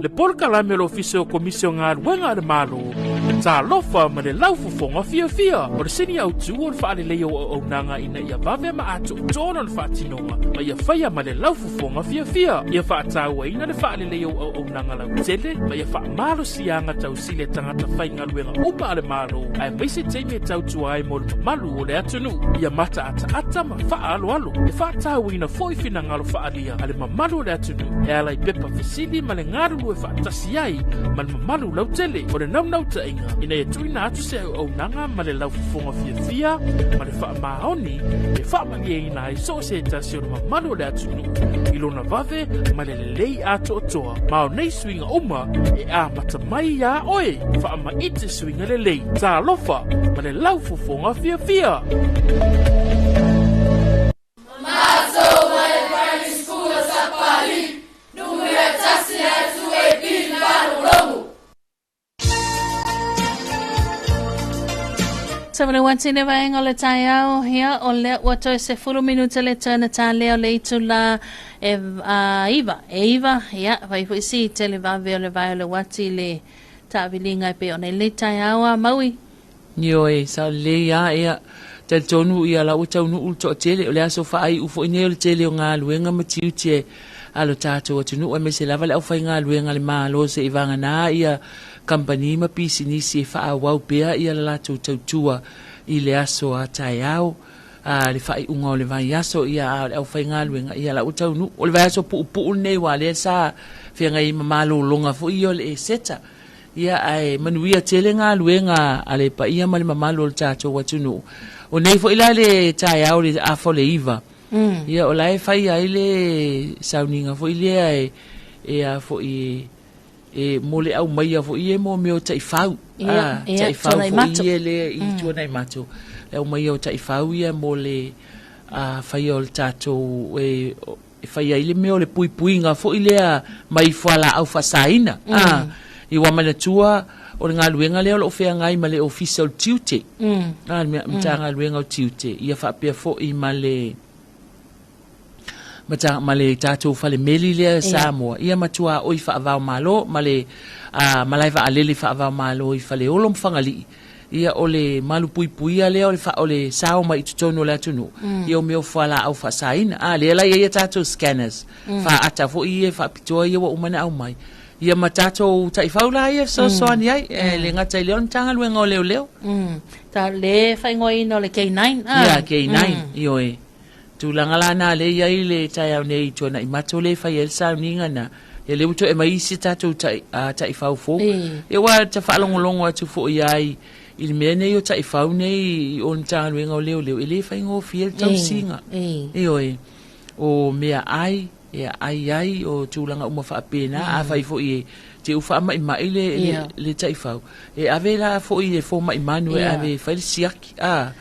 Le polokalame o le Ofisa o Komisi o Galuega a le Malo, Talofa ma le Laufofoga Fiafia. O le sini autu o le faaleleia o auaunaga ina ia vave ma atoatoa lona faatinoga ma ia faia ma le laufofoga fiafia. Ia faatauaina le faaleleia o auaunaga lautele ma ia faamalosiaga tausili a tagata faigaluega uma a le Malo aemaise taimi e tautua ai mo le mamalu o le atunuu. Ia mataataata ma faaaloalo. E faatauaina foi finagalo faaalia a le mamalu o le atunuu e ala i pepa fesili ma le galulue faatasi ai ma le mamalu lautele. O le naunautaiga ina ia tuuina atu se auaunaga ma le laufofoga fiafia ma le faamaoni e faamalieina ai so o se tasi o le mamalu o le atunuu i lona vave ma le lelei atoatoa. Ma o nei suiga uma e amata mai iā oe. Faamaite suiga lelei. Talofa ma le laufofoga fiafia! Sa mana wati le vaenga o le taeao, ia o lea ua toe 10 minuta le tana tālea o le itu la e iva, e iva, ia, vai foi si te le vave o le vae o le wati le taaviliga e pei ona i lenei taeao a Maui. Ioe, sa lelei lava, ia, talitonu ia la ua taunuu le toatele, o le aso faaiu foi nei o le tele o galuega ma tiute a lo tatou atunuu aemaise lava le aufaigaluega a le Malo se i vagana ia kamupani ma pisinisi e faaauau pea ia le latou tautua i le aso a taeao a le faaiuga o le vaiaso ia a o le aufaigaluega ia la ua taunuu. O le vaiaso puupuu lenei aua lea sa feagai ai ma malologa foi ia o le Eseta. Ia, ae manuia tele galuega a le paia ma le mamalu o le tatou atunuu. O nei foi la le taeao le afa o le iva, ia o la e fai ai le sauniga foi lea e, e a foi e, e mo le aumaia foi e mo mea o taifau. Ia, ah, ia, taifau tuanai foi mato. ia lea i tuanai mato. Le aumaia o taifau ia mo le ah, faia o le tatou e, e fai ai le mea o le puipuiga foi lea mai fualaau faasaina. A, i ua manatua o le galuega lea o lo o feagai ma le Ofisa o le Tiute, a, le Matagaluega o Tiute, ia faapea foi ma le ma le tatou fale meli lea i Samoa, ia ma tuaoi faava-o-Malo ma le malae vaalele faava-o-Malo i Faleolo ma Fagalii. Ia o le malupuipuia lea o le o le sao mai i totonu o le atunuu, ia o mea o fualaau faasaina. A lea la e i ai a tatou scanners, faata foi ia e faapitoa ia ua uma ona aumai. Ia ma tatou taifau la ia e fesoasoani ai, e le gata i lea o le Matagaluega o Leoleo. Ta le faaigoaina o le K9, a? Ia, K9, ioe. Tulaga la na lea e i ai le taeao nei i Tuanaimato lea e fai ai le sauniga na, ia lea ua toe aumai isi tatou tai, taifau fou. Ia ua ta faalogologo atu foi ai i le mea nei o taifau nei i o le Matagaluega o Leoleo, e le faigofie le tausiga. Ioe, o meaai, e aai ai, o tulaga uma faapena, afai foi e te u faamaimai le, le, le taifau, e ave la foi i le fomai manu e ave e fai le siaki. A.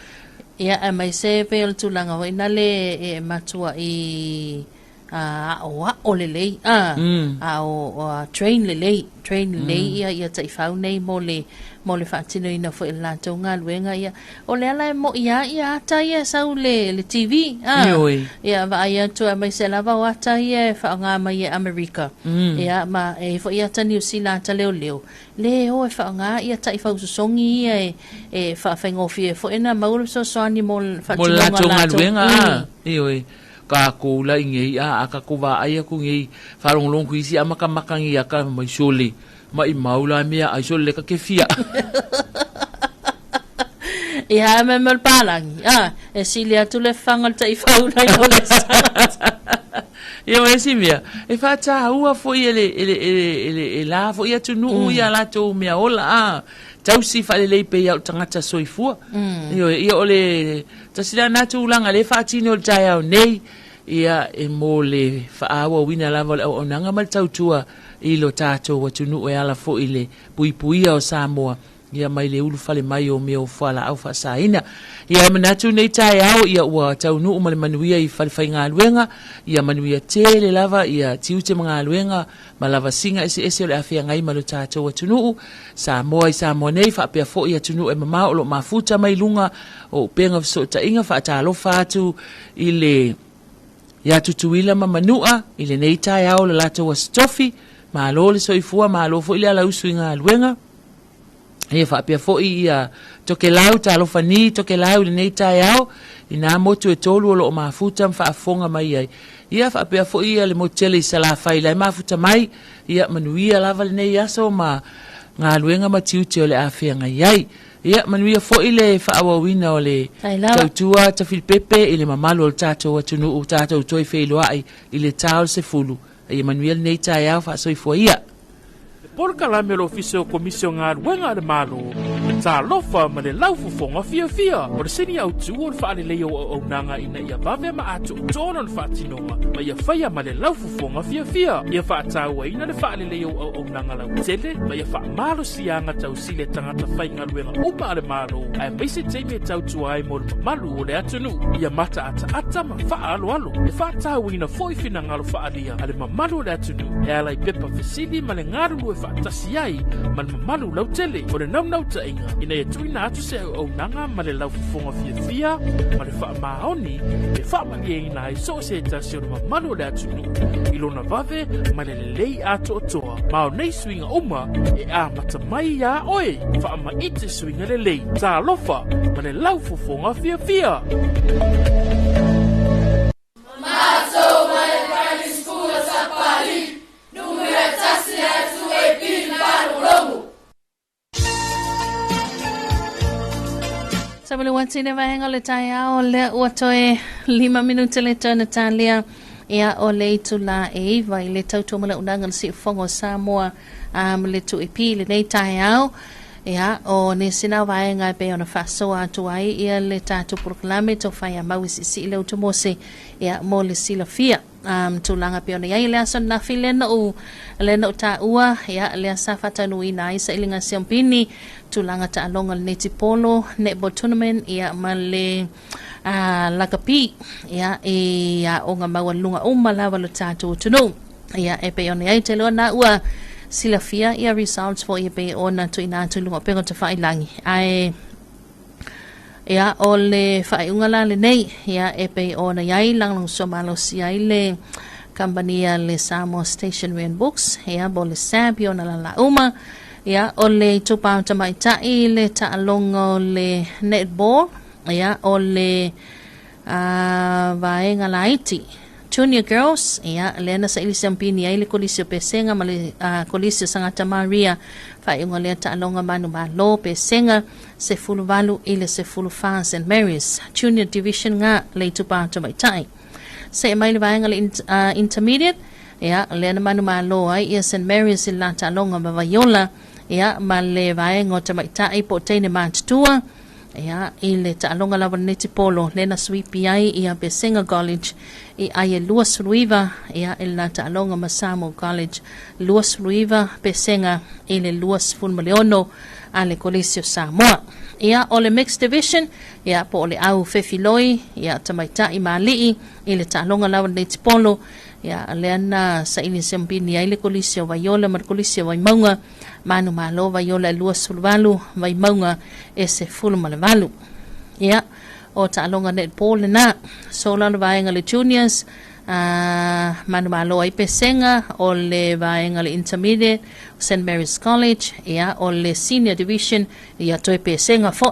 Ia, aemaise pei o le tulaga foi nale e matuai aoao lelei, a, ao train lelei, train lelei ia ia taifau nei mo le mo le faatinoina foi o le latou galuega. Ia, o le ala e mo'i lava ia ata ia e sau le le TV, a, Ioe. ia vaai atu aemaise lava o ata ia e faaaoga mai e Amerika. Ia, ma e i ai foi ata Niu Sila ata leoleo, Le o e faaaoga ia taifau sosogi ia e e faafaigofie foi ona maua le fesoasoani mo le Mo le faatinoga o latou latou. galuega, a, ioe, kakou la i nei, a, a kakou vaai aku nei, faalogologo ku isi a makamaka nei aka mai sole, maimau la mea ai sole le ka kefia. Ia, me me o le palagi, a, e sili atu le faga o le taifau nai lo le salad. Ia ma isi mea, e faataua foi e le, e le, e le, e le, e la foi atunuu ia latou mea ola, a, tausi faalelei pei lava o le tagata soifua. Ioe, ia o le tasi la na tulaga lea e faatino i le taeao nei, ia e mo le faaauauina lava o le auaunaga ma le tautua i lo tatou atunuu e ala foi i le puipuia o Samoa Ia mai le ulufale mai o mea o fualaau faasaina. Ia e manatu nei taeao ia ua taunuu ma le manuia i fale faigaluega, ia manuia tele lava ia tiute ma galuega ma lavasiga eseese o le a feagai ma lo tatou atunuu, Samoa i Samoa nei faapea foi atunuu e mamao o lo o mafuta mai luga o upega fesootaiga. Faatalofa atu i le ia Tutuila ma Manua i lenei taeao o le latou Aso Tofi. Malo le soifua, malo foi le alausu i galuega. Ia faapea foi ia Tokelau, talofa ni Tokelau i lenei taeao, i nā motu e tolu o loo mafuta ma faafofoga mai ai. Ia faapea foi ia le motu tele i Salafai la e mafuta mai, ia manuia lava lenei aso ma galuega ma tiute o le a feagai ai. Ia manuia foi le faaauauina o le tautua tafilipepe i le mamalu o le tatou atunuu, tatou toe feiloai i le ta o le 10. Ia manuia lenei taeao, faasoifua ia. Le polokalame o le Ofisa o Komisi o Galuega a le Malo, Talofa ma le Laufofoga Fiafia, o le sini autu o le faaleleia o auaunaga ina ia vave ma atoatoa lona faatinoga ma ia faia ma le laufofoga fiafia, ia faatauaina le faaleleia o auaunaga lautele ma ia faamalosiaga tausili a tagata faigaluega uma a le Malo, aemaise taimi e tautua ai mo le mamalu o le atunuu, ia mataataata ma faaaloalo. E faatauaina foi finagalo faaalia a le mamalu o le atunuu e ala i pepa fesili ma le galulue faatasi ai ma le mamalu lautele. O le naunautaiga ina ia tuuina atu se auaunaga ma le laufofoga fiafia ma le faamaoni e faamalieina ai so o se tasi o le mamalu o le atunuu i lona vave ma le lelei atoatoa. Ma o nei suiga uma e amata mai iā oe. Faamaite suiga lelei. Talofa ma le laufofoga fiafia. Sa le wati le vaega o le taeao lea ua toe 5 minute le toe na talia ia o le itula e 9 i le tautua ma le unaga le siufogo o Samoa le 2AP lenei taeao. Ia, o nisi na vaega e pei ona faasoa atu ai ia le tatou polokalame taufai a mau i siisii le utumose, ia, mo le silafia. Tulaga pei ona i ai le aso ananafi lea na ou taua, ia, lea sa faataunuuina ai sailiga siampini, tulaga taaloga le netipolo, netball tournament, ia, ma le lakapi, ia, i aoga maualuluga uma lava o le tatou atunuu. Ia, e pei ona i ai te loa na ua silafia ia results foi e pei ona tuuina atu i luga o pega o tafailangi. Ae ia, o le faaiuga la lenei, ia, e pei ona i ai lagolagosua malosi ai le kamupani a le Samoa Stationery and Books, ia, po o le SAB i ona lala uma. Ia, o le itupa o tamaitai le taaloga o le netball, ia, o le vaega laiti Junior Girls, ia, lea na saili siampini ai le Kolisi o Pesega ma le Kolisi o Sangata Maria, faaiuga lea taaloga manu malo Pesega 18 i le 14 St Mary's Junior Division nga le itupa tamaitai. Se mai le vaega le intermediate, ia, lea na manu malo ai ia St Mary's i la taaloga ma Vaiola, ia, ma le vaega o tamaitai po o teine matutua, ia, i le taaloga lava le netipolo lea na sweep ai ia Pesega College i ai e 29, ia, i le la taaloga ma Samoa College 29 Pesega i le 26 a le Kolisi o Samoa. Ia, o le Mixed Division, ia, po o le au fefiloi, ia, tamaitai ma alii i le taaloga lava le netipolo, ia, lea na saili siampini ai le Kolisi o Vaiola ma le Kolisi o Vaimauga, manu malo Vaiola e 28, Vaimauga e 18. Ia, o taaloga netball lena. So la le vaega le juniors, manu malo ai Pesega, o le vaega le intermediate, St Mary's College, ia, o le senior division, ia, toe Pesega foi,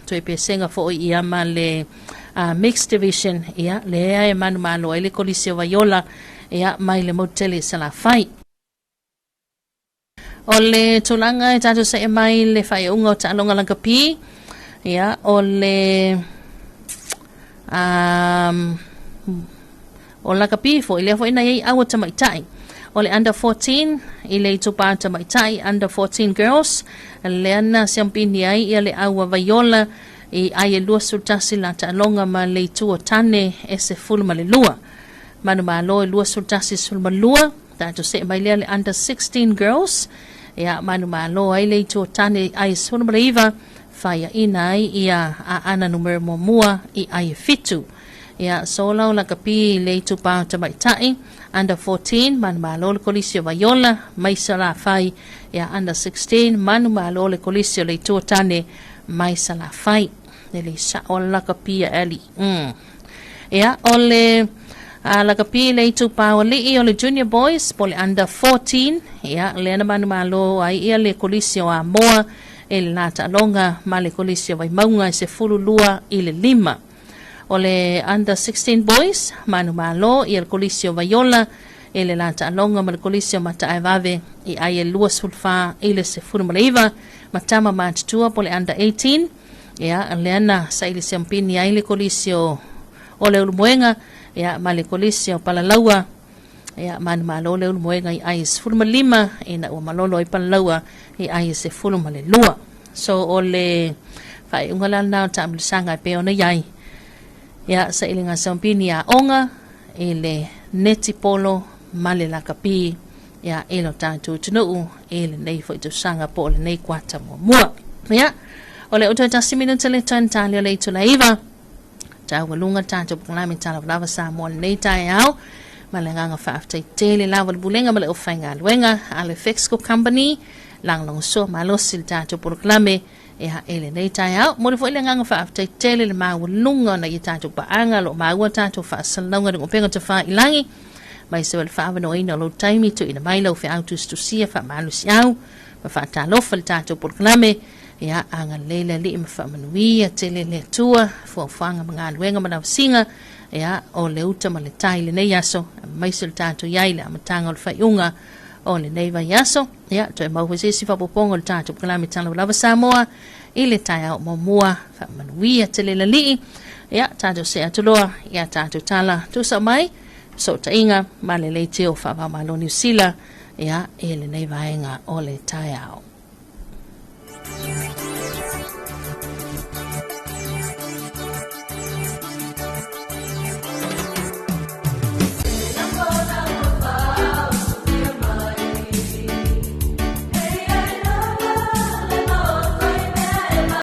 toe Pesega foi, ia, ma le mixed division, ia, lea e manu malo ai le Kolisi o Vaiola, ia, mai le motu tele i Salafai. O le tulaga e tatou se'e mai le faaiuga o taaloga lakapi, ia, o le o lakapi foi lea foi na iai aua tamaitai. O le under 14 i le itupa tamaitai under 14 girls, lea na siampini ai ia le aua Vaiola i ai e 21 la taaloga ma le itu o tane e 12. Manu malo e 21 12. Tatou se'e mai lea le under 16 girls, ia, manu malo ai le itu o tane ai 19, faiaina ai ia aana numera muamua i ai e 7. Ia, so lau lakapi le itupa o tamaitai under 14, manu malo le Kolisi o Vaiola mai Salafai. Ia, under 16, manu malo le Kolisi o le itu o tane mai Salafai. Le le sa'o lakapi a Ali. Ia, o le A lakapi le itupā o ali'i o le Junior Boys po o le Under 14, ia, lea na manumalo ai ia le Kolisi o Amoa i le la taaloga ma le Kolisi o Vaimauga e 12-5. O le Under 16 Boys, manumalo ia le Kolisi o Vaiola i le la taaloga ma le Kolisi o Mataaevave i ai e 24-19, ma tama matutua po o le Under 18, ia, lea na saili siampini ai le Kolisi o o le Ulumoega, ia, ma le Kolisi o Palalaua, ia, manumalo le Ulumoega i ai e 15, ina ua malolo ai Palalaua i ai e 12. So, o le faaiuga la lena o le taamilosaga e pei ona i ai, ia, sailiga siampini aoga i le netipolo ma le lakapi, ia, i lo tatou atunuu i lenei foi tausaga po o lenei kuata muamua. Ia, o le utu e 1 minute le toe na tali o le itula e 9. Taualuga le tatou polokalame Talavalava Samoa lenei taeao ma le agaga faafetai tele lava le Pulega ma le Aufaigaluega a le Fexco Company lagolagosua malosi le tatou polokalame ia i lenei taeao. Momoli foi le agaga faafetai tele le maualuga ona ia tatou paaga o lo o maua tatou faasalalauga i luga o upega tafailagi mai se o le faaavanoaina o lou taimi tuuina mai lau feau tusitusia faamalosiau ma faatalofa i le tatou polokalame. Ia, agalelei le Alii ma faamanuia tele le Atua, fuafuaga ma galuega ma lavasiga, ia, o le uta ma le tai i lenei aso, aemaise o le tatou i ai i le amataga o le faaiuga o lenei vaiaso. Ia, toe mau foi se isi faaopoopoga o le tatou polokalame Talavalava Samoa i le taeao muamua. Faamanuia tele le Alii. Ia, tatou see atu loa i a tatou tala tusa mai, fesootaiga ma le leitio faava-o-Malo Niu Sila, ia, i lenei vaega o le taeao.